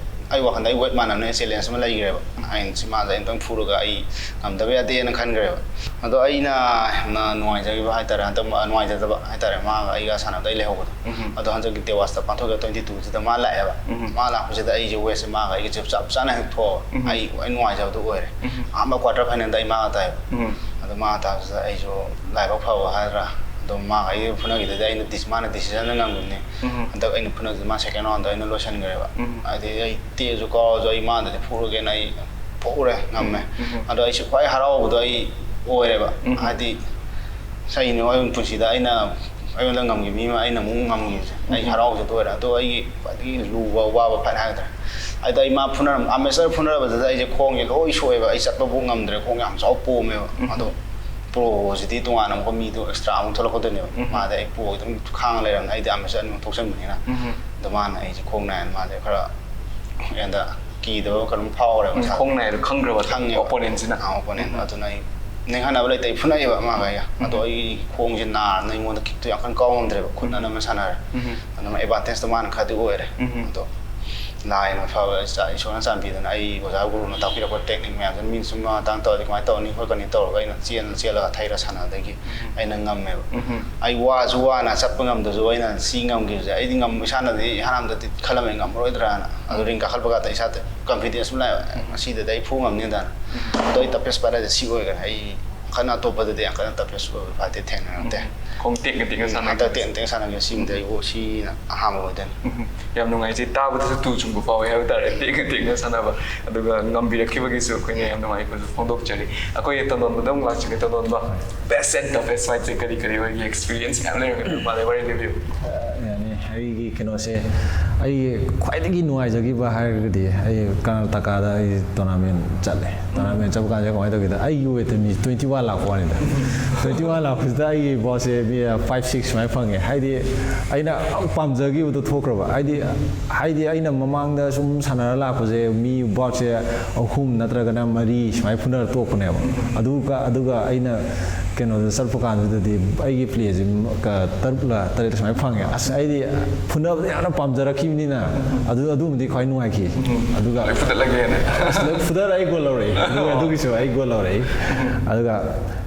ꯑꯩ ꯋꯥꯈꯜꯗ ꯑꯩ weight ꯃꯥꯟꯅꯕꯅꯦ, challenge ꯑꯃ ꯂꯩꯈ꯭ꯔꯦꯕ꯫ ꯑꯩꯅ ꯁꯤ ꯃꯥꯁꯦ ꯑꯩ ꯑꯝꯇꯪ ꯐꯨꯔꯒ ꯑꯩ ꯉꯝꯗꯕ ꯌꯥꯗꯦꯅ ꯈꯟꯈ꯭ꯔꯦꯕ꯫ ꯑꯗꯣ ꯑꯩꯅ ꯌꯥꯝꯅ ꯅꯨꯡꯉꯥꯏꯖꯈꯤꯕ ꯍꯥꯏꯇꯥꯔꯦ, ꯍꯟꯗꯛ ꯅꯨꯡꯉꯥꯏꯖꯗꯕ ꯍꯥꯏꯇꯥꯔꯦ, ꯃꯥꯒ ꯑꯩꯒ ꯁꯥꯟꯅꯕꯗ ꯑꯩ ꯂꯩꯍꯧꯕꯗꯣ꯫ ꯎꯝꯍꯨꯝ꯫ ꯑꯗꯣ ꯍꯟꯗꯛꯀꯤ ꯗꯦꯋꯥꯁꯇ ꯄꯥꯡꯊꯣꯛꯈꯤꯕ twenty twoꯁꯤꯗ ꯃꯥ ꯂꯥꯛꯑꯦꯕ꯫ ꯎꯝꯍꯨꯝ꯫ ꯃꯥ ꯂꯥꯛꯄꯁꯤꯗ ꯑꯩꯁꯦ weightꯁꯦ ꯃꯥꯒ ꯑꯩꯒꯁꯦ ꯆꯞ ꯆꯥꯅ ꯍꯦꯛ ꯊꯣꯛꯑꯕ꯫ ꯎꯝꯍꯨꯝ꯫ ꯑꯩ ꯈ꯭ꯋꯥꯏ ꯅꯨꯡꯉꯥꯏꯖꯕꯗꯣ ꯑꯣꯏꯔꯦ꯫ ꯎꯝꯍꯨꯝ꯫ ꯑꯍꯥꯟꯕ quarter finalꯗ ꯑꯩ ꯃꯥꯒ ꯇꯥꯏꯕ꯫ ꯎꯝꯍꯨꯝ꯫ ꯑꯗꯣ ꯃꯥꯒ ꯇꯥꯕꯁꯤꯗ ꯑꯩꯁꯨ ꯂꯥꯏꯕꯛ ꯐꯕ ꯍꯥꯏꯗ꯭ꯔꯥ, ꯑꯗꯨꯝ ꯃꯥꯒ ꯑꯩꯒ ꯐꯨꯅꯈꯤꯗꯨꯗꯤ ꯑꯩꯅ dis-, ꯃꯥꯅ decisionꯗ ꯉꯝꯈꯤꯕꯅꯤ꯫ ꯎꯝꯍꯨꯝ꯫ ꯍꯟꯗꯛ ꯑꯩꯅ ꯐꯨꯅꯕꯁꯤꯗ ꯃꯥ second roundꯗ ꯑꯩꯅ ꯂꯣꯏꯁꯤꯟꯈ꯭ꯔꯦꯕ꯫ ꯎꯝꯍꯨꯝ꯫ ꯍꯥꯏꯗꯤ ꯑꯩ ꯇꯦꯛꯑꯁꯨ ꯀꯥꯎꯔꯁꯨ ꯑꯩ ꯃꯥꯗꯗꯤ ꯐꯨꯔꯒꯦꯅ ꯑꯩ ꯐꯨꯔꯦ, ꯉꯝꯃꯦ꯫ ꯎꯝꯍꯨꯝ꯫ ꯑꯗꯣ ꯑꯩꯁꯨ ꯈ꯭ꯋꯥꯏ ꯍꯔꯥꯎꯕꯗꯣ ꯑꯩ ꯑꯣꯏꯔꯦꯕ꯫ ꯎꯝꯍꯨꯝ꯫ ꯍꯥꯏꯗꯤ ꯀꯩꯅꯣ, ꯑꯩ ꯄꯨꯟꯁꯤꯗ ꯑꯩꯅ, ꯑꯩꯉꯣꯟꯗ ꯉꯝꯈꯤꯕ ꯃꯤ ꯑꯃ ꯑꯩꯅ ꯑꯃꯨꯛ ꯉꯝꯈꯤꯕꯁꯦ, ꯑꯩ ꯎꯝ꯫ ꯍꯔꯥꯎꯖꯗ ꯑꯣꯏꯔꯦ꯫ ꯑꯗꯣ ꯑꯩꯒꯤ ꯈ꯭ꯋꯥꯏꯗꯒꯤ ꯂꯨꯕ, ꯋꯥꯕ fight ꯍꯥꯏꯒꯗ꯭ꯔꯥ, ꯑꯗꯣ ꯑꯩ ꯃꯥ ꯐꯨꯅꯔꯝ-, arm wrestler ꯐꯨꯅꯔꯕꯗꯨꯗ ꯑꯩꯁꯦ ꯈꯣꯡꯁꯦ ꯂꯣꯏ ꯁꯣꯛꯑꯦꯕ, ꯑꯩ ꯆꯠꯄꯕꯨ ꯉꯝꯗ꯭ꯔꯦ, ꯈꯣꯡ ꯌꯥꯝ ꯆꯥꯎ ꯄꯣꯝꯃꯦꯕ꯫ ꯎꯝ꯫ ꯑꯗꯣ ꯄ꯭ꯔꯣꯁꯤꯗꯤ ꯇꯣꯉꯥꯟꯅ ꯑꯃꯨꯛꯀ ꯃꯤꯗꯣ extra ꯑꯃꯨꯛ ꯊꯣꯛꯂꯛꯀꯗꯣꯏꯅꯦꯕ꯫ ꯎꯝ꯫ ꯃꯥꯗꯤ ꯑꯩ ꯄ꯭ꯔꯣ ꯑꯗꯨꯝ ꯈꯥꯡꯉ ꯂꯩꯔꯕꯅꯤꯅ, ꯑꯩꯗꯤ arm wrestler ꯑꯅꯤꯃꯛ ꯊꯣꯛꯆꯟꯕꯅꯤꯅ꯫ ꯎꯝ꯫ ꯑꯗꯣ ꯃꯥꯅ ꯑꯩꯁꯦ ꯈꯣꯡ ꯅꯥꯏꯅ, ꯃꯥꯁꯦ ꯈꯔ ꯑꯩꯉꯣꯟꯗ ꯀꯤꯗꯕ ꯀꯩꯅꯣꯝ ꯐꯥꯎꯔꯦꯕ ꯎꯝ, ꯃꯁꯥꯗ꯫ ꯈꯣꯡ ꯅꯥꯏꯗꯣ ꯈꯪꯈ꯭ꯔꯕ ꯈꯪꯉꯦꯕ꯫ Opponentꯁꯤꯅ꯫ ꯑꯥ, opponent꯫ ꯎꯝ꯫ ꯑꯗꯨꯅ ꯑꯩ ꯅꯤꯡꯍꯟꯅꯕ ꯂꯩꯇꯦ, ꯑꯩ ꯐꯨꯅꯛꯑꯦꯕ ꯃꯥꯒ ꯑꯩꯒ꯫ ꯑꯗꯣ ꯎꯝ꯫ ꯑꯩꯒꯤ ꯈꯣꯡꯁꯦ ꯅꯥꯔꯕꯅꯤꯅ ꯑꯩꯉꯣꯟꯗ kickꯇꯣ ꯌꯥꯝ ꯀꯟꯅ ꯀꯥꯎ ꯉꯝꯗ꯭ꯔꯦꯕ, ꯈꯨꯠꯅ ꯎꯝ꯫ ꯑꯅꯝꯕ ꯁꯥꯟꯅꯔꯦ꯫ ꯎꯝ꯫ ꯑꯗꯨꯅ advantageꯇꯣ ꯃꯥꯅ ꯈꯔꯗꯤ ꯑꯣꯏꯔꯦ꯫ ꯎꯝ꯫ ꯑꯗꯣ ꯂꯥꯏꯅ ꯐꯕ, ꯏꯁꯣꯔꯅ ꯆꯥꯟꯕꯤꯗꯅ ꯑꯩ ꯑꯣꯖꯥ ꯒꯨꯔꯨꯅ ꯇꯥꯛꯄꯤꯔꯛꯄ ꯇꯦꯛꯅꯤꯛ ꯃꯌꯥꯝꯁꯤꯅ ꯃꯤꯅ ꯁꯨꯝ ꯃꯇꯥꯡ ꯇꯧꯔꯗꯤ ꯀꯃꯥꯏꯅ ꯇꯧꯔꯅꯤ ꯈꯣꯠꯀꯅꯤ ꯇꯧꯔꯒ ꯑꯩꯅ ꯆꯦꯟ ꯆꯦꯜꯂꯒ ꯊꯩꯔ ꯁꯥꯟꯅꯕꯗꯒꯤ ꯑꯩꯅ ꯉꯝꯃꯦꯕ꯫ ꯑꯩ ꯋꯥꯁꯨ ꯋꯥꯅ ꯆꯠꯄ ꯉꯝꯗ꯭ꯔꯁꯨ ꯑꯩꯅ ꯁꯤ ꯉꯝꯈꯤꯕꯁꯦ ꯑꯩꯗꯤ ꯉꯝ ꯏꯁꯥꯅꯗꯤ ꯏꯍꯥꯟ ꯍꯥꯟꯗ ꯈꯜꯂꯝꯃꯦ ꯉꯝꯃꯔꯣꯏꯗ꯭ꯔꯥꯅ꯫ ꯑꯗꯨ ꯔꯤꯡ ꯀꯥꯈꯠꯄ ꯀꯥꯟꯗ ꯏꯁꯥꯗ ꯀꯟꯐꯤꯗꯦꯟꯁ ꯑꯃ ꯂꯥꯛꯑꯦꯕ, ꯉꯁꯤꯗꯗꯤ ꯑꯩ ꯐꯨ ꯉꯝꯅꯤꯗꯅ꯫ ꯑꯗꯣ ꯑꯩ ꯇꯐꯦꯁ ꯄꯥꯏꯔꯛꯏꯁꯦ ꯁꯤ ꯑꯣꯏꯈ꯭ꯔꯦ꯫ ꯑꯩ ꯌꯥꯝ ꯀꯟꯅ ꯑꯇꯣꯞꯄꯗꯗꯤ ꯌꯥꯝ ꯀꯟꯅ ꯇꯐꯦꯁ ꯐꯥꯏꯠꯇꯤ ꯊꯦꯡꯅꯔꯛꯇꯦ꯫ ꯈꯣꯡ ꯇꯦꯛꯅ ꯇꯦꯛꯅ ꯁꯥꯟꯅ ꯍꯟꯗꯛ ꯇꯦꯛꯅ ꯇꯦꯛꯅ ꯁꯥꯟꯅꯈꯤꯕ ꯁꯤꯃꯗꯤ ꯑꯩ ꯁꯤꯅ ꯑꯍꯥꯟꯕ ꯑꯣꯏꯗꯣꯏꯅꯤ꯫ ꯌꯥꯝ ꯅꯨꯡꯉꯥꯏꯖꯩ꯫ ꯇꯥꯕꯗꯁꯨ ꯇꯨ ꯆꯨꯡꯕ ꯐꯥꯎꯋꯦ ꯍꯥꯏꯕ ꯇꯥꯔꯦ, ꯇꯦꯛꯅ ꯇꯦꯛꯅ ꯁꯥꯟꯅꯕ꯫ ꯑꯗꯨꯒ ꯉꯝꯕꯤꯔꯛꯈꯤꯕꯒꯤꯁꯨ ꯑꯩꯈꯣꯏꯅ ꯌꯥꯝ ꯅꯨꯡꯉꯥꯏꯕꯁꯨ ꯐꯣꯡꯗꯣꯛꯆꯔꯤ꯫ ꯑꯩꯈꯣꯏ ꯇꯣꯟꯗꯣꯟꯕꯗ ꯑꯃꯨꯛ ꯂꯥꯛꯆꯒꯦ꯫ ꯇꯣꯟꯗꯣꯟꯕ, best and toughest fight ꯁꯦ ꯀꯔꯤ ꯀꯔꯤ ꯑꯣꯏꯒꯦ? Experience ꯃꯌꯥꯝ ꯂꯩꯔꯝꯒꯗꯕ ꯃꯥꯜꯂꯦ, ꯋꯥꯔꯤ ꯂꯤꯕꯤꯌꯨ꯫ ꯌꯥꯅꯤ꯫ ꯑꯩꯒꯤ ꯀꯩꯅꯣꯁꯦ, ꯑꯩꯒꯤ ꯈ꯭ꯋꯥꯏꯗꯒꯤ ꯅꯨꯡꯉꯥꯏꯖꯈꯤꯕ ꯍꯥꯏꯔꯒꯗꯤ ꯑꯩ ꯀꯔꯅꯥꯇꯀꯥꯗ ꯑꯩ tournament ꯆꯠꯂꯦ꯫ Tournament ꯆꯠꯄ ꯀꯥꯟꯁꯤꯗ ꯀꯃꯥꯏꯅ ꯇꯧꯒꯦꯗ, ꯑꯩꯒꯤ ꯋꯦꯠꯇ ꯃꯤ twenty one ꯂꯥꯛꯄ ꯋꯥꯅꯤꯗ꯫ Twenty one ꯂꯥꯛꯄꯁꯤꯗ ꯑꯩꯒꯤ ꯕꯣꯠꯁꯦ ꯃꯤ five six ꯁꯨꯃꯥꯏꯅ ꯐꯪꯉꯦ꯫ ꯍꯥꯏꯗꯤ ꯑꯩꯅ ꯌꯥꯝ ꯄꯥꯝꯖꯈꯤꯕꯗꯣ ꯊꯣꯛꯈ꯭ꯔꯕ꯫ ꯍꯥꯏꯗꯤ ꯍꯥꯏꯗꯤ ꯑꯩꯅ ꯃꯃꯥꯡꯗ ꯁꯨꯝ ꯁꯥꯟꯅꯔ ꯂꯥꯛꯄꯁꯦ ꯃꯤ ꯕꯣꯠꯁꯦ ꯑꯍꯨꯝ ꯅꯠꯇ꯭ꯔꯒꯅ ꯃꯔꯤ ꯁꯨꯃꯥꯏꯅ ꯐꯨꯅꯔ ꯇꯣꯛꯄꯅꯦꯕ꯫ ꯑꯗꯨꯒ ꯑꯗꯨꯒ ꯑꯩꯅ ꯀꯩꯅꯣꯗ ꯆꯠꯄ ꯀꯥꯟꯗꯨꯗꯗꯤ ꯑꯩꯒꯤ ꯄ꯭ꯂꯦꯁꯦ ꯇꯔꯨꯛꯂ ꯇꯔꯦꯠꯂ ꯁꯨꯃꯥꯏꯅ ꯐꯪꯉꯦ꯫ ꯑꯁ, ꯑꯩꯗꯤ ꯐꯨꯅꯕꯗ ꯌꯥꯝꯅ ꯄꯥꯝꯖꯔꯛꯈꯤꯕꯅꯤꯅ ꯑꯗꯨ ꯑꯗꯨꯃꯗꯤ ꯈ꯭ꯋꯥꯏ ꯅꯨꯡꯉꯥꯏꯈꯤ꯫ ꯑꯗꯨꯒ ꯂꯣꯏ ꯐꯨꯗꯠꯂꯒꯦꯅ꯫ ꯑꯁ, ꯂꯣꯏ ꯐꯨꯗꯔ ꯑꯩ ꯒꯣꯜ ꯂꯧꯔꯛꯏ꯫ ꯑꯗꯨꯒ ꯑꯗꯨꯒꯤꯁꯨ ꯑꯩ ꯒꯣꯜ ꯂꯧꯔꯛꯏ꯫ ꯑꯗꯨꯒ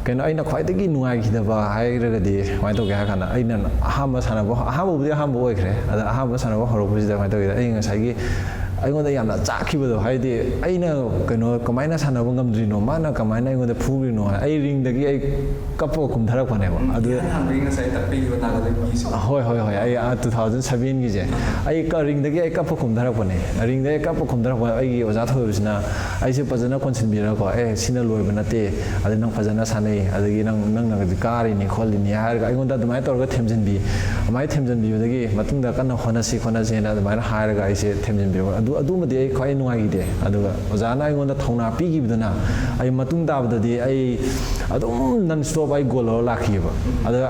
ꯀꯩꯅꯣ, ꯑꯩꯅ ꯈ꯭ꯋꯥꯏꯗꯒꯤ ꯅꯨꯡꯉꯥꯏꯈꯤꯗꯕ ꯍꯥꯏꯔꯒꯗꯤ ꯀꯃꯥꯏꯅ ꯇꯧꯒꯦ ꯍꯥꯏ ꯀꯥꯟꯗ, ꯑꯩꯅ ꯑꯍꯥꯟꯕ ꯁꯥꯟꯅꯕ, ꯑꯍꯥꯟꯕꯕꯨꯗꯤ ꯑꯍꯥꯟꯕ ꯑꯣꯏꯈ꯭ꯔꯦ꯫ ꯑꯗ ꯑꯍꯥꯟꯕ ꯁꯥꯟꯅꯕ ꯍꯧꯔꯛꯄꯁꯤꯗ ꯀꯃꯥꯏꯅ ꯇꯧꯒꯦꯗ, ꯑꯩ ꯉꯁꯥꯏꯒꯤ ꯑꯩꯉꯣꯟꯗ ꯌꯥꯝꯅ ꯆꯥꯛꯈꯤꯕꯗꯣ, ꯍꯥꯏꯗꯤ ꯑꯩꯅ ꯀꯩꯅꯣ ꯀꯃꯥꯏꯅ ꯁꯥꯟꯅꯕ ꯉꯝꯗ꯭ꯔꯤꯅꯣ, ꯃꯥꯅ ꯀꯃꯥꯏꯅ ꯑꯩꯉꯣꯟꯗ ꯐꯨꯈ꯭ꯔꯤꯅꯣ ꯍꯥꯏ, ꯑꯩ ꯔꯤꯡꯗꯒꯤ ꯑꯩ ꯀꯞꯄꯒ ꯀꯨꯝꯊꯔꯛꯄꯅꯦꯕ꯫ ꯑꯗꯨ ꯏꯍꯥꯟ ꯍꯥꯟꯕꯒꯤ ꯉꯁꯥꯏ ꯇꯥꯛꯄꯤꯈꯤꯕ ꯅꯥꯒꯥꯂꯦꯟꯒꯤꯁꯨ꯫ ꯍꯣꯏ ꯍꯣꯏ ꯍꯣꯏ, ꯑꯩ two thousand sevenꯒꯤꯁꯦ ꯑꯩ ꯀ- ꯔꯤꯡꯗꯒꯤ ꯑꯩ ꯀꯞꯄ ꯀꯨꯝꯊꯔꯛꯄꯅꯦ꯫ ꯔꯤꯡꯗꯒꯤ ꯑꯩ ꯀꯞꯄ ꯀꯨꯝꯊꯔꯛꯄ, ꯑꯩꯒꯤ ꯑꯣꯖꯥ ꯊꯣꯏꯕꯁꯤꯅ ꯑꯩꯁꯦ ꯐꯖꯅ ꯀꯣꯟꯁꯤꯟꯕꯤꯔꯒꯀꯣ, "ꯑꯦ, ꯁꯤꯅ ꯂꯣꯏꯕ ꯅꯠꯇꯦ, ꯑꯗꯩ ꯅꯪ ꯐꯖꯅ ꯁꯥꯟꯅꯩ, ꯑꯗꯒꯤ ꯅꯪ ꯅꯪꯅꯗꯤ ꯀꯥꯔꯤꯅꯤ ꯈꯣꯠꯂꯤꯅꯤ" ꯍꯥꯏꯔꯒ ꯑꯩꯉꯣꯟꯗ ꯑꯗꯨꯃꯥꯏꯅ ꯇꯧꯔꯒ ꯊꯦꯝꯖꯤꯟꯕꯤ꯫ ꯑꯗꯨꯃꯥꯏꯅ ꯊꯦꯝꯖꯤꯟꯕꯤꯕꯗꯒꯤ ꯃꯇꯨꯡꯗ ꯀꯟꯅ ꯍꯣꯠꯅꯁꯤ ꯈꯣꯠꯅꯁꯤꯅ ꯑꯗꯨꯃꯥꯏꯅ ꯍꯥꯏꯔꯒ ꯑꯩꯁꯦ ꯊꯦꯝꯖꯤꯟꯕꯤꯔꯕ꯫ ꯑꯗꯨ ꯑꯗꯨꯃꯗꯤ ꯑꯩ ꯈ꯭ꯋꯥꯏ ꯅꯨꯡꯉꯥꯏꯈꯤꯗꯦ꯫ ꯑꯗꯨꯒ ꯑꯣꯖꯥꯅ ꯑꯩꯉꯣꯟꯗ ꯊꯧꯅꯥ ꯄꯤꯈꯤꯕꯗꯨꯅ ꯑꯩ ꯃꯇꯨꯡ ꯇꯥꯕꯗꯗꯤ ꯑꯩ ꯑꯗꯨꯝ non stop ꯑꯩ ꯒꯣꯜ ꯂꯧꯔ ꯂꯥꯛꯈꯤꯑꯕ꯫ ꯑꯗ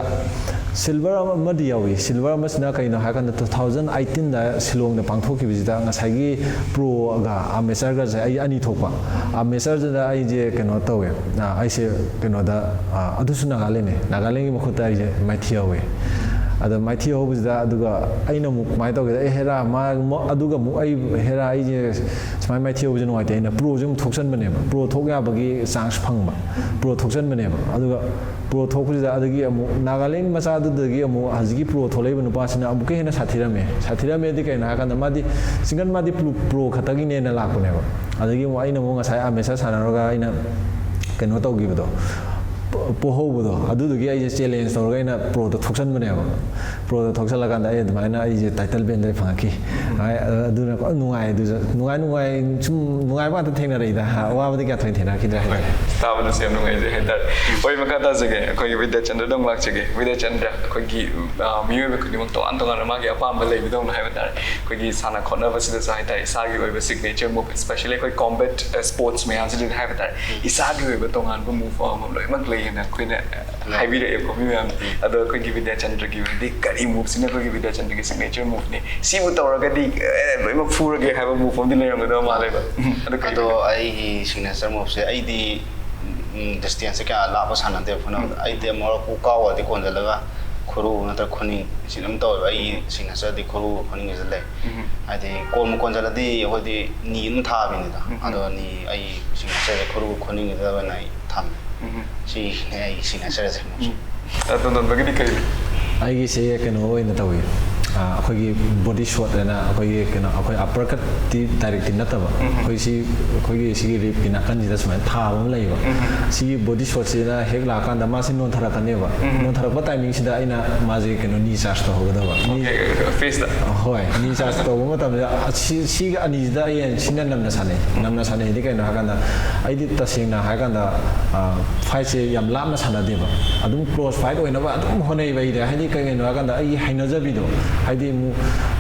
ꯁꯤꯜꯚꯔ ꯑꯃꯗꯤ ꯌꯥꯎꯏ꯫ ꯁꯤꯜꯚꯔ ꯑꯃꯁꯤꯅ ꯀꯩꯅꯣ ꯍꯥꯏꯔꯀꯥꯟꯗ, two thousand eighteenꯗ ꯁꯤꯂꯣꯡꯗ ꯄꯥꯡꯊꯣꯛꯈꯤꯕꯁꯤꯗ ꯉꯁꯥꯏꯒꯤ ꯄ꯭ꯔꯣꯒ ꯑꯃꯦꯆꯔꯒꯁꯦ ꯑꯩ ꯑꯅꯤ ꯊꯣꯛꯄ꯫ ꯑꯃꯦꯆꯔꯗꯨꯗ ꯑꯩꯁꯦ ꯀꯩꯅꯣ ꯇꯧꯋꯦ, ꯑ, ꯑꯩꯁꯦ ꯀꯩꯅꯣꯗ, ꯑ, ꯑꯗꯨꯁꯨ ꯅꯥꯒꯥꯂꯦꯟꯅꯦ, ꯅꯥꯒꯥꯂꯦꯟꯒꯤ ꯃꯈꯨꯠꯇ ꯑꯩꯁꯦ ꯃꯥꯏꯊꯤꯍꯧꯋꯦ꯫ ꯑꯗ ꯃꯥꯏꯊꯤ ꯍꯧꯕꯁꯤꯗ, ꯑꯗꯨꯒ ꯑꯩꯅ ꯑꯃꯨꯛ ꯀꯃꯥꯏꯅ ꯇꯧꯒꯦꯗ, ꯑꯩ ꯍꯦꯔꯥ ꯃꯥ, ꯑꯗꯨꯒ ꯑꯃꯨꯛ ꯑꯩ ꯍꯦꯔꯥ ꯑꯩꯁꯦ ꯁꯨꯃꯥꯏꯅ ꯃꯥꯏꯊꯤ ꯍꯧꯕꯁꯦ ꯅꯨꯡꯉꯥꯏꯇꯦ, ꯑꯩꯅ ꯄ꯭ꯔꯣꯁꯦ ꯑꯃꯨꯛ ꯊꯣꯛꯆꯟꯕꯅꯦꯕ꯫ ꯄ꯭ꯔꯣ ꯊꯣꯛ ꯌꯥꯕꯒꯤ ꯆꯥꯟꯁ ꯐꯪꯕ, ꯄ꯭ꯔꯣ ꯊꯣꯛꯆꯟꯕꯅꯦꯕ꯫ ꯑꯗꯨꯒ ꯄ꯭ꯔꯣ ꯊꯣꯛꯄꯁꯤꯗ ꯑꯗꯒꯤ ꯑꯃꯨꯛ ꯅꯥꯒꯥꯂꯦꯟ ꯃꯆꯥꯗꯨꯗꯒꯤ ꯑꯃꯨꯛ ꯍꯧꯖꯤꯛꯀꯤ ꯄ꯭ꯔꯣ ꯊꯣꯛꯂꯛꯏꯕ ꯅꯨꯄꯥꯁꯤꯅ ꯑꯃꯨꯛꯀ ꯍꯦꯟꯅ ꯁꯥꯊꯤꯔꯝꯃꯦ꯫ ꯁꯥꯊꯤꯔꯝꯃꯦꯗꯤ ꯀꯩꯅꯣ ꯍꯥꯏꯔꯀꯥꯟꯗ, ꯃꯥꯗꯤ ꯁꯤꯡꯒꯜ, ꯃꯥꯗꯤ ꯄ꯭ꯔꯣ, ꯄ꯭ꯔꯣ ꯈꯛꯇꯒꯤꯅꯦꯅ ꯂꯥꯛꯄꯅꯦꯕ꯫ ꯑꯗꯒꯤ ꯑꯃꯨꯛ ꯑꯩꯅ ꯑꯃꯨꯛ ꯉꯁꯥꯏ ꯑꯃꯦꯁ ꯁꯥꯟꯅꯔꯒ ꯑꯩꯅ ꯀꯩꯅꯣ ꯇꯧꯈꯤꯕꯗꯣ, ꯄꯣ-, ꯄꯣꯍꯧꯕꯗꯣ, ꯑꯗꯨꯗꯨꯒꯤ ꯑꯩꯁꯦ ꯆꯦꯂꯦꯟꯖ ꯇꯧꯔꯒ ꯑꯩꯅ ꯄ꯭ꯔꯣꯗ ꯊꯣꯛꯆꯟꯕꯅꯦꯕ꯫ ꯄ꯭ꯔꯣꯗ ꯊꯣꯛꯆꯜꯂꯀꯥꯟꯗ ꯑꯩ ꯑꯗꯨꯃꯥꯏꯅ ꯑꯩꯁꯦ ꯇꯥꯏꯇꯜ ꯕꯦꯟꯗ ꯑꯩ ꯐꯪꯉꯛꯈꯤ꯫ ꯍꯥꯏ, ꯑꯗꯨꯅ ꯈ꯭ꯋꯥꯏ ꯅꯨꯡꯉꯥꯏ꯫ ꯑꯗꯨꯁꯨ ꯅꯨꯡꯉꯥꯏ, ꯅꯨꯡꯉꯥꯏ, ꯁꯨꯝ ꯅꯨꯡꯉꯥꯏꯕ ꯉꯥꯛꯇ ꯊꯦꯡꯅꯔꯛꯏꯗ꯫ ꯑꯋꯥꯕꯗꯤ ꯀꯌꯥ ꯊꯣꯏꯅ ꯊꯦꯡꯅꯔꯛꯈꯤꯗ꯭ꯔꯦ ꯍꯥꯏꯇꯥꯔꯦ꯫ ꯇꯥꯕꯗꯁꯨ ꯌꯥꯝ ꯅꯨꯡꯉꯥꯏꯖꯩ ꯍꯥꯏꯇꯥꯔꯦ꯫ ꯍꯣꯏ, ꯃꯈꯥ ꯇꯥꯖꯒꯦ꯫ ꯑꯩꯈꯣꯏꯒꯤ ꯕꯤꯗ꯭ꯌꯥꯆꯟꯗ꯭ꯔꯗ ꯑꯃꯨꯛ ꯂꯥꯛꯆꯒꯦ꯫ ꯕꯤꯗ꯭ꯌꯥꯆꯟꯗ꯭ꯔ, ꯑꯩꯈꯣꯏꯒꯤ, ꯑ, ꯃꯤꯑꯣꯏꯕ ꯈꯨꯗꯤꯡꯃꯛ ꯇꯣꯉꯥꯟ ꯇꯣꯉꯥꯟꯅ ꯃꯥꯒꯤ ꯑꯄꯥꯝꯕ ꯂꯩꯕꯗꯧꯅ ꯍꯥꯏꯕ ꯇꯥꯔꯦ꯫ ꯑꯩꯈꯣꯏꯒꯤ ꯁꯥꯟꯅ ꯈꯣꯠꯅꯕꯁꯤꯗꯁꯨ ꯍꯥꯏꯇꯥꯔꯦ, ꯏꯁꯥꯒꯤ ꯑꯣꯏꯕ ꯁꯤꯒꯅꯦꯆꯔ ꯃꯨꯚ, especially ꯑꯩꯈꯣꯏ ꯀꯣꯝꯕꯦꯠ, ꯑ, ꯁ꯭ꯄꯣꯔꯠꯁ ꯃꯌꯥꯝꯁꯤꯗꯗꯤ ꯍꯥꯏꯕ ꯇꯥꯔꯦ, ꯏꯁꯥꯒꯤ ꯑꯣꯏꯕ ꯇꯣꯉꯥꯟꯕ ꯃꯨꯚ ꯑꯃꯃꯝ ꯂꯣꯏꯅꯃꯛ ꯂꯩꯌꯦꯅ ꯑꯩꯈꯣꯏꯅ ꯍꯥꯏꯕꯤꯔꯛꯑꯦꯀꯣ ꯃꯤ ꯃꯌꯥꯝꯅ꯫ ꯑꯗꯣ ꯑꯩꯈꯣꯏꯒꯤ ꯕꯤꯗ꯭ꯌꯥꯆꯟꯗ꯭ꯔꯒꯤ ꯑꯣꯏꯅꯗꯤ ꯀꯔꯤ ꯃꯨꯚꯁꯤꯅ ꯑꯩꯈꯣꯏꯒꯤ ꯕꯤꯗ꯭ꯌꯥꯆꯟꯗ꯭ꯔꯒꯤ ꯁꯤꯒꯅꯦꯆꯔ ꯃꯨꯚꯅꯤ, ꯁꯤꯕꯨ ꯇꯧꯔꯒꯗꯤ, ꯑꯦ, ꯂꯣꯏꯅꯃꯛ ꯐꯨꯔꯒꯦ ꯍꯥꯏꯕ ꯃꯨꯚ ꯑꯃꯗꯤ ꯂꯩꯔꯝꯒꯗꯕ ꯃꯥꯜꯂꯦꯕ꯫ ꯎꯝ, ꯑꯗꯨ ꯀꯔꯤ ꯑꯗꯣ ꯑꯣꯏꯒꯦ? ꯑꯩꯒꯤ ꯁꯤꯒꯅꯦꯆꯔ ꯃꯨꯚꯁꯦ ꯑꯩꯗꯤ ꯗꯤꯁꯇꯦꯟꯁꯁꯦ ꯀꯌꯥ ꯂꯥꯞꯄ ꯁꯥꯟꯅꯗꯦꯕ ꯐꯨꯅꯕꯗ꯫ ꯑꯩꯗꯤ ꯑꯃꯨꯔꯛ ꯄꯨ ꯀꯥꯎꯔꯗꯤ ꯀꯣꯟꯁꯤꯜꯂꯒ ꯈꯨꯔꯨ ꯅꯠꯇ꯭ꯔꯒ ꯈꯨꯅꯤꯡ ꯁꯤ ꯑꯗꯨꯝ ꯇꯧꯋꯦꯕ꯫ ꯑꯩꯒꯤ ꯁꯤꯒꯅꯦꯆꯔꯗꯤ ꯈꯨꯔꯨꯒ ꯈꯨꯅꯤꯡꯒꯁꯦ ꯂꯩ꯫ ꯍꯥꯏꯗꯤ ꯀꯣꯟꯕꯨ ꯀꯣꯟꯁꯤꯜꯂꯗꯤ ꯑꯩꯈꯣꯏꯗꯤ ꯅꯤ ꯑꯗꯨꯝ ꯊꯥꯕꯤꯅꯤꯗ꯫ ꯑꯗꯣ ꯅꯤ ꯑꯩ ꯁꯤꯒꯅꯦꯆꯔꯁꯦ ꯈꯨꯔꯨꯒ ꯈꯨꯅꯤꯡꯒꯁꯤꯗ ꯑꯣꯏꯅ ꯑꯩ ꯊꯝꯃꯦ꯫ ꯁꯤꯅꯦ ꯑꯩꯒꯤ ꯁꯤꯒꯅꯦꯆꯔꯁꯦ꯫ ꯑ, ꯇꯣꯟꯗꯣꯟꯕꯒꯤꯗꯤ ꯀꯔꯤ ꯂꯩ? ꯑꯩꯒꯤꯁꯦ ꯀꯩꯅꯣ ꯑꯣꯏꯅ ꯇꯧꯏ꯫ ꯑ, ꯑꯩꯈꯣꯏꯒꯤ ꯕꯣꯗꯤ ꯁꯣꯠ ꯍꯥꯏꯅ ꯑꯩꯈꯣꯏꯒꯤ ꯀꯩꯅꯣ, ꯑꯩꯈꯣꯏ ꯑꯞꯄꯔ ꯀꯠꯇꯤ ꯗꯥꯏꯔꯦꯛꯇꯤ ꯅꯠꯇꯕ, ꯑꯩꯈꯣꯏ ꯁꯤ, ꯑꯩꯈꯣꯏꯒꯤ ꯁꯤꯒꯤ ꯔꯤꯞꯀꯤ ꯅꯥꯀꯟꯁꯤꯗ ꯁꯨꯃꯥꯏꯅ ꯊꯥꯕ ꯑꯃ ꯂꯩꯌꯦꯕ꯫ ꯁꯤꯒꯤ ꯕꯣꯗꯤ ꯁꯣꯠꯁꯤꯅ ꯍꯦꯛ ꯂꯥꯛꯑꯀꯥꯟꯗ ꯃꯥꯁꯤ ꯅꯣꯟꯊꯔꯛꯀꯅꯦꯕ꯫ ꯅꯣꯟꯊꯔꯛꯄ ꯇꯥꯏꯃꯤꯡꯁꯤꯗ ꯑꯩꯅ ꯃꯥꯁꯦ ꯀꯩꯅꯣ, ꯅꯤ ꯆꯥꯔꯖ ꯇꯧꯍꯧꯒꯗꯕ꯫ ꯅꯤ-, ꯐꯦꯁꯇ꯫ ꯍꯣꯏ, ꯅꯤ ꯆꯥꯔꯖ ꯇꯧꯕ ꯃꯇꯝꯗ ꯑꯁꯤ, ꯁꯤꯒ ꯑꯅꯤꯁꯤꯗ ꯑꯩ ꯁꯤꯅ ꯅꯝꯅ ꯁꯥꯟꯅꯩ꯫ ꯅꯝꯅ ꯁꯥꯟꯅꯩꯗꯤ ꯀꯩꯅꯣ ꯍꯥꯏꯀꯥꯟꯗ, ꯑꯩꯗꯤ ꯇꯁꯦꯡꯅ ꯍꯥꯏꯀꯥꯟꯗ, ꯑ, ꯐꯥꯏꯠꯁꯦ ꯌꯥꯝ ꯂꯥꯞꯅ ꯁꯥꯟꯅꯗꯦꯕ꯫ ꯑꯗꯨꯝ ꯀ꯭ꯂꯣꯖ ꯐꯥꯏꯠ ꯑꯣꯏꯅꯕ ꯑꯗꯨꯝ ꯍꯣꯠꯅꯩꯕ ꯑꯩꯗꯤ꯫ ꯍꯥꯏꯗꯤ ꯀꯩꯒꯤꯅꯣ ꯍꯥꯏꯀꯥꯟꯗ ꯑꯩꯒꯤ ꯍꯩꯅꯖꯕꯤꯗꯣ, ꯍꯥꯏꯗꯤ ꯑꯃꯨꯛ,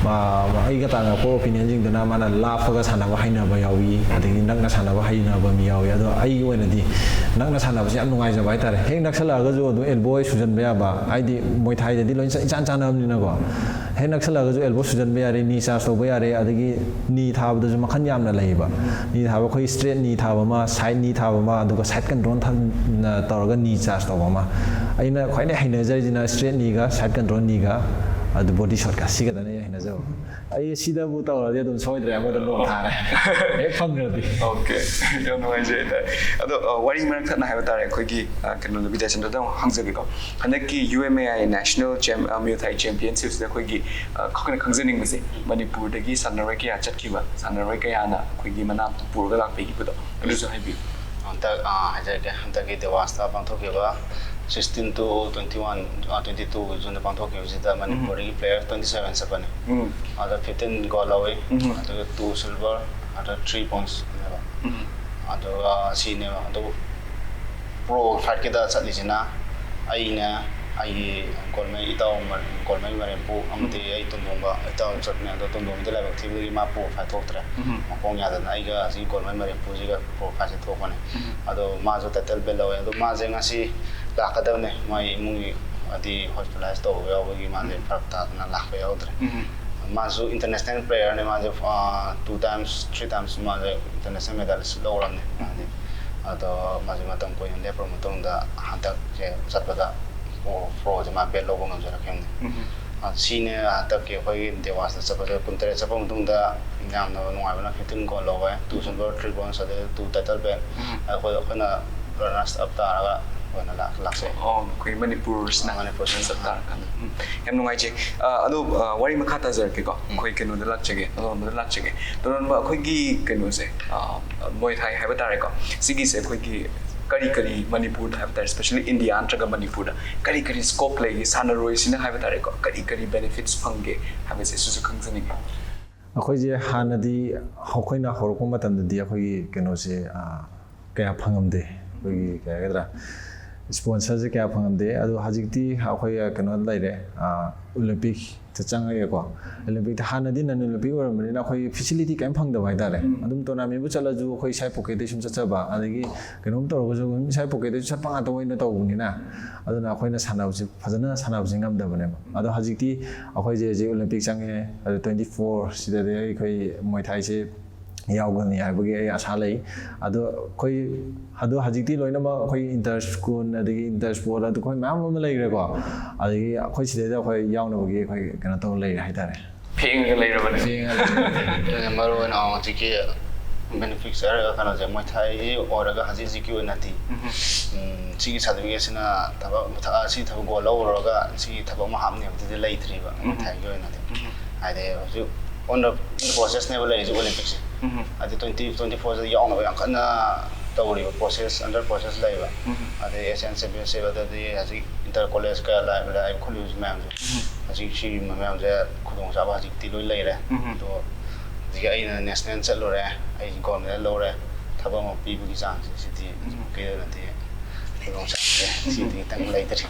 ꯑ, ꯑꯩꯒ ꯇꯥꯟꯅꯔꯛꯄ ꯑꯣꯄꯤꯅꯤꯌꯟꯁꯤꯡꯗꯨꯅ ꯃꯥꯅ ꯂꯥꯞꯄꯒ ꯁꯥꯟꯅꯕ ꯍꯩꯅꯕ ꯌꯥꯎꯏ, ꯑꯗꯒꯤ ꯅꯛꯅ ꯁꯥꯟꯅꯕ ꯍꯩꯅꯕ ꯃꯤ ꯌꯥꯎꯏ꯫ ꯑꯗꯣ ꯑꯩꯒꯤ ꯑꯣꯏꯅꯗꯤ ꯅꯛꯅ ꯁꯥꯟꯅꯕꯁꯦ ꯌꯥꯝ ꯅꯨꯡꯉꯥꯏꯖꯕ ꯍꯥꯏꯇꯥꯔꯦ꯫ ꯍꯦꯛ ꯅꯛꯁꯜꯂꯛꯑꯒꯁꯨ ꯑꯗꯨꯝ ꯑꯦꯜꯕꯣ ꯁꯨꯖꯟꯕ ꯌꯥꯕ, ꯍꯥꯏꯗꯤ ꯃꯣꯏ ꯊꯥꯏꯗꯗꯤ ꯂꯣꯏꯅ ꯏꯆꯥꯟ ꯆꯥꯟꯅꯕꯅꯤꯅꯀꯣ꯫ ꯍꯦꯛ ꯅꯛꯁꯜꯂꯛꯑꯒꯁꯨ ꯑꯦꯜꯕꯣ ꯁꯨꯖꯟꯕ ꯌꯥꯔꯦ, ꯅꯤ ꯆꯥꯔꯖ ꯇꯧꯕ ꯌꯥꯔꯦ, ꯑꯗꯒꯤ ꯅꯤ ꯊꯥꯕꯗꯁꯨ ꯃꯈꯜ ꯌꯥꯝꯅ ꯂꯩꯌꯦꯕ꯫ ꯅꯤ ꯊꯥꯕ ꯑꯩꯈꯣꯏ ꯁ꯭ꯇ꯭ꯔꯦꯠ ꯅꯤ ꯊꯥꯕ ꯑꯃ, ꯁꯥꯏꯠ ꯅꯤ ꯊꯥꯕ ꯑꯃ, ꯑꯗꯨꯒ ꯁꯥꯏꯠ ꯀꯟꯇ꯭ꯔꯣꯜ ꯇꯧꯔꯒ ꯅꯤ ꯆꯥꯔꯖ ꯇꯧꯕ ꯑꯃ꯫ ꯑꯩꯅ ꯈ꯭ꯋꯥꯏꯗꯩ ꯍꯩꯅꯖꯔꯤꯁꯤꯅ ꯁ꯭ꯇ꯭ꯔꯦꯠ ꯅꯤꯒ ꯁꯥꯏꯠ ꯀꯟꯇ꯭ꯔꯣꯜ ꯅꯤꯒ ꯑꯗꯨ ꯕꯣꯗꯤ ꯁꯣꯠꯀ, ꯁꯤ ꯈꯛꯇꯅꯦ ꯑꯩꯅ ꯍꯩꯅꯖꯕ꯫ ꯑꯩ ꯁꯤꯗꯕꯨ ꯇꯧꯔꯗꯤ ꯑꯗꯨꯝ ꯁꯣꯏꯗ꯭ꯔꯦ, ꯑꯃꯗ ꯂꯣꯛ ꯊꯥꯔꯦ꯫ ꯍꯦꯛ ꯐꯪꯈ꯭ꯔꯗꯤ꯫ ꯑꯣꯀꯦ, ꯌꯥꯝ ꯅꯨꯡꯉꯥꯏꯖꯩ ꯍꯥꯏꯇꯥꯔꯦ꯫ ꯑꯗꯣ ꯑ, ꯋꯥꯔꯤ ꯃꯔꯛ ꯊꯠꯅ ꯍꯥꯏꯕ ꯇꯥꯔꯦ, ꯑꯩꯈꯣꯏꯒꯤ ꯑ, ꯀꯩꯅꯣꯗ, ꯕꯤꯗ꯭ꯌꯥꯆꯟꯗ꯭ꯔꯗ ꯑꯃꯨꯛ ꯍꯪꯖꯒꯦꯀꯣ꯫ ꯍꯟꯗꯛꯀꯤ U M A I national ꯆꯦꯝ-, ꯑ, ꯃ꯭ꯌꯨ ꯊꯥꯏ ꯆꯦꯝꯄꯤꯌꯟꯁꯤꯞꯁꯤꯗ ꯑꯩꯈꯣꯏꯒꯤ ꯑ, ꯑꯩꯈꯣꯏꯅ ꯈꯪꯖꯅꯤꯡꯕꯁꯦ, ꯃꯅꯤꯄꯨꯔꯗꯒꯤ ꯁꯥꯟꯅꯔꯣꯏ ꯀꯌꯥ ꯆꯠꯈꯤꯕ, ꯁꯥꯟꯅꯔꯣꯏ ꯀꯌꯥꯅ ꯑꯩꯈꯣꯏꯒꯤ ꯃꯅꯥ ꯄꯨꯔꯒ ꯂꯥꯛꯄꯤꯈꯤꯕꯗꯣ, ꯑꯗꯨꯁꯨ ꯍꯥꯏꯕꯤꯌꯨ꯫ ꯍꯟꯗꯛ ꯑ, ꯍꯥꯏꯖꯔꯛꯀꯦ, ꯍꯟꯗꯛꯀꯤ ꯗꯦꯋꯥꯁꯇ ꯄꯥꯡꯊꯣꯛꯈꯤꯕ sixteen two twenty one, twenty two ꯖꯨꯟꯗ ꯄꯥꯡꯊꯣꯛꯈꯤꯕꯁꯤꯗ ꯃꯅꯤꯄꯨꯔꯗꯒꯤ ꯄ꯭ꯂꯦꯌꯔ ꯇ꯭ꯋꯦꯟꯇꯤ ꯁꯚꯦꯟ ꯆꯠꯄꯅꯤ꯫ ꯎꯝ꯫ ꯑꯗ ꯐꯤꯐꯇꯤꯟ ꯒꯣꯜ ꯂꯧꯏ꯫ ꯎꯝ꯫ ꯑꯗꯨꯒ ꯇꯨ ꯁꯤꯜꯚꯔ, ꯑꯗ ꯊ꯭ꯔꯤ ꯕ꯭ꯔꯣꯟꯖꯅꯦꯕ꯫ ꯎꯝ꯫ ꯑꯗꯨꯒ ꯁꯤꯅꯦꯕ꯫ ꯑꯗꯨꯕꯨ ꯄ꯭ꯔꯣ ꯐꯥꯏꯠꯀꯤꯗ ꯆꯠꯂꯤꯁꯤꯅ ꯑꯩꯅꯦ, ꯑꯩꯒꯤ ꯒꯣꯜꯃꯩ ꯏꯇꯥꯎ ꯃ-, ꯒꯣꯜꯃꯩ ꯃꯔꯦꯝꯄꯨ ꯑꯃꯗꯤ ꯑꯩ ꯇꯣꯝꯕꯣꯝꯕ ꯏꯇꯥꯎ ꯆꯠꯄꯅꯦ꯫ ꯑꯗꯣ ꯇꯣꯝꯕꯣꯝꯕꯗꯤ ꯂꯥꯏꯕꯛ ꯊꯤꯕꯗꯒꯤ ꯃꯥ ꯄ꯭ꯔꯣ ꯐꯥꯏꯠ ꯊꯣꯛꯇ꯭ꯔꯦ꯫ ꯎꯝ꯫ ꯃꯈꯣꯡ ꯌꯥꯗꯅ ꯑꯩꯒ ꯑꯁꯤꯒꯤ ꯒꯣꯜꯃꯩ ꯃꯔꯦꯝꯄꯨꯁꯤꯒ ꯄ꯭ꯔꯣ ꯐꯥꯏꯠꯁꯦ ꯊꯣꯛꯄꯅꯦ꯫ ꯎꯝ꯫ ꯑꯗꯣ ꯃꯥꯁꯨ ꯇꯥꯏꯇꯜ ꯕꯦꯜ ꯂꯧꯋꯦ꯫ ꯑꯗꯣ ꯃꯥꯁꯦ ꯉꯁꯤ ꯂꯥꯛꯀꯗꯕꯅꯦ, ꯃꯥꯏ ꯏꯃꯨꯡꯒꯤ ꯍꯥꯏꯗꯤ ꯍꯣꯁꯄꯤꯇꯥꯂꯥꯏꯁ ꯇꯧꯕ ꯌꯥꯎꯕꯒꯤ ꯃꯥꯁꯦ ꯐꯔꯛ ꯇꯥꯗꯅ ꯂꯥꯛꯄ ꯌꯥꯎꯗ꯭ꯔꯦ꯫ ꯎꯝ꯫ ꯃꯥꯁꯨ ꯏꯟꯇꯔꯅꯦꯁꯅꯦꯜ ꯄ꯭ꯂꯦꯌꯔꯅꯦ꯫ ꯃꯥꯁꯦ ꯇꯨ ꯇꯥꯏꯝꯁ, ꯊ꯭ꯔꯤ ꯇꯥꯏꯝꯁ ꯃꯥꯁꯦ ꯏꯟꯇꯔꯅꯦꯁꯅꯦꯜ ꯃꯦꯗꯥꯂꯤꯁ ꯂꯧꯔꯕꯅꯦ ꯃꯥꯗꯤ꯫ ꯑꯗꯣ ꯃꯥꯁꯦ ꯃꯇꯝ ꯀꯨꯏꯅ ꯂꯦꯞꯄ ꯃꯇꯨꯡꯗ ꯍꯟꯗꯛꯁꯦ ꯆꯠꯄꯗ ꯄ꯭ꯔꯣ, ꯄ꯭ꯔꯣꯁꯦ ꯃꯥ ꯕꯦꯜ ꯂꯧꯕ ꯉꯝꯖꯔꯛꯈꯤꯕꯅꯦ꯫ ꯎꯝ꯫ ꯑ, ꯁꯤꯅꯦ ꯍꯟꯗꯛꯀꯤ ꯑꯩꯈꯣꯏꯒꯤ ꯗꯦꯋꯥꯁꯇ ꯆꯠꯄꯁꯦ ꯀꯨꯟꯇꯔꯦꯠ ꯆꯠꯄ ꯃꯇꯨꯡꯗ ꯌꯥꯝꯅ ꯅꯨꯡꯉꯥꯏꯕꯅ ꯐꯤꯐꯇꯤꯟ ꯒꯣꯜ ꯂꯧꯋꯦ, ꯇꯨ ꯁꯤꯜꯚꯔ, ꯊ꯭ꯔꯤ ꯕ꯭ꯔꯣꯟꯖ, ꯑꯗꯩ ꯇꯨ ꯇꯥꯏꯇꯜ ꯕꯦꯜ꯫ ꯎꯝ꯫ ꯑꯩꯈꯣꯏ, ꯑꯩꯈꯣꯏꯅ ꯔꯅꯔꯁ ꯑꯞ ꯇꯥꯔꯒ ꯑꯩꯈꯣꯏꯅ ꯂꯥꯛ-, ꯂꯥꯛꯆꯩ꯫ ꯑꯣ, ꯑꯩꯈꯣꯏ ꯃꯅꯤꯄꯨꯔꯁꯤꯅ ꯃꯅꯤꯄꯨꯔꯁꯤꯅ ꯆꯞ ꯇꯥꯔꯀꯥꯟꯗ꯫ ꯎꯝ, ꯌꯥꯝ ꯅꯨꯡꯉꯥꯏꯖꯩ꯫ ꯑ, ꯑꯗꯣ, ꯑ, ꯋꯥꯔꯤ ꯃꯈꯥ ꯇꯥꯖꯔꯛꯀꯦꯀꯣ꯫ ꯑꯩꯈꯣꯏ ꯀꯩꯅꯣꯗ ꯂꯥꯛꯆꯒꯦ, ꯇꯣꯔꯣꯟꯕꯗ ꯂꯥꯛꯆꯒꯦ꯫ ꯇꯣꯔꯣꯟꯕ, ꯑꯩꯈꯣꯏꯒꯤ ꯀꯩꯅꯣꯁꯦ, ꯑ, ꯃꯣꯏ ꯊꯥꯏ ꯍꯥꯏꯕ ꯇꯥꯔꯦꯀꯣ, ꯁꯤꯒꯤꯁꯦ ꯑꯩꯈꯣꯏꯒꯤ ꯀꯔꯤ ꯀꯔꯤ ꯃꯅꯤꯄꯨꯔꯗ ꯍꯥꯏꯕ ꯇꯥꯔꯦ, especially ꯏꯟꯗꯤꯌꯥ ꯅꯠꯇ꯭ꯔꯒ ꯃꯅꯤꯄꯨꯔꯗ ꯀꯔꯤ ꯀꯔꯤ ꯁ꯭ꯀꯣꯞ ꯂꯩꯒꯦ, ꯁꯥꯟꯅꯔꯣꯏꯁꯤꯅ ꯍꯥꯏꯕ ꯇꯥꯔꯦꯀꯣ, ꯀꯔꯤ ꯀꯔꯤ ꯕꯦꯅꯤꯐꯤꯠꯁ ꯐꯪꯒꯦ ꯍꯥꯏꯕꯁꯦ, ꯁꯤꯁꯨ ꯈꯪꯖꯅꯤꯡꯉꯦ꯫ ꯑꯩꯈꯣꯏꯁꯦ ꯍꯥꯟꯅꯗꯤ, ꯑꯩꯈꯣꯏꯅ ꯍꯧꯔꯛꯄ ꯃꯇꯝꯗꯗꯤ ꯑꯩꯈꯣꯏꯒꯤ ꯀꯩꯅꯣꯁꯦ, ꯑ, ꯀꯌꯥ ꯐꯪꯉꯝꯗꯦ꯫ ꯑꯩꯈꯣꯏꯒꯤ ꯀꯩ ꯍꯥꯏꯒꯗ꯭ꯔꯥ, ꯁ꯭ꯄꯣꯟꯁꯔꯁꯦ ꯀꯌꯥ ꯐꯪꯉꯝꯗꯦ꯫ ꯑꯗꯣ ꯍꯧꯖꯤꯛꯇꯤ ꯑꯩꯈꯣꯏ ꯀꯩꯅꯣ ꯂꯩꯔꯦ, ꯑꯣꯂꯦꯝꯄꯤꯛꯇ ꯆꯪꯉꯛꯑꯦꯀꯣ꯫ ꯑꯣꯂꯦꯝꯄꯤꯛꯇ ꯍꯥꯟꯅꯗꯤ ꯅꯟ ꯑꯣꯂꯦꯝꯄꯤꯛ ꯑꯣꯏꯔꯝꯕꯅꯤꯅ ꯑꯩꯈꯣꯏ ꯐꯦꯁꯤꯂꯤꯇꯤ ꯀꯔꯤꯝ ꯐꯪꯗꯕ ꯍꯥꯏꯇꯥꯔꯦ꯫ ꯑꯗꯨꯝ ꯇꯣꯔꯅꯥꯃꯦꯟꯕꯨ ꯆꯠꯂꯁꯨ ꯑꯩꯈꯣꯏ ꯏꯁꯥ ꯄꯣꯀꯦꯠꯇꯩ ꯁꯨꯝ ꯆꯠꯆꯕ, ꯑꯗꯒꯤ ꯀꯩꯅꯣꯝ ꯇꯧꯔꯒꯁꯨ ꯑꯗꯨꯝ ꯏꯁꯥ ꯄꯣꯀꯦꯠꯇꯩꯁꯨ ꯆꯠꯄ ꯉꯥꯛꯇ ꯑꯣꯏꯅ ꯇꯧꯕꯅꯤꯅ, ꯑꯗꯨꯅ ꯑꯩꯈꯣꯏꯅ ꯁꯥꯟꯅꯕꯁꯦ ꯐꯖꯅ ꯁꯥꯟꯅꯕꯁꯦ ꯉꯝꯗꯕꯅꯦꯕ꯫ ꯑꯗꯣ ꯍꯧꯖꯤꯛꯇꯤ ꯑꯩꯈꯣꯏꯁꯦ ꯍꯧꯖꯤꯛ ꯑꯣꯂꯦꯝꯄꯤꯛ ꯆꯪꯉꯦ, ꯑꯗꯨ ꯇ꯭ꯋꯦꯟꯇꯤ ꯐꯣꯔ ꯁꯤꯗꯗꯤ ꯑꯩꯈꯣꯏ ꯃꯣꯏ ꯊꯥꯏꯁꯦ ꯌꯥꯎꯒꯅꯤ ꯍꯥꯏꯕꯒꯤ ꯑꯩ ꯑꯁꯥ ꯂꯩ꯫ ꯑꯗꯣ ꯑꯩꯈꯣꯏ, ꯑꯗꯣ ꯍꯧꯖꯤꯛꯇꯤ ꯂꯣꯏꯅꯃꯛ ꯑꯩꯈꯣꯏ ꯏꯟꯇꯔ ꯁ꯭ꯀꯨꯜ, ꯑꯗꯒꯤ ꯏꯟꯇꯔ ꯁ꯭ꯄꯣꯔꯠ, ꯑꯗꯨ ꯑꯩꯈꯣꯏ ꯃꯌꯥꯝ ꯑꯃ ꯂꯩꯈ꯭ꯔꯦꯀꯣ꯫ ꯑꯗꯒꯤ ꯑꯩꯈꯣꯏ ꯁꯤꯗꯩꯗ ꯑꯩꯈꯣꯏ ꯌꯥꯎꯅꯕꯒꯤ ꯑꯩꯈꯣꯏ ꯀꯩꯅꯣ ꯇꯧꯔ ꯂꯩꯔꯦ ꯍꯥꯏꯇꯥꯔꯦ꯫ ꯐꯦꯡꯉꯒ ꯂꯩꯔꯕꯅꯦ꯫ ꯐꯦꯡꯉꯒ ꯂꯩꯔꯦ꯫ ꯑꯗꯨꯅ ꯃꯔꯨ ꯑꯣꯏꯅ ꯍꯧꯖꯤꯛꯀꯤ ꯕꯦꯅꯤꯐꯤꯠꯁ ꯍꯥꯏꯔꯒ ꯀꯩꯅꯣꯁꯦ ꯃꯣꯏ ꯊꯥꯏ ꯑꯣꯏꯔꯒ ꯍꯧꯖꯤꯛ ꯍꯧꯖꯤꯛꯀꯤ ꯑꯣꯏꯅꯗꯤ, ꯎꯝ, ꯁꯤꯒꯤ ꯁꯥꯔꯇꯤꯐꯤꯀꯦꯠꯁꯤꯅ ꯊꯕꯛ ꯃꯊ- ꯁꯤ ꯊꯕꯛ ꯒꯣꯜ ꯂꯧꯔꯨꯔꯒ ꯁꯤꯒꯤ ꯊꯕꯛ ꯑꯃ ꯍꯥꯞꯅꯦꯕꯗꯨꯗꯤ ꯂꯩꯇ꯭ꯔꯤꯕ ꯃꯣꯏ ꯊꯥꯏꯒꯤ ꯑꯣꯏꯅꯗꯤ꯫ ꯍꯥꯏꯗꯤ ꯍꯧꯖꯤꯛ ꯑꯣꯟ ꯗ ꯄ꯭ꯔꯣꯁꯦꯁꯅꯦꯕ ꯂꯩꯔꯤꯁꯦ ꯑꯣꯂꯦꯝꯄꯤꯛꯁꯦ꯫ ꯍꯥꯏꯗꯤ ꯇ꯭ꯋꯦꯟꯇꯤ ꯇ꯭ꯋꯦꯟꯇꯤ ꯐꯣꯔꯁꯤꯗ ꯌꯥꯎꯅꯕ ꯌꯥꯝ ꯀꯟꯅ ꯇꯧꯔꯤꯕ ꯄ꯭ꯔꯣꯁꯦꯁ, ꯑꯟꯗꯔ ꯄ꯭ꯔꯣꯁꯦꯁ ꯂꯩꯕ꯫ ꯑꯗꯩ ꯑꯦꯁ ꯑꯦꯟ ꯆꯦꯝꯄꯤꯌꯟꯁꯤꯞ, ꯑꯗꯩꯗꯤ ꯍꯧꯖꯤꯛ ꯏꯟꯇꯔ ꯀꯣꯂꯦꯖꯀ ꯂꯥꯏ ꯈꯨꯜꯂꯤꯕ ꯃꯌꯥꯝꯁꯦ, ꯍꯧꯖꯤꯛ ꯁꯤꯒꯤ ꯃꯌꯥꯝꯁꯦ ꯈꯨꯗꯣꯡꯆꯥꯕ ꯍꯧꯖꯤꯛꯇꯤ ꯂꯣꯏ ꯂꯩꯔꯦ꯫ ꯑꯗꯣ ꯍꯧꯖꯤꯛ ꯑꯩꯅ ꯅꯦꯁꯅꯦꯜ ꯆꯠꯂꯨꯔꯦ, ꯑꯩ ꯒꯣꯜ ꯃꯦꯗꯜ ꯂꯧꯔꯦ, ꯊꯕꯛ ꯑꯃ ꯄꯤꯕꯒꯤ ꯆꯥꯡꯁꯦ ꯁꯤꯗꯤ ꯀꯩꯗꯧꯅꯗꯤ ꯈꯨꯗꯣꯡꯆꯥꯕꯁꯦ ꯁꯤꯗꯤ ꯈꯤꯇꯪ ꯂꯩꯇ꯭ꯔꯤ꯫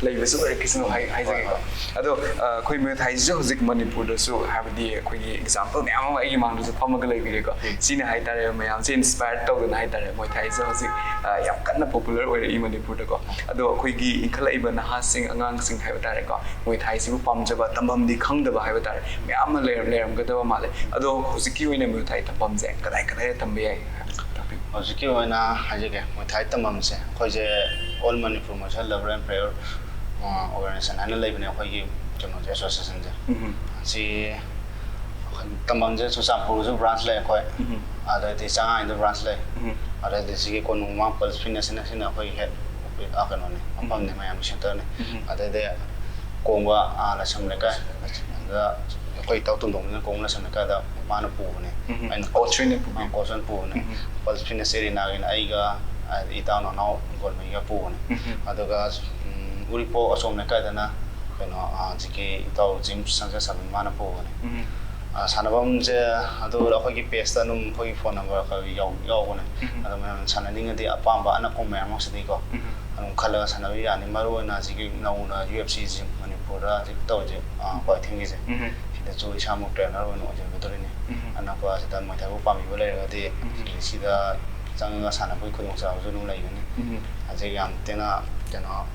ꯂꯩꯕꯁꯨ ꯑꯣꯏꯔꯛꯈꯤꯁꯅꯨ ꯍꯥꯏ- ꯍꯥꯏꯖꯒꯦꯀꯣ꯫ ꯑꯗꯣ ꯑ, ꯑꯩꯈꯣꯏ ꯃꯣꯏ ꯊꯥꯏꯁꯤꯁꯨ ꯍꯧꯖꯤꯛ ꯃꯅꯤꯄꯨꯔꯗꯁꯨ, ꯍꯥꯏꯕꯗꯤ ꯑꯩꯈꯣꯏꯒꯤ ꯑꯦꯛꯖꯥꯝꯄꯜ ꯃꯌꯥꯝ ꯑꯃ ꯑꯩꯒꯤ ꯃꯥꯡꯗꯁꯨ ꯐꯝꯃꯒ ꯂꯩꯕꯤꯔꯦꯀꯣ꯫ ꯁꯤꯅ ꯍꯥꯏꯇꯥꯔꯦ ꯃꯌꯥꯝꯁꯦ ꯏꯟꯁꯄꯥꯌꯔ ꯇꯧꯗꯅ ꯍꯥꯏꯇꯥꯔꯦ ꯃꯣꯏ ꯊꯥꯏꯁꯦ ꯍꯧꯖꯤꯛ ꯑ, ꯌꯥꯝ ꯀꯟꯅ ꯄꯣꯄꯨꯂꯔ ꯑꯣꯏꯔꯛꯏ ꯃꯅꯤꯄꯨꯔꯗꯀꯣ꯫ ꯑꯗꯣ ꯑꯩꯈꯣꯏꯒꯤ ꯏꯟꯈꯠꯂꯛꯏꯕ ꯅꯍꯥꯁꯤꯡ, ꯑꯉꯥꯡꯁꯤꯡ ꯍꯥꯏꯕ ꯇꯥꯔꯦꯀꯣ, ꯃꯣꯏ ꯊꯥꯏꯁꯤꯕꯨ ꯄꯥꯝꯖꯕ, ꯇꯝꯐꯝꯗꯤ ꯈꯪꯗꯕ ꯍꯥꯏꯕ ꯇꯥꯔꯦ ꯃꯌꯥꯝ ꯑꯃ ꯂꯩꯔꯝ- ꯂꯩꯔꯝꯒꯗꯕ ꯃꯥꯜꯂꯦ꯫ ꯑꯗꯣ ꯍꯧꯖꯤꯛꯀꯤ ꯑꯣꯏꯅ ꯃꯣꯏ ꯊꯥꯏ ꯇꯝꯐꯝꯁꯦ ꯀꯗꯥꯏ ꯀꯗꯥꯏꯗ ꯇꯝꯕ ꯌꯥꯏ ꯍꯥꯏꯕꯗꯣ ꯇꯥꯛꯄꯤꯌꯨ꯫ ꯍꯧꯖꯤꯛꯀꯤ ꯑꯣꯏꯅ ꯍꯥꯏꯖꯒꯦ, ꯃꯣꯏ ꯊꯥꯏ ꯇꯝꯐꯝꯁꯦ ꯑꯩꯈꯣꯏꯁꯦ ꯑꯣꯜ ꯃꯅꯤꯄꯨꯔ ꯃꯣꯏ ꯊꯥꯏ ꯂꯚꯔ ꯑꯦꯟ ꯄ꯭ꯔꯦꯌꯔ ꯑꯣꯔꯒꯅꯥꯏꯖꯦꯁꯟ ꯍꯥꯏꯅ ꯂꯩꯕꯅꯦ ꯑꯩꯈꯣꯏꯒꯤ ꯀꯩꯅꯣꯁꯦ, ꯑꯦꯁꯣꯁꯤꯌꯦꯁꯟꯁꯦ꯫ ꯁꯤ ꯑꯩꯈꯣꯏ ꯇꯝꯐꯝꯁꯦ ꯆꯨꯔꯆꯥꯟꯄꯨꯔꯁꯨ ꯕ꯭ꯔꯥꯟꯁ ꯂꯩ ꯑꯩꯈꯣꯏ, ꯑꯗꯩꯗꯤ ꯆꯉꯥꯏꯗ ꯕ꯭ꯔꯥꯟꯁ ꯂꯩ, ꯑꯗꯩꯗꯤ ꯁꯤꯒꯤ ꯀꯣꯅꯨꯡ ꯃꯃꯥꯡ ꯄꯜꯁ ꯐꯤꯠꯅꯦꯁ ꯍꯥꯏꯅ ꯁꯤꯅ ꯑꯩꯈꯣꯏꯒꯤ ꯍꯦꯠ ꯀꯩꯅꯣꯅꯦ, ꯃꯐꯝꯅꯦ, ꯃꯌꯥꯝꯒꯤ ꯁꯦꯟꯇꯔꯅꯦ꯫ ꯑꯗꯩꯗꯤ ꯀꯣꯡꯕ, ꯑꯥ, ꯂꯥꯏꯁ꯭ꯔꯝ ꯂꯩꯀꯥꯏ, ꯑꯗꯨꯗ ꯑꯩꯈꯣꯏ ꯏꯇꯥꯎ ꯇꯣꯟꯗꯣꯡꯕꯅ ꯀꯣꯡꯕ ꯂꯥꯏꯁ꯭ꯔꯝ ꯂꯩꯀꯥꯏꯗ ꯃꯥꯅ ꯄꯨꯕꯅꯦ꯫ ꯑꯩꯅ ꯀꯣꯆ ꯑꯣꯏꯅ ꯄꯨꯕꯤꯕ꯫ ꯀꯣꯆ ꯑꯣꯏꯅ ꯄꯨꯕꯅꯦ꯫ ꯎꯝ꯫ ꯄꯜꯁ ꯐꯤꯠꯅꯦꯁ ꯑꯦꯔꯤꯅꯥꯒꯤꯅ ꯑꯩꯒ, ꯑ, ꯏꯇꯥꯎ ꯅꯅꯥꯎ ꯒꯣꯜꯃꯩꯒ ꯄꯨꯕꯅꯦ꯫ ꯎꯝ꯫ ꯑꯗꯨꯒ, ꯎꯝ, ꯎꯔꯤꯄꯣꯛ ꯑꯁꯣꯝ ꯂꯩꯀꯥꯏꯗꯅ ꯀꯩꯅꯣ, ꯑ, ꯍꯧꯖꯤꯛꯀꯤ ꯏꯇꯥꯎ ꯖꯤꯝꯁ ꯁꯪꯁꯔ ꯁꯃꯤꯟ ꯃꯥꯅ ꯄꯨꯕꯅꯦ꯫ ꯎꯝ꯫ ꯑ, ꯁꯥꯟꯅꯐꯝꯁꯦ ꯑꯗꯨ ꯑꯩꯈꯣꯏꯒꯤ ꯄꯦꯖꯇ ꯑꯗꯨꯝ ꯑꯩꯈꯣꯏꯒꯤ ꯐꯣꯟ ꯅꯝꯕꯔ ꯈꯔ ꯌꯥꯎ-, ꯌꯥꯎꯕꯅꯦ꯫ ꯎꯝ꯫ ꯑꯗꯣ ꯃꯌꯥꯝ ꯁꯥꯟꯅꯅꯤꯡꯉꯗꯤ ꯑꯄꯥꯝꯕ ꯑꯅꯛꯄ ꯃꯌꯥꯝ ꯑꯃꯁꯤꯗꯤꯀꯣ, ꯎꯝ꯫ ꯑꯗꯨꯝ ꯈꯜꯂꯒ ꯁꯥꯟꯅꯕ ꯌꯥꯅꯤ꯫ ꯃꯔꯨ ꯑꯣꯏꯅ ꯍꯧꯖꯤꯛꯀꯤ ꯅꯧꯅ ꯌꯨ ꯑꯦꯐ ꯁꯤꯁꯦ ꯃꯅꯤꯄꯨꯔꯗ ꯍꯧꯖꯤꯛ ꯇꯧꯔꯤꯁꯦ, ꯑ, ꯀ꯭ꯋꯥꯀꯩꯊꯦꯜꯒꯤꯁꯦ, ꯎꯝ꯫ ꯁꯤꯗꯁꯨ ꯏꯁꯥꯃꯛ ꯇ꯭ꯔꯦꯅꯔ ꯑꯣꯏꯅ ꯑꯣꯏꯖꯒꯗꯣꯔꯤꯅꯤ꯫ ꯎꯝ꯫ ꯑꯅꯛꯄ ꯑꯁꯤꯗ ꯃꯣꯏ ꯊꯥꯏꯕꯨ ꯄꯥꯝꯕꯤꯕ ꯂꯩꯔꯒꯗꯤ, ꯎꯝ꯫ ꯁꯤꯗ ꯆꯪꯉꯒ ꯁꯥꯟꯅꯕꯒꯤ ꯈꯨꯗꯣꯡꯆꯥꯕꯁꯨ ꯑꯗꯨꯝ ꯂꯩꯒꯅꯤ꯫ ꯎꯝ꯫ ꯍꯧꯖꯤꯛ ꯌꯥꯝ ꯊꯤꯅ, ꯀꯩꯅꯣ,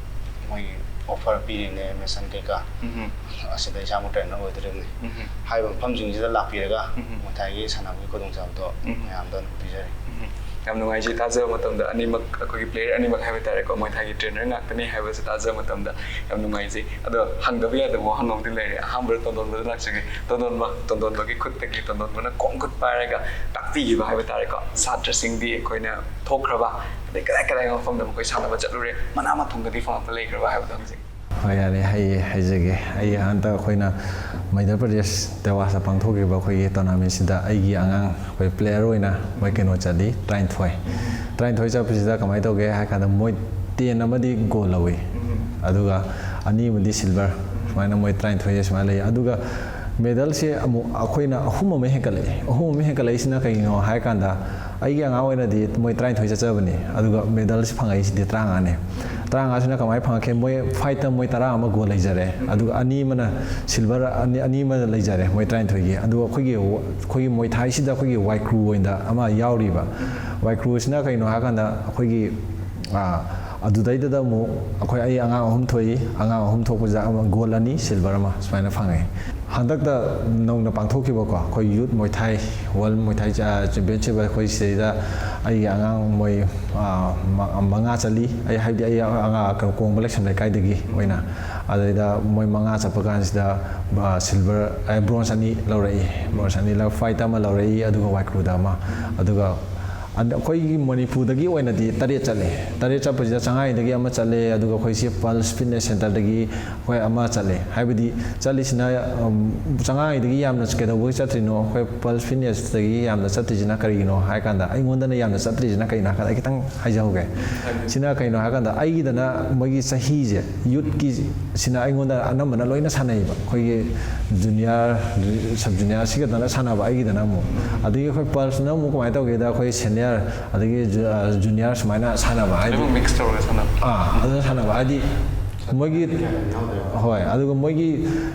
ꯃꯣꯏꯒꯤ ꯑꯣꯐꯔ ꯄꯤꯔꯤꯕꯅꯦ, ꯑꯦꯗꯃꯤꯁꯟ ꯀꯩꯀꯥ꯫ ꯎꯝ꯫ ꯑꯁꯤꯗ ꯏꯁꯥꯃꯛ ꯇ꯭ꯔꯦꯅꯔ ꯑꯣꯏꯗꯣꯔꯤꯕꯅꯤ꯫ ꯎꯝ꯫ ꯍꯥꯏꯔꯤꯕ ꯃꯐꯝꯁꯤꯡꯁꯤꯗ ꯂꯥꯛꯄꯤꯔꯒ, ꯎꯝ꯫ ꯃꯣꯏ ꯊꯥꯏꯒꯤ ꯁꯥꯟꯅꯕꯒꯤ ꯈꯨꯗꯣꯡꯆꯥꯕꯗꯣ, ꯎꯝ꯫ ꯃꯌꯥꯝꯗ ꯑꯗꯨꯝ ꯄꯤꯖꯔꯤ꯫ ꯎꯝ꯫ ꯌꯥꯝ ꯅꯨꯡꯉꯥꯏꯖꯩ꯫ ꯇꯥꯖꯕ ꯃꯇꯝꯗ ꯑꯅꯤꯃꯛ, ꯑꯩꯈꯣꯏꯒꯤ ꯄ꯭ꯂꯦꯌꯔ ꯑꯅꯤꯃꯛ ꯍꯥꯏꯕ ꯇꯥꯔꯦꯀꯣ, ꯃꯣꯏ ꯊꯥꯏꯒꯤ ꯇ꯭ꯔꯦꯅꯔ ꯉꯥꯛꯇꯅꯤ ꯍꯥꯏꯕꯁꯦ ꯇꯥꯖꯕ ꯃꯇꯝꯗ ꯌꯥꯝ ꯅꯨꯡꯉꯥꯏꯖꯩ꯫ ꯑꯗꯣ ꯍꯪꯗꯕ ꯌꯥꯗꯕ ꯋꯥꯍꯪ ꯑꯃꯗꯤ ꯂꯩꯔꯦ꯫ ꯑꯍꯥꯟꯕꯗ ꯇꯣꯟꯗꯣꯟꯕꯗ ꯂꯥꯛꯆꯒꯦ꯫ ꯇꯣꯟꯗꯣꯟꯕ, ꯇꯣꯟꯗꯣꯟꯕꯒꯤ ꯈꯨꯠꯇꯒꯤ ꯇꯣꯟꯗꯣꯟꯕꯅ ꯈꯣꯡ ꯈꯨꯠ ꯄꯥꯏꯔꯒ ꯇꯥꯛꯄꯤꯈꯤꯕ ꯍꯥꯏꯕ ꯇꯥꯔꯦꯀꯣ, ꯁꯥꯇ꯭ꯔꯁꯤꯡꯗꯤ ꯑꯩꯈꯣꯏꯅ ꯊꯣꯛꯈ꯭ꯔꯕ, ꯑꯗꯩ ꯀꯗꯥꯏ ꯀꯗꯥꯏ ꯃꯐꯝꯗ ꯃꯈꯣꯏ ꯁꯥꯟꯅꯕ ꯆꯠꯂꯨꯔꯦ, ꯃꯅꯥ ꯃꯊꯨꯝꯒꯗꯤ ꯐꯪꯉꯛꯄ ꯂꯩꯈ꯭ꯔꯕ ꯍꯥꯏꯕꯗꯣ ꯍꯪꯖꯒꯦ꯫ ꯍꯣꯏ, ꯌꯥꯔꯦ, ꯍꯥꯏꯌꯦ, ꯍꯥꯏꯖꯒꯦ꯫ ꯑꯩ ꯍꯟꯗꯛ ꯑꯩꯈꯣꯏꯅ ꯃꯙ꯭ꯌ ꯄ꯭ꯔꯗꯦꯁ ꯗꯦꯋꯥꯁꯇ ꯄꯥꯡꯊꯣꯛꯈꯤꯕ ꯑꯩꯈꯣꯏꯒꯤ ꯇꯣꯔꯅꯥꯃꯦꯟꯁꯤꯗ ꯑꯩꯒꯤ ꯑꯉꯥꯡ, ꯑꯩꯈꯣꯏ ꯄ꯭ꯂꯦꯌꯔ ꯑꯣꯏꯅ ꯃꯣꯏ ꯀꯩꯅꯣ ꯆꯠꯂꯤ, ꯇꯔꯥꯅꯤꯊꯣꯏ꯫ ꯇꯔꯥꯅꯤꯊꯣꯏ ꯆꯠꯄꯁꯤꯗ ꯀꯃꯥꯏꯅ ꯇꯧꯒꯦ ꯍꯥꯏ ꯀꯥꯟꯗ, ꯃꯣꯏ ꯇꯦꯟ ꯑꯃꯗꯤ ꯒꯣꯜ ꯂꯧꯏ, ꯑꯗꯨꯒ ꯑꯅꯤ ꯑꯃꯗꯤ ꯁꯤꯜꯚꯔ, ꯁꯨꯃꯥꯏꯅ ꯃꯣꯏ ꯇꯔꯥꯅꯤꯊꯣꯏꯁꯦ ꯁꯨꯃꯥꯏꯅ ꯂꯩ꯫ ꯑꯗꯨꯒ ꯃꯦꯗꯜꯁꯦ ꯑꯃꯨꯛ ꯑꯩꯈꯣꯏꯅ ꯑꯍꯨꯝ ꯑꯃ ꯍꯦꯟꯒꯠꯂꯛꯑꯦ꯫ ꯑꯍꯨꯝ ꯑꯃ ꯍꯦꯟꯒꯠꯂꯛꯏꯁꯤꯅ ꯀꯩꯒꯤꯅꯣ ꯍꯥꯏ ꯀꯥꯟꯗ, ꯑꯩꯒꯤ ꯑꯉꯥꯡ ꯑꯣꯏꯅꯗꯤ ꯃꯣꯏ ꯇꯔꯥꯅꯤꯊꯣꯏ ꯆꯠꯆꯕꯅꯤ, ꯑꯗꯨꯒ ꯃꯦꯗꯜꯁꯤ ꯐꯪꯉꯛꯏꯁꯤꯗꯤ ꯇꯔꯥꯃꯉꯥꯅꯦ꯫ ꯇꯔꯥꯃꯉꯥꯁꯤꯅ ꯀꯃꯥꯏꯅ ꯐꯪꯉꯛꯀꯦ? ꯃꯣꯏ ꯐꯥꯏꯠꯇ ꯃꯣꯏ ꯇꯔꯥ ꯑꯃ ꯒꯣꯜ ꯂꯩꯖꯔꯦ, ꯑꯗꯨꯒ ꯑꯅꯤ ꯑꯃꯅ ꯁꯤꯜꯚꯔ, ꯑꯅꯤ, ꯑꯅꯤ ꯑꯃ ꯂꯩꯖꯔꯦ ꯃꯣꯏ ꯇꯔꯥꯅꯤꯊꯣꯏꯒꯤ꯫ ꯑꯗꯨꯒ ꯑꯩꯈꯣꯏꯒꯤ, ꯑꯩꯈꯣꯏꯒꯤ ꯃꯣꯏ ꯊꯥꯏꯁꯤꯗ ꯑꯩꯈꯣꯏꯒꯤ ꯋꯥꯏꯀ꯭ꯔꯨ ꯑꯣꯏꯅ ꯑꯃ ꯌꯥꯎꯔꯤꯕ꯫ ꯋꯥꯏꯀ꯭ꯔꯨꯁꯤꯅ ꯀꯩꯅꯣ ꯍꯥꯏꯀꯥꯟꯗ, ꯑꯩꯈꯣꯏꯒꯤ, ꯑꯥ, ꯑꯗꯨꯗꯩꯗꯨꯗ ꯑꯃꯨꯛ ꯑꯩꯈꯣꯏ, ꯑꯩ ꯑꯉꯥꯡ ꯑꯍꯨꯝ ꯊꯣꯛꯏ꯫ ꯑꯉꯥꯡ ꯑꯍꯨꯝ ꯊꯣꯛꯄꯁꯤꯗ ꯑꯃ ꯒꯣꯜ ꯑꯅꯤ, ꯁꯤꯜꯚꯔ ꯑꯃ ꯁꯨꯃꯥꯏꯅ ꯐꯪꯉꯦ꯫ ꯍꯟꯗꯛꯇ ꯅꯧꯅ ꯄꯥꯡꯊꯣꯛꯈꯤꯕꯀꯣ, ꯑꯩꯈꯣꯏ ꯌꯨꯠ ꯃꯣꯏ ꯊꯥꯏ, ꯋꯥꯔꯜ ꯃꯣꯏ ꯊꯥꯏ ꯆꯦꯝꯄꯤꯌꯟꯁꯤꯞ ꯑꯩꯈꯣꯏ ꯁꯤꯗꯩꯗ ꯑꯩꯒꯤ ꯑꯉꯥꯡ ꯃꯣꯏ, ꯑꯥ, ꯃ-, ꯃꯉꯥ ꯆꯠꯂꯤ꯫ ꯑꯩ ꯍꯥꯏꯕꯗꯤ ꯑꯩ ꯑꯉꯥꯡ ꯀꯩꯅꯣ, ꯀꯣꯡꯕ ꯂꯥꯏꯁ꯭ꯔꯝ ꯂꯩꯀꯥꯏꯗꯒꯤ ꯑꯣꯏꯅ꯫ ꯑꯗꯨꯗꯩꯗ ꯃꯣꯏ ꯃꯉꯥ ꯆꯠꯄ ꯀꯥꯟꯁꯤꯗ, ꯑꯥ, ꯁꯤꯜꯚꯔ, ꯑꯦ, ꯕ꯭ꯔꯣꯟꯖ ꯑꯅꯤ ꯂꯧꯔꯛꯏ꯫ ꯕ꯭ꯔꯣꯟꯖ ꯑꯅꯤ ꯂꯧ-, ꯐꯥꯏꯠꯇ ꯑꯃ ꯂꯧꯔꯛꯏ, ꯑꯗꯨꯒ ꯋꯥꯏꯀ꯭ꯔꯨꯗ ꯑꯃ꯫ ꯑꯗꯨꯒ ꯑꯟ-, ꯑꯩꯈꯣꯏꯒꯤ ꯃꯅꯤꯄꯨꯔꯗꯒꯤ ꯑꯣꯏꯅꯗꯤ ꯇꯔꯦꯠ ꯆꯠꯂꯦ꯫ ꯇꯔꯦꯠ ꯆꯠꯄꯁꯤꯗ ꯆꯉꯥꯏꯗꯒꯤ ꯑꯃ ꯆꯠꯂꯦ, ꯑꯗꯨꯒ ꯑꯩꯈꯣꯏ ꯁꯤ ꯄꯜꯁ ꯐꯤꯠꯅꯦꯁ ꯁꯦꯟꯇꯔꯗꯒꯤ ꯑꯩꯈꯣꯏ ꯑꯃ ꯆꯠꯂꯦ꯫ ꯍꯍꯥꯏꯕꯗꯤ ꯆꯠꯂꯤꯁꯤꯅ, ꯎꯝ, ꯆꯉꯥꯏꯗꯒꯤ ꯌꯥꯝꯅ ꯀꯩꯗꯧꯕꯒꯤ ꯆꯠꯇ꯭ꯔꯤꯅꯣ, ꯑꯩꯈꯣꯏ ꯄꯜꯁ ꯐꯤꯠꯅꯦꯁꯇꯒꯤ ꯌꯥꯝꯅ ꯆꯠꯇ꯭ꯔꯤꯁꯤꯅ ꯀꯔꯤꯒꯤꯅꯣ ꯍꯥꯏ ꯀꯥꯟꯗ, ꯑꯩꯉꯣꯟꯗꯅ ꯌꯥꯝꯅ ꯆꯠꯇ꯭ꯔꯤꯁꯤꯅ ꯀꯩꯅꯣ ꯍꯥꯏ ꯀꯥꯟꯗ, ꯑꯩ ꯈꯤꯇꯪ ꯍꯥꯏꯖꯍꯧꯒꯦ꯫ ꯁꯤꯅ ꯀꯩꯅꯣ ꯍꯥꯏ ꯀꯥꯟꯗ, ꯑꯩꯒꯤꯗꯅ ꯃꯣꯏꯒꯤ ꯆꯍꯤꯁꯦ, ꯌꯨꯠꯀꯤ ꯁꯤꯅ ꯑꯩꯉꯣꯟꯗ ꯑꯅꯝꯕꯅ ꯂꯣꯏꯅ ꯁꯥꯟꯅꯩꯌꯦꯕ꯫ ꯑꯩꯈꯣꯏꯒꯤ ꯖꯨꯅꯤꯌꯔ, ꯁꯕ ꯖꯨꯅꯤꯌꯔ ꯁꯤꯒꯗꯅ ꯁꯥꯟꯅꯕ ꯑꯩꯒꯤꯗꯅ ꯑꯃꯨꯛ꯫ ꯑꯗꯒꯤ ꯑꯩꯈꯣꯏ ꯄꯜꯁꯅ ꯑꯃꯨꯛ ꯀꯃꯥꯏꯅ ꯇꯧꯒꯦꯗ, ꯑꯩꯈꯣꯏ ꯁꯦꯅꯤꯌꯔ ꯑꯗꯒꯤ ꯖꯨ- ꯑ, ꯖꯨꯅꯤꯌꯔ ꯁꯨꯃꯥꯏꯅ ꯁꯥꯟꯅꯕ ꯍꯥꯏꯗꯤ ꯑꯗꯨꯝ ꯃꯤꯛꯁ ꯇꯧꯔꯒ ꯁꯥꯟꯅꯕ꯫ ꯑꯥ ꯑꯗꯨꯅ ꯁꯥꯟꯅꯕ ꯍꯥꯏꯗꯤ ꯃꯣꯏꯒꯤ ꯍꯣꯏ ꯑꯗꯨꯒ ꯃꯣꯏꯒꯤ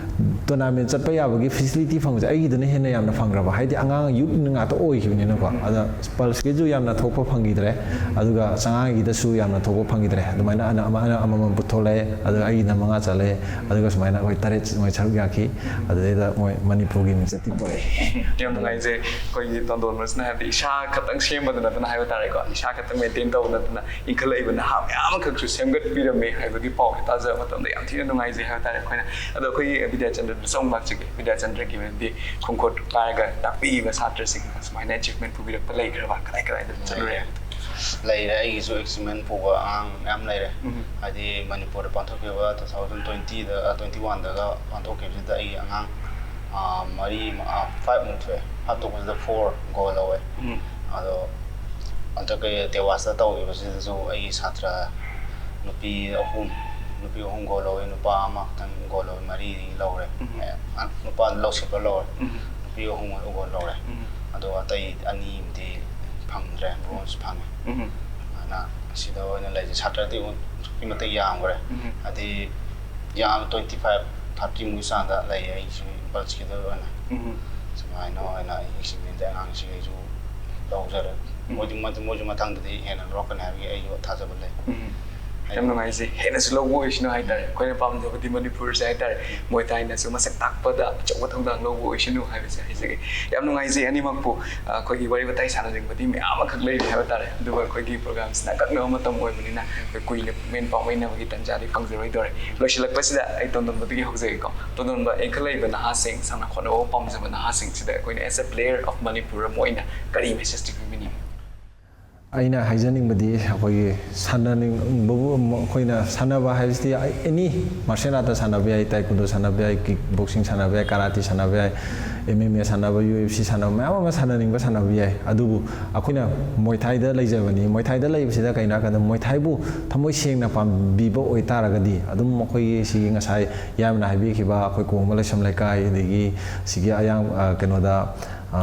ꯇꯣꯔꯅꯥꯃꯦꯟ ꯆꯠꯄ ꯌꯥꯕꯒꯤ ꯐꯦꯁꯤꯂꯤꯇꯤ ꯐꯪꯕꯁꯦ ꯑꯩꯒꯤꯗꯨꯅ ꯍꯦꯟꯅ ꯌꯥꯝꯅ ꯐꯪꯈ꯭ꯔꯕ ꯍꯥꯏꯗꯤ ꯑꯉꯥꯡ ꯌꯨꯠ ꯉꯥꯛꯇ ꯑꯣꯏꯈꯤꯕꯅꯤꯅꯀꯣ꯫ ꯑꯗ ꯄꯜꯁꯀꯤꯁꯨ ꯌꯥꯝꯅ ꯊꯣꯛꯄ ꯐꯪꯈꯤꯗ꯭ꯔꯦ꯫ ꯑꯗꯨꯒ ꯆꯉꯥꯡꯒꯤꯗꯁꯨ ꯌꯥꯝꯅ ꯊꯣꯛꯄ ꯐꯪꯈꯤꯗ꯭ꯔꯦ꯫ ꯑꯗꯨꯃꯥꯏꯅ ꯑꯅ ꯑꯃ ꯑꯅ ꯑꯃꯃꯝ ꯄꯨꯊꯣꯛꯂꯛꯑꯦ꯫ ꯑꯗꯨꯒ ꯑꯩꯒꯤꯅ ꯃꯉꯥ ꯆꯠꯂꯛꯑꯦ꯫ ꯑꯗꯨꯒ ꯁꯨꯃꯥꯏꯅ ꯑꯩꯈꯣꯏ ꯇꯔꯦꯠ ꯃꯣꯏ ꯁꯔꯨꯛ ꯌꯥꯈꯤ꯫ ꯑꯗꯨꯗꯩꯗ ꯃꯣꯏ ꯃꯅꯤꯄꯨꯔꯒꯤ ꯃꯤꯡꯆꯠꯇꯤ ꯄꯨꯔꯛꯑꯦ꯫ ꯌꯥꯝ ꯅꯨꯡꯉꯥꯏꯖꯩ꯫ ꯑꯩꯈꯣꯏꯒꯤ ꯇꯣꯟꯗꯣꯟꯕꯁꯤꯅ ꯍꯥꯏꯕꯗꯤ ꯏꯁꯥ ꯈꯛꯇꯪ ꯁꯦꯝꯕꯗ ꯅꯠꯇꯅ ꯍꯥꯏꯕ ꯇꯥꯔꯦꯀꯣ, ꯏꯁꯥ ꯈꯛꯇꯪ ꯃꯦꯟꯇꯦꯟ ꯇꯧꯕ ꯅꯠꯇꯅ ꯏꯟꯈꯠꯂꯛꯏꯕ ꯅꯍꯥ ꯃꯌꯥꯝ ꯑꯃꯈꯛꯁꯨ ꯁꯦꯝꯒꯠꯄꯤꯔꯝꯃꯦ ꯍꯥꯏꯕꯒꯤ ꯄꯥꯎꯁꯦ ꯇꯥꯖꯕ ꯃꯇꯝꯗ ꯌꯥꯝ ꯊꯤꯅ ꯅꯨꯡꯉꯥꯏꯖꯩ ꯍꯥꯏꯕ ꯇꯥꯔꯦ꯫ ꯑꯩꯈꯣꯏꯅ ꯑꯗꯣ ꯑꯩꯈꯣꯏꯒꯤ ꯕꯤꯗ꯭ꯌꯥꯆꯟꯗ꯭ꯔꯗꯁꯨ ꯑꯃꯨꯛ ꯂꯥꯛꯆꯒꯦ꯫ ꯕꯤꯗ꯭ꯌꯥꯆꯟꯗ꯭ꯔꯒꯤ ꯃꯔꯝꯗꯤ ꯈꯣꯡꯈꯨꯠ ꯄꯥꯏꯔꯒ ꯇꯥꯛꯄꯤꯕ ꯁꯥꯇ꯭ꯔꯁꯤꯡꯅ ꯁꯨꯃꯥꯏꯅ ꯑꯦꯆꯤꯞꯃꯦꯟ ꯄꯨꯕꯤꯔꯛꯄ ꯂꯩꯈ꯭ꯔꯕ? ꯀꯗꯥꯏ ꯀꯗꯥꯏꯗ ꯆꯠꯂꯨꯔꯦ? ꯂꯩꯔꯦ꯫ ꯑꯩꯒꯤꯁꯨ ꯑꯦꯆꯤꯞꯃꯦꯟ ꯄꯨꯕ ꯑꯉꯥꯡ ꯃꯌꯥꯝ ꯂꯩꯔꯦ꯫ ꯎꯝ꯫ ꯍꯥꯏꯗꯤ ꯃꯅꯤꯄꯨꯔꯗ ꯄꯥꯡꯊꯣꯛꯈꯤꯕ ꯇꯨ ꯊꯥꯎꯖꯟ ꯇ꯭ꯋꯦꯟꯇꯤꯗ ꯇ꯭ꯋꯦꯟꯇꯤ ꯋꯥꯟꯗꯒ ꯄꯥꯡꯊꯣꯛꯈꯤꯕꯁꯤꯗ ꯑꯩꯒꯤ ꯑꯉꯥꯡ ꯃꯔꯤ ꯐꯥꯏꯚ ꯃꯨꯛ ꯊꯣꯛꯑꯦ꯫ ꯐꯥꯏꯚ ꯊꯣꯛꯄꯁꯤꯗ ꯐꯣꯔ ꯒꯣꯜ ꯂꯧꯋꯦ꯫ ꯎꯝ꯫ ꯑꯗꯣ ꯍꯟꯗꯛꯀꯤ ꯇꯦꯋꯥꯁꯇ ꯇꯧꯈꯤꯕꯁꯤꯗꯁꯨ ꯑꯩꯒꯤ ꯁꯥꯇ꯭ꯔ ꯅꯨꯄꯤ ꯑꯍꯨꯝ ꯅꯨꯄꯤ ꯑꯍꯨꯝ ꯒꯣꯜ ꯂꯧꯋꯦ꯫ ꯅꯨꯄꯥ ꯑꯃꯈꯛꯇꯪ ꯒꯣꯜ ꯂꯧꯋꯦ꯫ ꯃꯔꯤꯗꯤ ꯂꯧꯔꯦ꯫ ꯎꯝ꯫ ꯑꯦ, ꯅꯨꯄꯥ ꯂꯧꯁꯤꯟꯕ ꯂꯧꯔꯦ꯫ ꯎꯝ꯫ ꯅꯨꯄꯤ ꯑꯍꯨꯝ ꯒꯣꯜ ꯂꯧꯔꯦ꯫ ꯎꯝ꯫ ꯑꯗꯣ ꯑꯇꯩ ꯑꯅꯤꯗꯤ ꯐꯪꯗ꯭ꯔꯦ꯫ ꯕ꯭ꯔꯣꯟꯖ ꯐꯪꯉꯦ꯫ ꯎꯝ꯫ ꯑꯗꯨꯅ ꯁꯤꯗ ꯑꯣꯏꯅ ꯂꯩꯖꯩ꯫ ꯁꯥꯇ꯭ꯔꯗꯤ ꯑꯗꯨꯛꯀꯤ ꯃꯇꯤꯛ ꯌꯥꯝꯈ꯭ꯔꯦ꯫ ꯎꯝ꯫ ꯍꯥꯏꯗꯤ ꯌꯥꯝ ꯇ꯭ꯋꯦꯟꯇꯤ ꯐꯥꯏꯚ ꯊꯥꯔꯇꯤ ꯃꯨꯛꯀꯤ ꯆꯥꯡꯗ ꯂꯩꯌꯦ ꯑꯩꯒꯤ ꯁꯤ ꯄꯜꯁꯀꯤꯗ ꯑꯣꯏꯅ꯫ ꯎꯝ꯫ ꯁꯨꯃꯥꯏꯅ ꯑꯣꯏꯅ ꯑꯩꯒꯤ ꯑꯦꯆꯤꯞꯃꯦꯟꯁꯦ ꯑꯉꯥꯡꯁꯤꯡꯈꯩꯁꯨ ꯂꯧꯖꯔꯦ꯫ ꯎꯝ꯫ ꯃꯣꯏꯁꯨ ꯃꯊꯪꯗꯗꯤ ꯍꯦꯟꯅ ꯂꯧꯔꯛꯀꯅꯤ ꯍꯥꯏꯕꯒꯤ ꯑꯩꯁꯨ ꯊꯥꯖꯕ ꯂꯩ꯫ ꯎꯝ꯫ ꯌꯥꯝ ꯅꯨꯡꯉꯥꯏꯖꯩ꯫ ꯍꯦꯟꯅꯁꯨ ꯂꯧꯕ ꯑꯣꯏꯁꯅꯨ ꯍꯥꯏꯇꯥꯔꯦ꯫ ꯑꯩꯈꯣꯏꯅ ꯄꯥꯝꯖꯕꯗꯤ ꯃꯅꯤꯄꯨꯔꯁꯦ ꯍꯥꯏꯇꯥꯔꯦ, ꯃꯣꯏ ꯊꯥꯏꯅꯁꯨ ꯃꯁꯛ ꯇꯥꯛꯄꯗ ꯑꯆꯧꯕ ꯊꯧꯗꯥꯡ ꯂꯧꯕ ꯑꯣꯏꯁꯅꯨ ꯍꯥꯏꯕꯁꯦ ꯍꯥꯏꯖꯒꯦ꯫ ꯌꯥꯝ ꯅꯨꯡꯉꯥꯏꯖꯩ ꯑꯅꯤꯃꯛꯄꯨ꯫ ꯑ, ꯑꯩꯈꯣꯏꯒꯤ ꯋꯥꯔꯤ ꯋꯥꯇꯥꯏ ꯁꯥꯟꯅꯅꯤꯡꯕꯗꯤ ꯃꯌꯥꯝ ꯑꯃꯈꯛ ꯂꯩꯔꯤ ꯍꯥꯏꯕ ꯇꯥꯔꯦ, ꯑꯗꯨꯕꯨ ꯑꯩꯈꯣꯏꯒꯤ ꯄ꯭ꯔꯣꯒ꯭ꯔꯥꯝꯁꯤꯅ ꯑꯀꯛꯅꯕ ꯃꯇꯝ ꯑꯣꯏꯕꯅꯤꯅ ꯑꯩꯈꯣꯏ ꯀꯨꯏꯅ ꯄꯨꯛꯃꯦꯟ ꯄꯥꯎꯃꯦꯟꯅꯕꯒꯤ ꯇꯥꯟꯖꯥꯗꯤ ꯐꯪꯖꯔꯣꯏꯗꯧꯔꯦ꯫ ꯂꯣꯏꯁꯤꯜꯂꯛꯄꯁꯤꯗ ꯑꯩ ꯇꯣꯟꯗꯣꯟꯕꯗꯒꯤ ꯍꯧꯖꯒꯦꯀꯣ꯫ ꯇꯣꯟꯗꯣꯟꯕ, ꯏꯟꯈꯠꯂꯛꯏꯕ ꯅꯍꯥꯁꯤꯡ, ꯁꯥꯟꯅ ꯈꯣꯠꯅꯕ ꯄꯥꯝꯖꯕ ꯅꯍꯥꯁꯤꯡꯁꯤꯗ ꯑꯩꯈꯣꯏꯅ as a player of Manipur ꯑꯃ ꯑꯣꯏꯅ ꯀꯔꯤ ꯃꯦꯁꯦꯖꯇꯤ ꯄꯤꯕꯤꯅꯤꯡꯏ? ꯑꯩꯅ ꯍꯥꯏꯖꯅꯤꯡꯕꯗꯤ ꯑꯩꯈꯣꯏꯒꯤ ꯁꯥꯟꯅꯅꯤꯡꯕꯕꯨ ꯑꯩꯈꯣꯏꯅ ꯁꯥꯟꯅꯕ ꯍꯥꯏꯕꯁꯤꯗꯤ ꯑꯦꯅꯤ ꯃꯥꯔꯁꯦꯜ ꯑꯥꯔꯠꯇ ꯁꯥꯟꯅꯕ ꯌꯥꯏ, ꯇꯥꯏꯀꯨꯟꯗꯣ ꯁꯥꯟꯅꯕ ꯌꯥꯏ, ꯀꯤꯛ ꯕꯣꯛꯁꯤꯡ ꯁꯥꯟꯅꯕ ꯌꯥꯏ, ꯀꯔꯥꯇꯤ ꯁꯥꯟꯅꯕ ꯌꯥꯏ, ꯑꯦꯝ ꯑꯦꯝ ꯑꯦ ꯁꯥꯟꯅꯕ, ꯌꯨ ꯑꯦꯐ ꯁꯤ ꯁꯥꯟꯅꯕ, ꯃꯌꯥꯝ ꯑꯃ ꯁꯥꯟꯅꯅꯤꯡꯕ ꯁꯥꯟꯅꯕ ꯌꯥꯏ꯫ ꯑꯗꯨꯕꯨ ꯑꯩꯈꯣꯏꯅ ꯃꯣꯏ ꯊꯥꯏꯗ ꯂꯩꯖꯕꯅꯤ꯫ ꯃꯣꯏ ꯊꯥꯏꯗ ꯂꯩꯕꯁꯤꯗ ꯀꯩꯅꯣ ꯍꯥꯏꯔꯀꯥꯟꯗ ꯃꯣꯏ ꯊꯥꯏꯕꯨ ꯊꯃꯣꯏ ꯁꯦꯡꯅ ꯄꯥꯝꯕꯤꯕ ꯑꯣꯏꯇꯥꯔꯒꯗꯤ ꯑꯗꯨꯝ ꯑꯩꯈꯣꯏꯒꯤ ꯁꯤꯒꯤ ꯉꯁꯥꯏ ꯌꯥꯝꯅ ꯍꯥꯏꯕꯤꯈꯤꯕ ꯑꯩꯈꯣꯏ ꯀꯣꯡꯕ ꯂꯥꯏꯁ꯭ꯔꯝ ꯂꯩꯀꯥꯏ, ꯑꯗꯒꯤ ꯁꯤꯒꯤ ꯑꯌꯥꯡ ꯀꯩꯅꯣꯗ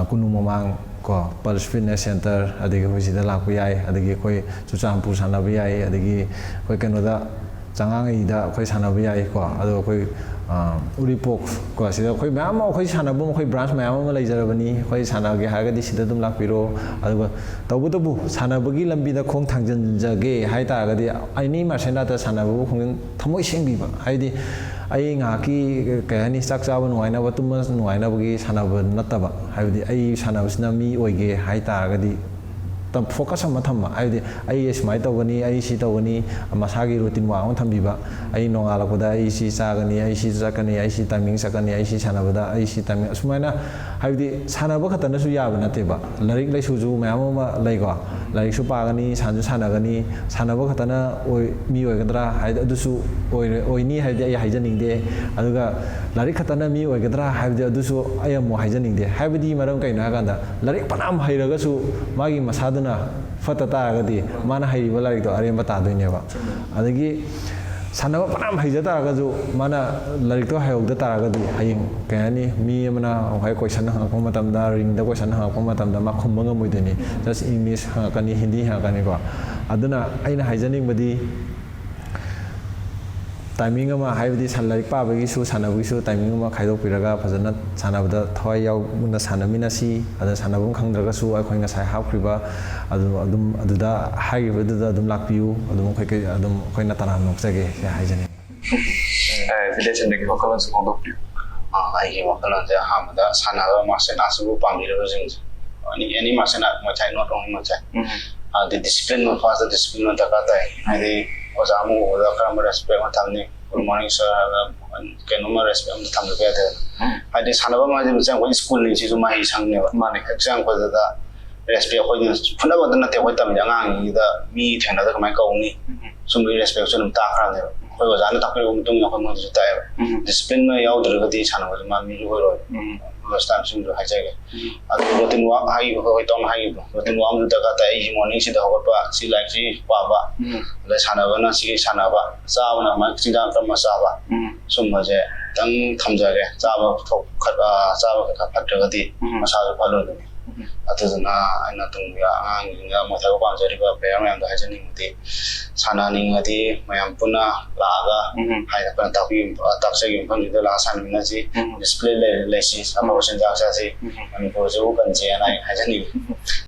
ꯀꯣꯅꯨꯡ ꯃꯃꯥꯡ ꯀꯣ, Pulse Fitness Center, ꯑꯗꯒꯤ ꯑꯩꯈꯣꯏ ꯁꯤꯗ ꯂꯥꯛꯄ ꯌꯥꯏ, ꯑꯗꯒꯤ ꯑꯩꯈꯣꯏ ꯆꯨꯔꯆꯥꯟꯄꯨꯔ ꯁꯥꯟꯅꯕ ꯌꯥꯏ, ꯑꯗꯒꯤ ꯑꯩꯈꯣꯏ ꯀꯩꯅꯣꯗ, ꯆꯉꯥꯡꯉꯩꯗ ꯑꯩꯈꯣꯏ ꯁꯥꯟꯅꯕ ꯌꯥꯏꯀꯣ꯫ ꯑꯗꯣ ꯑꯩꯈꯣꯏ, ꯑ, ꯎꯔꯤꯄꯣꯛ ꯀꯣ, ꯁꯤꯗ ꯑꯩꯈꯣꯏ ꯃꯌꯥꯝ ꯑꯃ, ꯑꯩꯈꯣꯏ ꯁꯥꯟꯅꯐꯝ, ꯑꯩꯈꯣꯏ branch ꯃꯌꯥꯝ ꯑꯃ ꯂꯩꯖꯔꯕꯅꯤ꯫ ꯑꯩꯈꯣꯏ ꯁꯥꯟꯅꯒꯦ ꯍꯥꯏꯔꯒꯗꯤ ꯁꯤꯗ ꯑꯗꯨꯝ ꯂꯥꯛꯄꯤꯔꯣ꯫ ꯑꯗꯨꯒ ꯇꯧꯕꯇꯕꯨ ꯁꯥꯟꯅꯕꯒꯤ ꯂꯝꯕꯤꯗ ꯈꯣꯡ ꯊꯥꯡꯖꯤꯟꯖꯒꯦ ꯍꯥꯏ ꯇꯥꯔꯒꯗꯤ, any martial artꯇ ꯁꯥꯟꯅꯕꯕꯨ ꯈꯣꯡꯖꯪ ꯊꯃꯣꯏ ꯁꯦꯡꯕꯤꯕ, ꯍꯥꯏꯗꯤ ꯑꯩ ꯉꯥꯏꯍꯥꯛꯀꯤ, ꯀꯩ ꯍꯥꯏꯅꯤ, ꯆꯥꯛ ꯆꯥꯕ ꯅꯨꯡꯉꯥꯏꯅꯕ, ꯇꯨꯝꯕ ꯅꯨꯡꯉꯥꯏꯅꯕꯒꯤ ꯁꯥꯟꯅꯕ ꯅꯠꯇꯕ, ꯍꯥꯏꯕꯗꯤ ꯑꯩ ꯁꯥꯟꯅꯕꯁꯤꯅ ꯃꯤ ꯑꯣꯏꯒꯦ ꯍꯥꯏ ꯇꯥꯔꯒꯗꯤ, ꯐꯣꯀꯁ ꯑꯃ ꯊꯝꯕ, ꯍꯥꯏꯕꯗꯤ ꯑꯩ ꯁꯨꯃꯥꯏꯅ ꯇꯧꯒꯅꯤ, ꯑꯩ ꯁꯤ ꯇꯧꯒꯅꯤ, ꯃꯁꯥꯒꯤ ꯔꯨꯇꯤꯟ ꯋꯥꯛ ꯑꯃ ꯊꯝꯕꯤꯕ꯫ ꯑꯩ ꯅꯣꯡꯉꯥꯜꯂꯛꯄꯗ ꯑꯩ ꯁꯤ ꯆꯥꯒꯅꯤ, ꯑꯩ ꯁꯤ ꯆꯠꯀꯅꯤ, ꯑꯩ ꯁꯤ ꯇꯥꯏꯃꯤꯡ ꯆꯠꯀꯅꯤ, ꯑꯩ ꯁꯤ ꯁꯥꯟꯅꯕꯗ ꯑꯩ ꯁꯤ ꯇꯥꯏꯃꯤꯡ, ꯑꯁꯨꯃꯥꯏꯅ, ꯍꯥꯏꯕꯗꯤ ꯁꯥꯟꯅꯕ ꯈꯛꯇꯅꯁꯨ ꯌꯥꯕ ꯅꯠꯇꯦꯕ꯫ ꯂꯥꯏꯔꯤꯛ ꯂꯥꯏꯁꯨꯁꯨ ꯃꯌꯥꯝ ꯑꯃ ꯂꯩꯀꯣ, ꯂꯥꯏꯔꯤꯛꯁꯨ ꯄꯥꯒꯅꯤ, ꯁꯥꯟꯁꯨ ꯁꯥꯟꯅꯒꯅꯤ꯫ ꯁꯥꯟꯅꯕ ꯈꯛꯇꯅ ꯑꯣꯏ-, ꯃꯤ ꯑꯣꯏꯒꯗ꯭ꯔꯥ ꯍꯥꯏꯗꯤ, ꯑꯗꯨꯁꯨ ꯑꯣꯏꯔ-, ꯑꯣꯏꯅꯤ ꯍꯥꯏꯕꯗꯤ ꯑꯩ ꯍꯥꯏꯖꯅꯤꯡꯗꯦ꯫ ꯑꯗꯨꯒ ꯂꯥꯏꯔꯤꯛ ꯈꯛꯇꯅ ꯃꯤ ꯑꯣꯏꯒꯗ꯭ꯔꯥ ꯍꯥꯏꯕꯗꯤ, ꯑꯗꯨꯁꯨ ꯑꯩ ꯑꯃꯨꯛ ꯍꯥꯏꯖꯅꯤꯡꯗꯦ꯫ ꯍꯥꯏꯕꯗꯤ ꯃꯔꯝ ꯀꯩꯅꯣ ꯍꯥꯏꯀꯥꯟꯗ, ꯂꯥꯏꯔꯤꯛ ꯐꯅꯌꯥꯝ ꯍꯩꯔꯒꯁꯨ ꯃꯥꯒꯤ ꯃꯁꯥꯗꯨꯅ ꯐꯠꯇ ꯇꯥꯔꯒꯗꯤ, ꯃꯥꯅ ꯍꯩꯔꯤꯕ ꯂꯥꯏꯔꯤꯛꯇꯣ ꯑꯔꯦꯝꯕ ꯇꯥꯗꯣꯏꯅꯦꯕ꯫ ꯑꯗꯒꯤ ꯁꯥꯟꯅꯕ ꯐꯅꯌꯥꯝ ꯍꯩꯖ ꯇꯥꯔꯒꯁꯨ, ꯃꯥꯅ ꯂꯥꯏꯔꯤꯛꯇꯣ ꯍꯩꯍꯧꯗ ꯇꯥꯔꯒꯗꯤ, ꯍꯌꯦꯡ, ꯀꯩ ꯍꯥꯏꯅꯤ, ꯃꯤ ꯑꯃꯅ ꯉꯁꯥꯏ ꯀꯣꯏꯁꯟ ꯍꯪꯉꯛꯄ ꯃꯇꯝꯗ, ꯔꯤꯡꯗ ꯀꯣꯏꯁꯟ ꯍꯪꯉꯛꯄ ꯃꯇꯝꯗ ꯃꯥ ꯈꯨꯝꯕ ꯉꯝꯃꯣꯏꯗꯣꯏꯅꯤ꯫ Just English ꯍꯪꯉꯛꯀꯅꯤ, Hindi ꯍꯪꯉꯛꯀꯅꯤꯀꯣ꯫ ꯑꯗꯨꯅ ꯑꯩꯅ ꯍꯥꯏꯖꯅꯤꯡꯕꯗꯤ, ꯇꯥꯏꯃꯤꯡ ꯑꯃ, ꯍꯥꯏꯕꯗꯤ ꯁꯥꯟ-, ꯂꯥꯏꯔꯤꯛ ꯄꯥꯕꯒꯤꯁꯨ ꯁꯥꯟꯅꯕꯒꯤꯁꯨ ꯇꯥꯏꯃꯤꯡ ꯑꯃ ꯈꯥꯏꯗꯣꯛꯄꯤꯔꯒ ꯐꯖꯅ ꯁꯥꯟꯅꯕꯗ ꯊꯋꯥꯏ ꯌꯥꯎꯅ ꯁꯥꯟꯅꯃꯤꯟꯅꯁꯤ꯫ ꯑꯗ ꯁꯥꯟꯅꯐꯝ ꯈꯪꯗ꯭ꯔꯒꯁꯨ ꯑꯩꯈꯣꯏ ꯉꯁꯥꯏ ꯍꯥꯞꯈ꯭ꯔꯤꯕ ꯑꯗꯨ ꯑꯗꯨꯝ, ꯑꯗꯨꯗ ꯍꯥꯏꯈꯤꯕꯗꯨꯗ ꯑꯗꯨꯝ ꯂꯥꯛꯄꯤꯌꯨ꯫ ꯑꯗꯨꯝ ꯑꯩꯈꯣꯏ ꯀꯩ-, ꯑꯗꯨꯝ ꯑꯩꯈꯣꯏꯅ ꯇꯔꯥꯝꯅ ꯑꯣꯛꯆꯒꯦ ꯁꯤ ꯍꯥꯏꯖꯅꯤꯡꯉꯤ꯫ ꯑꯦ, ꯚꯤꯂꯦꯖ ꯑꯦꯟꯗꯒꯤ ꯋꯥꯈꯜꯂꯣꯟꯁꯨ ꯐꯣꯡꯗꯣꯛꯄꯤꯌꯨ꯫ ꯑ, ꯑꯩꯒꯤ ꯋꯥꯈꯜꯂꯣꯟꯁꯦ ꯑꯍꯥꯟꯕꯗ ꯁꯥꯟꯅꯕ ꯃꯥꯔꯁꯦꯜ ꯑꯥꯔꯠꯁꯤꯕꯨ ꯄꯥꯝꯕꯤꯔꯤꯕꯁꯤꯡꯁꯦ, ꯑꯦꯅꯤ, ꯑꯦꯅꯤ ꯃꯥꯔꯁꯦꯜ ꯑꯥꯔꯠ, ꯃꯨꯥꯏ ꯊꯥꯏ, not only ꯃꯨꯥꯏ ꯊꯥꯏ꯫ ꯎꯝ꯫ ꯑꯗꯤ ꯗꯤꯁꯤꯄ꯭ꯂꯤꯟ ꯑꯃ, ꯐꯥꯔꯁꯇ ꯗꯤꯁꯤꯄ꯭ꯂꯤꯟ ꯑꯃ ꯗꯔꯀꯥꯔ ꯇꯥꯏ꯫ ꯍꯥꯏꯗꯤ ꯑꯣꯖꯥ ꯑꯃ ꯎꯕꯗ ꯀꯔꯝꯕ ꯔꯦꯁꯄꯦꯛ ꯑꯃ ꯊꯝꯅꯤ? "Good morning sir" ꯍꯥꯏꯔꯒ ꯀꯩꯅꯣꯝꯃ ꯔꯦꯁꯄꯦꯛ ꯑꯃ ꯊꯝꯗꯕ ꯌꯥꯗꯦ꯫ ꯎꯝ꯫ ꯍꯥꯏꯗꯤ ꯁꯥꯟꯅꯕ ꯍꯥꯏꯁꯦ ꯃꯆꯪ ꯑꯩꯈꯣꯏ ꯁ꯭ꯀꯨꯜꯅꯤ, ꯁꯤꯁꯨ ꯃꯍꯩ ꯁꯪꯅꯦꯕ꯫ ꯃꯥꯅꯦ꯫ ꯍꯦꯛ ꯆꯪꯉꯛꯄꯗꯨꯗ ꯔꯦꯁꯄꯦꯛ ꯑꯩꯈꯣꯏꯅ ꯐꯨꯅꯕꯗ ꯅꯠꯇꯦ ꯑꯩꯈꯣꯏ ꯇꯝꯃꯤꯁꯦ, ꯑꯉꯥꯡꯒꯤꯗ ꯃꯤ ꯊꯦꯡꯅꯗ ꯀꯃꯥꯏꯅ ꯀꯧꯅꯤ? ꯎꯝ꯫ ꯁꯨꯝꯕꯒꯤ ꯔꯦꯁꯄꯦꯛꯁꯨ ꯑꯗꯨꯝ ꯇꯥꯛꯈ꯭ꯔꯕꯅꯦꯕ꯫ ꯑꯩꯈꯣꯏ ꯑꯣꯖꯥꯅ ꯇꯥꯛꯄꯤꯔꯛꯄ ꯃꯇꯨꯡ ꯏꯟꯅ ꯑꯩꯈꯣꯏ ꯃꯣꯏꯗꯁꯨ ꯇꯥꯛꯑꯦꯕ꯫ ꯎꯝ꯫ ꯗꯤꯁꯤꯄ꯭ꯂꯤꯟ ꯑꯃ ꯌꯥꯎꯗ꯭ꯔꯒꯗꯤ ꯁꯥꯟꯅꯕꯁꯦ ꯃꯥ ꯃꯤꯁꯨ ꯑꯣꯏꯔꯣꯏ꯫ ꯎꯝ꯫ ꯂꯣꯏꯁ ꯇꯥꯏꯝꯁꯤꯡꯁꯨ ꯍꯥꯏꯖꯒꯦ꯫ ꯎꯝ꯫ ꯑꯗꯨ ꯔꯨꯇꯤꯟ ꯋꯥꯛ ꯍꯥꯏꯈꯤꯕ, ꯑꯩꯈꯣꯏ ꯇꯧꯅ ꯍꯥꯏꯈꯤꯕꯗꯣ, ꯔꯨꯇꯤꯟ ꯋꯥꯛ ꯑꯃꯁꯨ ꯗꯔꯀꯥꯔ ꯇꯥꯏ꯫ ꯑꯩꯁꯦ ꯃꯣꯔꯅꯤꯡꯁꯤꯗ ꯍꯧꯒꯠꯄ, ꯁꯤ ꯂꯥꯏꯔꯤꯛꯁꯤ ꯄꯥꯕ, ꯎꯝ꯫ ꯑꯗꯩ ꯁꯥꯟꯅꯕꯅ ꯁꯤꯒꯤ ꯁꯥꯟꯅꯕ, ꯆꯥꯕꯅ ꯀꯃꯥꯏꯅ ꯆꯤꯟꯖꯥꯛ ꯀꯔꯝꯕ ꯆꯥꯕ, ꯎꯝ꯫ ꯁꯨꯝꯕꯁꯦ ꯈꯤꯇꯪ ꯊꯝꯖꯒꯦ꯫ ꯆꯥꯕ ꯊꯛ-, ꯈꯠ-, ꯑ, ꯆꯥꯕ ꯀꯩꯀꯥ ꯐꯠꯇ꯭ꯔꯒꯗꯤ ꯎꯝ꯫ ꯃꯁꯥꯁꯨ ꯐꯠꯂꯣꯏꯗꯣꯏꯅꯤ꯫ ꯑꯗꯨꯗꯨꯅ ꯑꯩꯅ ꯇꯨꯡꯒꯤ ꯑꯉꯥꯡꯁꯤꯡꯗ ꯃꯣꯏ ꯊꯕꯛ ꯄꯥꯝꯖꯔꯤꯕ player ꯃꯌꯥꯝꯗꯣ ꯍꯥꯏꯖꯅꯤꯡꯕꯗꯤ, ꯁꯥꯟꯅꯅꯤꯡꯉꯗꯤ ꯃꯌꯥꯝ ꯄꯨꯟꯅ ꯂꯥꯛꯑꯒ ꯍꯥꯏꯅ ꯑꯩꯈꯣꯏꯅ ꯇꯥꯛꯄꯤꯕ, ꯇꯥꯛꯆꯈꯤꯕ ꯃꯐꯝꯁꯤꯗ ꯂꯥꯛꯑꯒ ꯁꯥꯟꯅꯃꯤꯟꯅꯁꯤ, discipline ꯂꯩ-, ꯂꯩꯁꯤ, ꯑꯐꯕ ꯆꯤꯟꯖꯥꯛ ꯆꯥꯁꯤ, ꯃꯅꯤꯄꯨꯔꯁꯤꯕꯨ ꯀꯟꯁꯦꯅ ꯑꯩ ꯍꯥꯏꯖꯅꯤꯡꯉꯤ꯫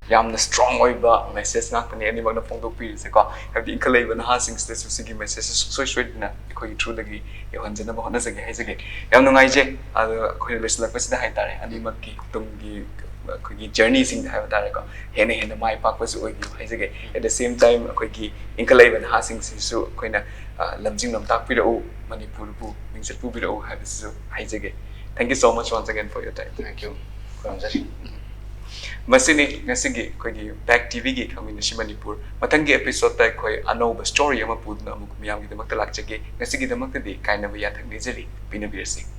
ꯌꯥꯝꯅ strong ꯑꯣꯏꯕ message ꯉꯥꯛꯇꯅꯤ ꯑꯅꯤꯃꯛꯅ ꯐꯣꯡꯗꯣꯛꯄꯤꯔꯤꯁꯦꯀꯣ꯫ ꯍꯥꯏꯕꯗꯤ ꯏꯟꯈꯠꯂꯛꯏꯕ ꯅꯍꯥꯁꯤꯡꯁꯤꯗꯁꯨ ꯁꯤꯒꯤ message ꯁꯦ ꯁꯨꯡꯁꯣꯏ ꯁꯣꯏꯗꯅ ꯑꯩꯈꯣꯏꯒꯤ through ꯗꯒꯤ ꯌꯧꯍꯟꯖꯅꯕ ꯍꯣꯠꯅꯖꯒꯦ ꯍꯥꯏꯖꯒꯦ꯫ ꯌꯥꯝ ꯅꯨꯡꯉꯥꯏꯖꯩ꯫ ꯑꯗꯣ ꯑꯩꯈꯣꯏꯅ ꯂꯣꯏꯁꯤꯜꯂꯛꯄꯁꯤꯗ ꯍꯥꯏꯇꯥꯔꯦ, ꯑꯅꯤꯃꯛꯀꯤ ꯇꯨꯡꯒꯤ ꯑꯩꯈꯣꯏꯒꯤ journey ꯁꯤꯡꯗ ꯍꯥꯏꯕ ꯇꯥꯔꯦꯀꯣ, ꯍꯦꯟꯅ ꯍꯦꯟꯅ ꯃꯥꯏ ꯄꯥꯛꯄꯁꯨ ꯑꯣꯏꯕꯤꯌꯨ ꯍꯥꯏꯖꯒꯦ꯫ At the same time, ꯑꯩꯈꯣꯏꯒꯤ ꯏꯟꯈꯠꯂꯛꯏꯕ ꯅꯍꯥꯁꯤꯡꯁꯤꯁꯨ ꯑꯩꯈꯣꯏꯅ, ꯑ, ꯂꯝꯖꯤꯡ ꯂꯝꯇꯥꯛꯄꯤꯔꯛꯎ, ꯃꯅꯤꯄꯨꯔꯕꯨ ꯃꯤꯡꯆꯠ ꯄꯨꯕꯤꯔꯛꯎ ꯍꯥꯏꯕꯁꯤꯁꯨ ꯍꯥꯏꯖꯒꯦ꯫ Thank you so much once again for your time. Thank you. ꯈꯨꯔꯨꯝꯖꯔꯤ꯫ ꯃꯁꯤꯅꯤ ꯉꯁꯤꯒꯤ ꯑꯩꯈꯣꯏꯒꯤ Back ꯇꯤꯚꯤꯒꯤ ꯈꯪꯃꯤꯟꯅꯁꯤ ꯃꯅꯤꯄꯨꯔ꯫ ꯃꯊꯪꯒꯤ episode ꯇ ꯑꯩꯈꯣꯏ ꯑꯅꯧꯕ story ꯑꯃ ꯄꯨꯗꯨꯅ ꯑꯃꯨꯛ ꯃꯤꯌꯥꯝꯒꯤꯗꯃꯛꯇ ꯂꯥꯛꯆꯒꯦ꯫ ꯉꯁꯤꯒꯤꯗꯃꯛꯇꯗꯤ ꯀꯥꯏꯅꯕ ꯌꯥꯊꯪ ꯅꯤꯖꯔꯤ꯫ ꯄꯤꯅꯕꯤꯔꯁꯤ꯫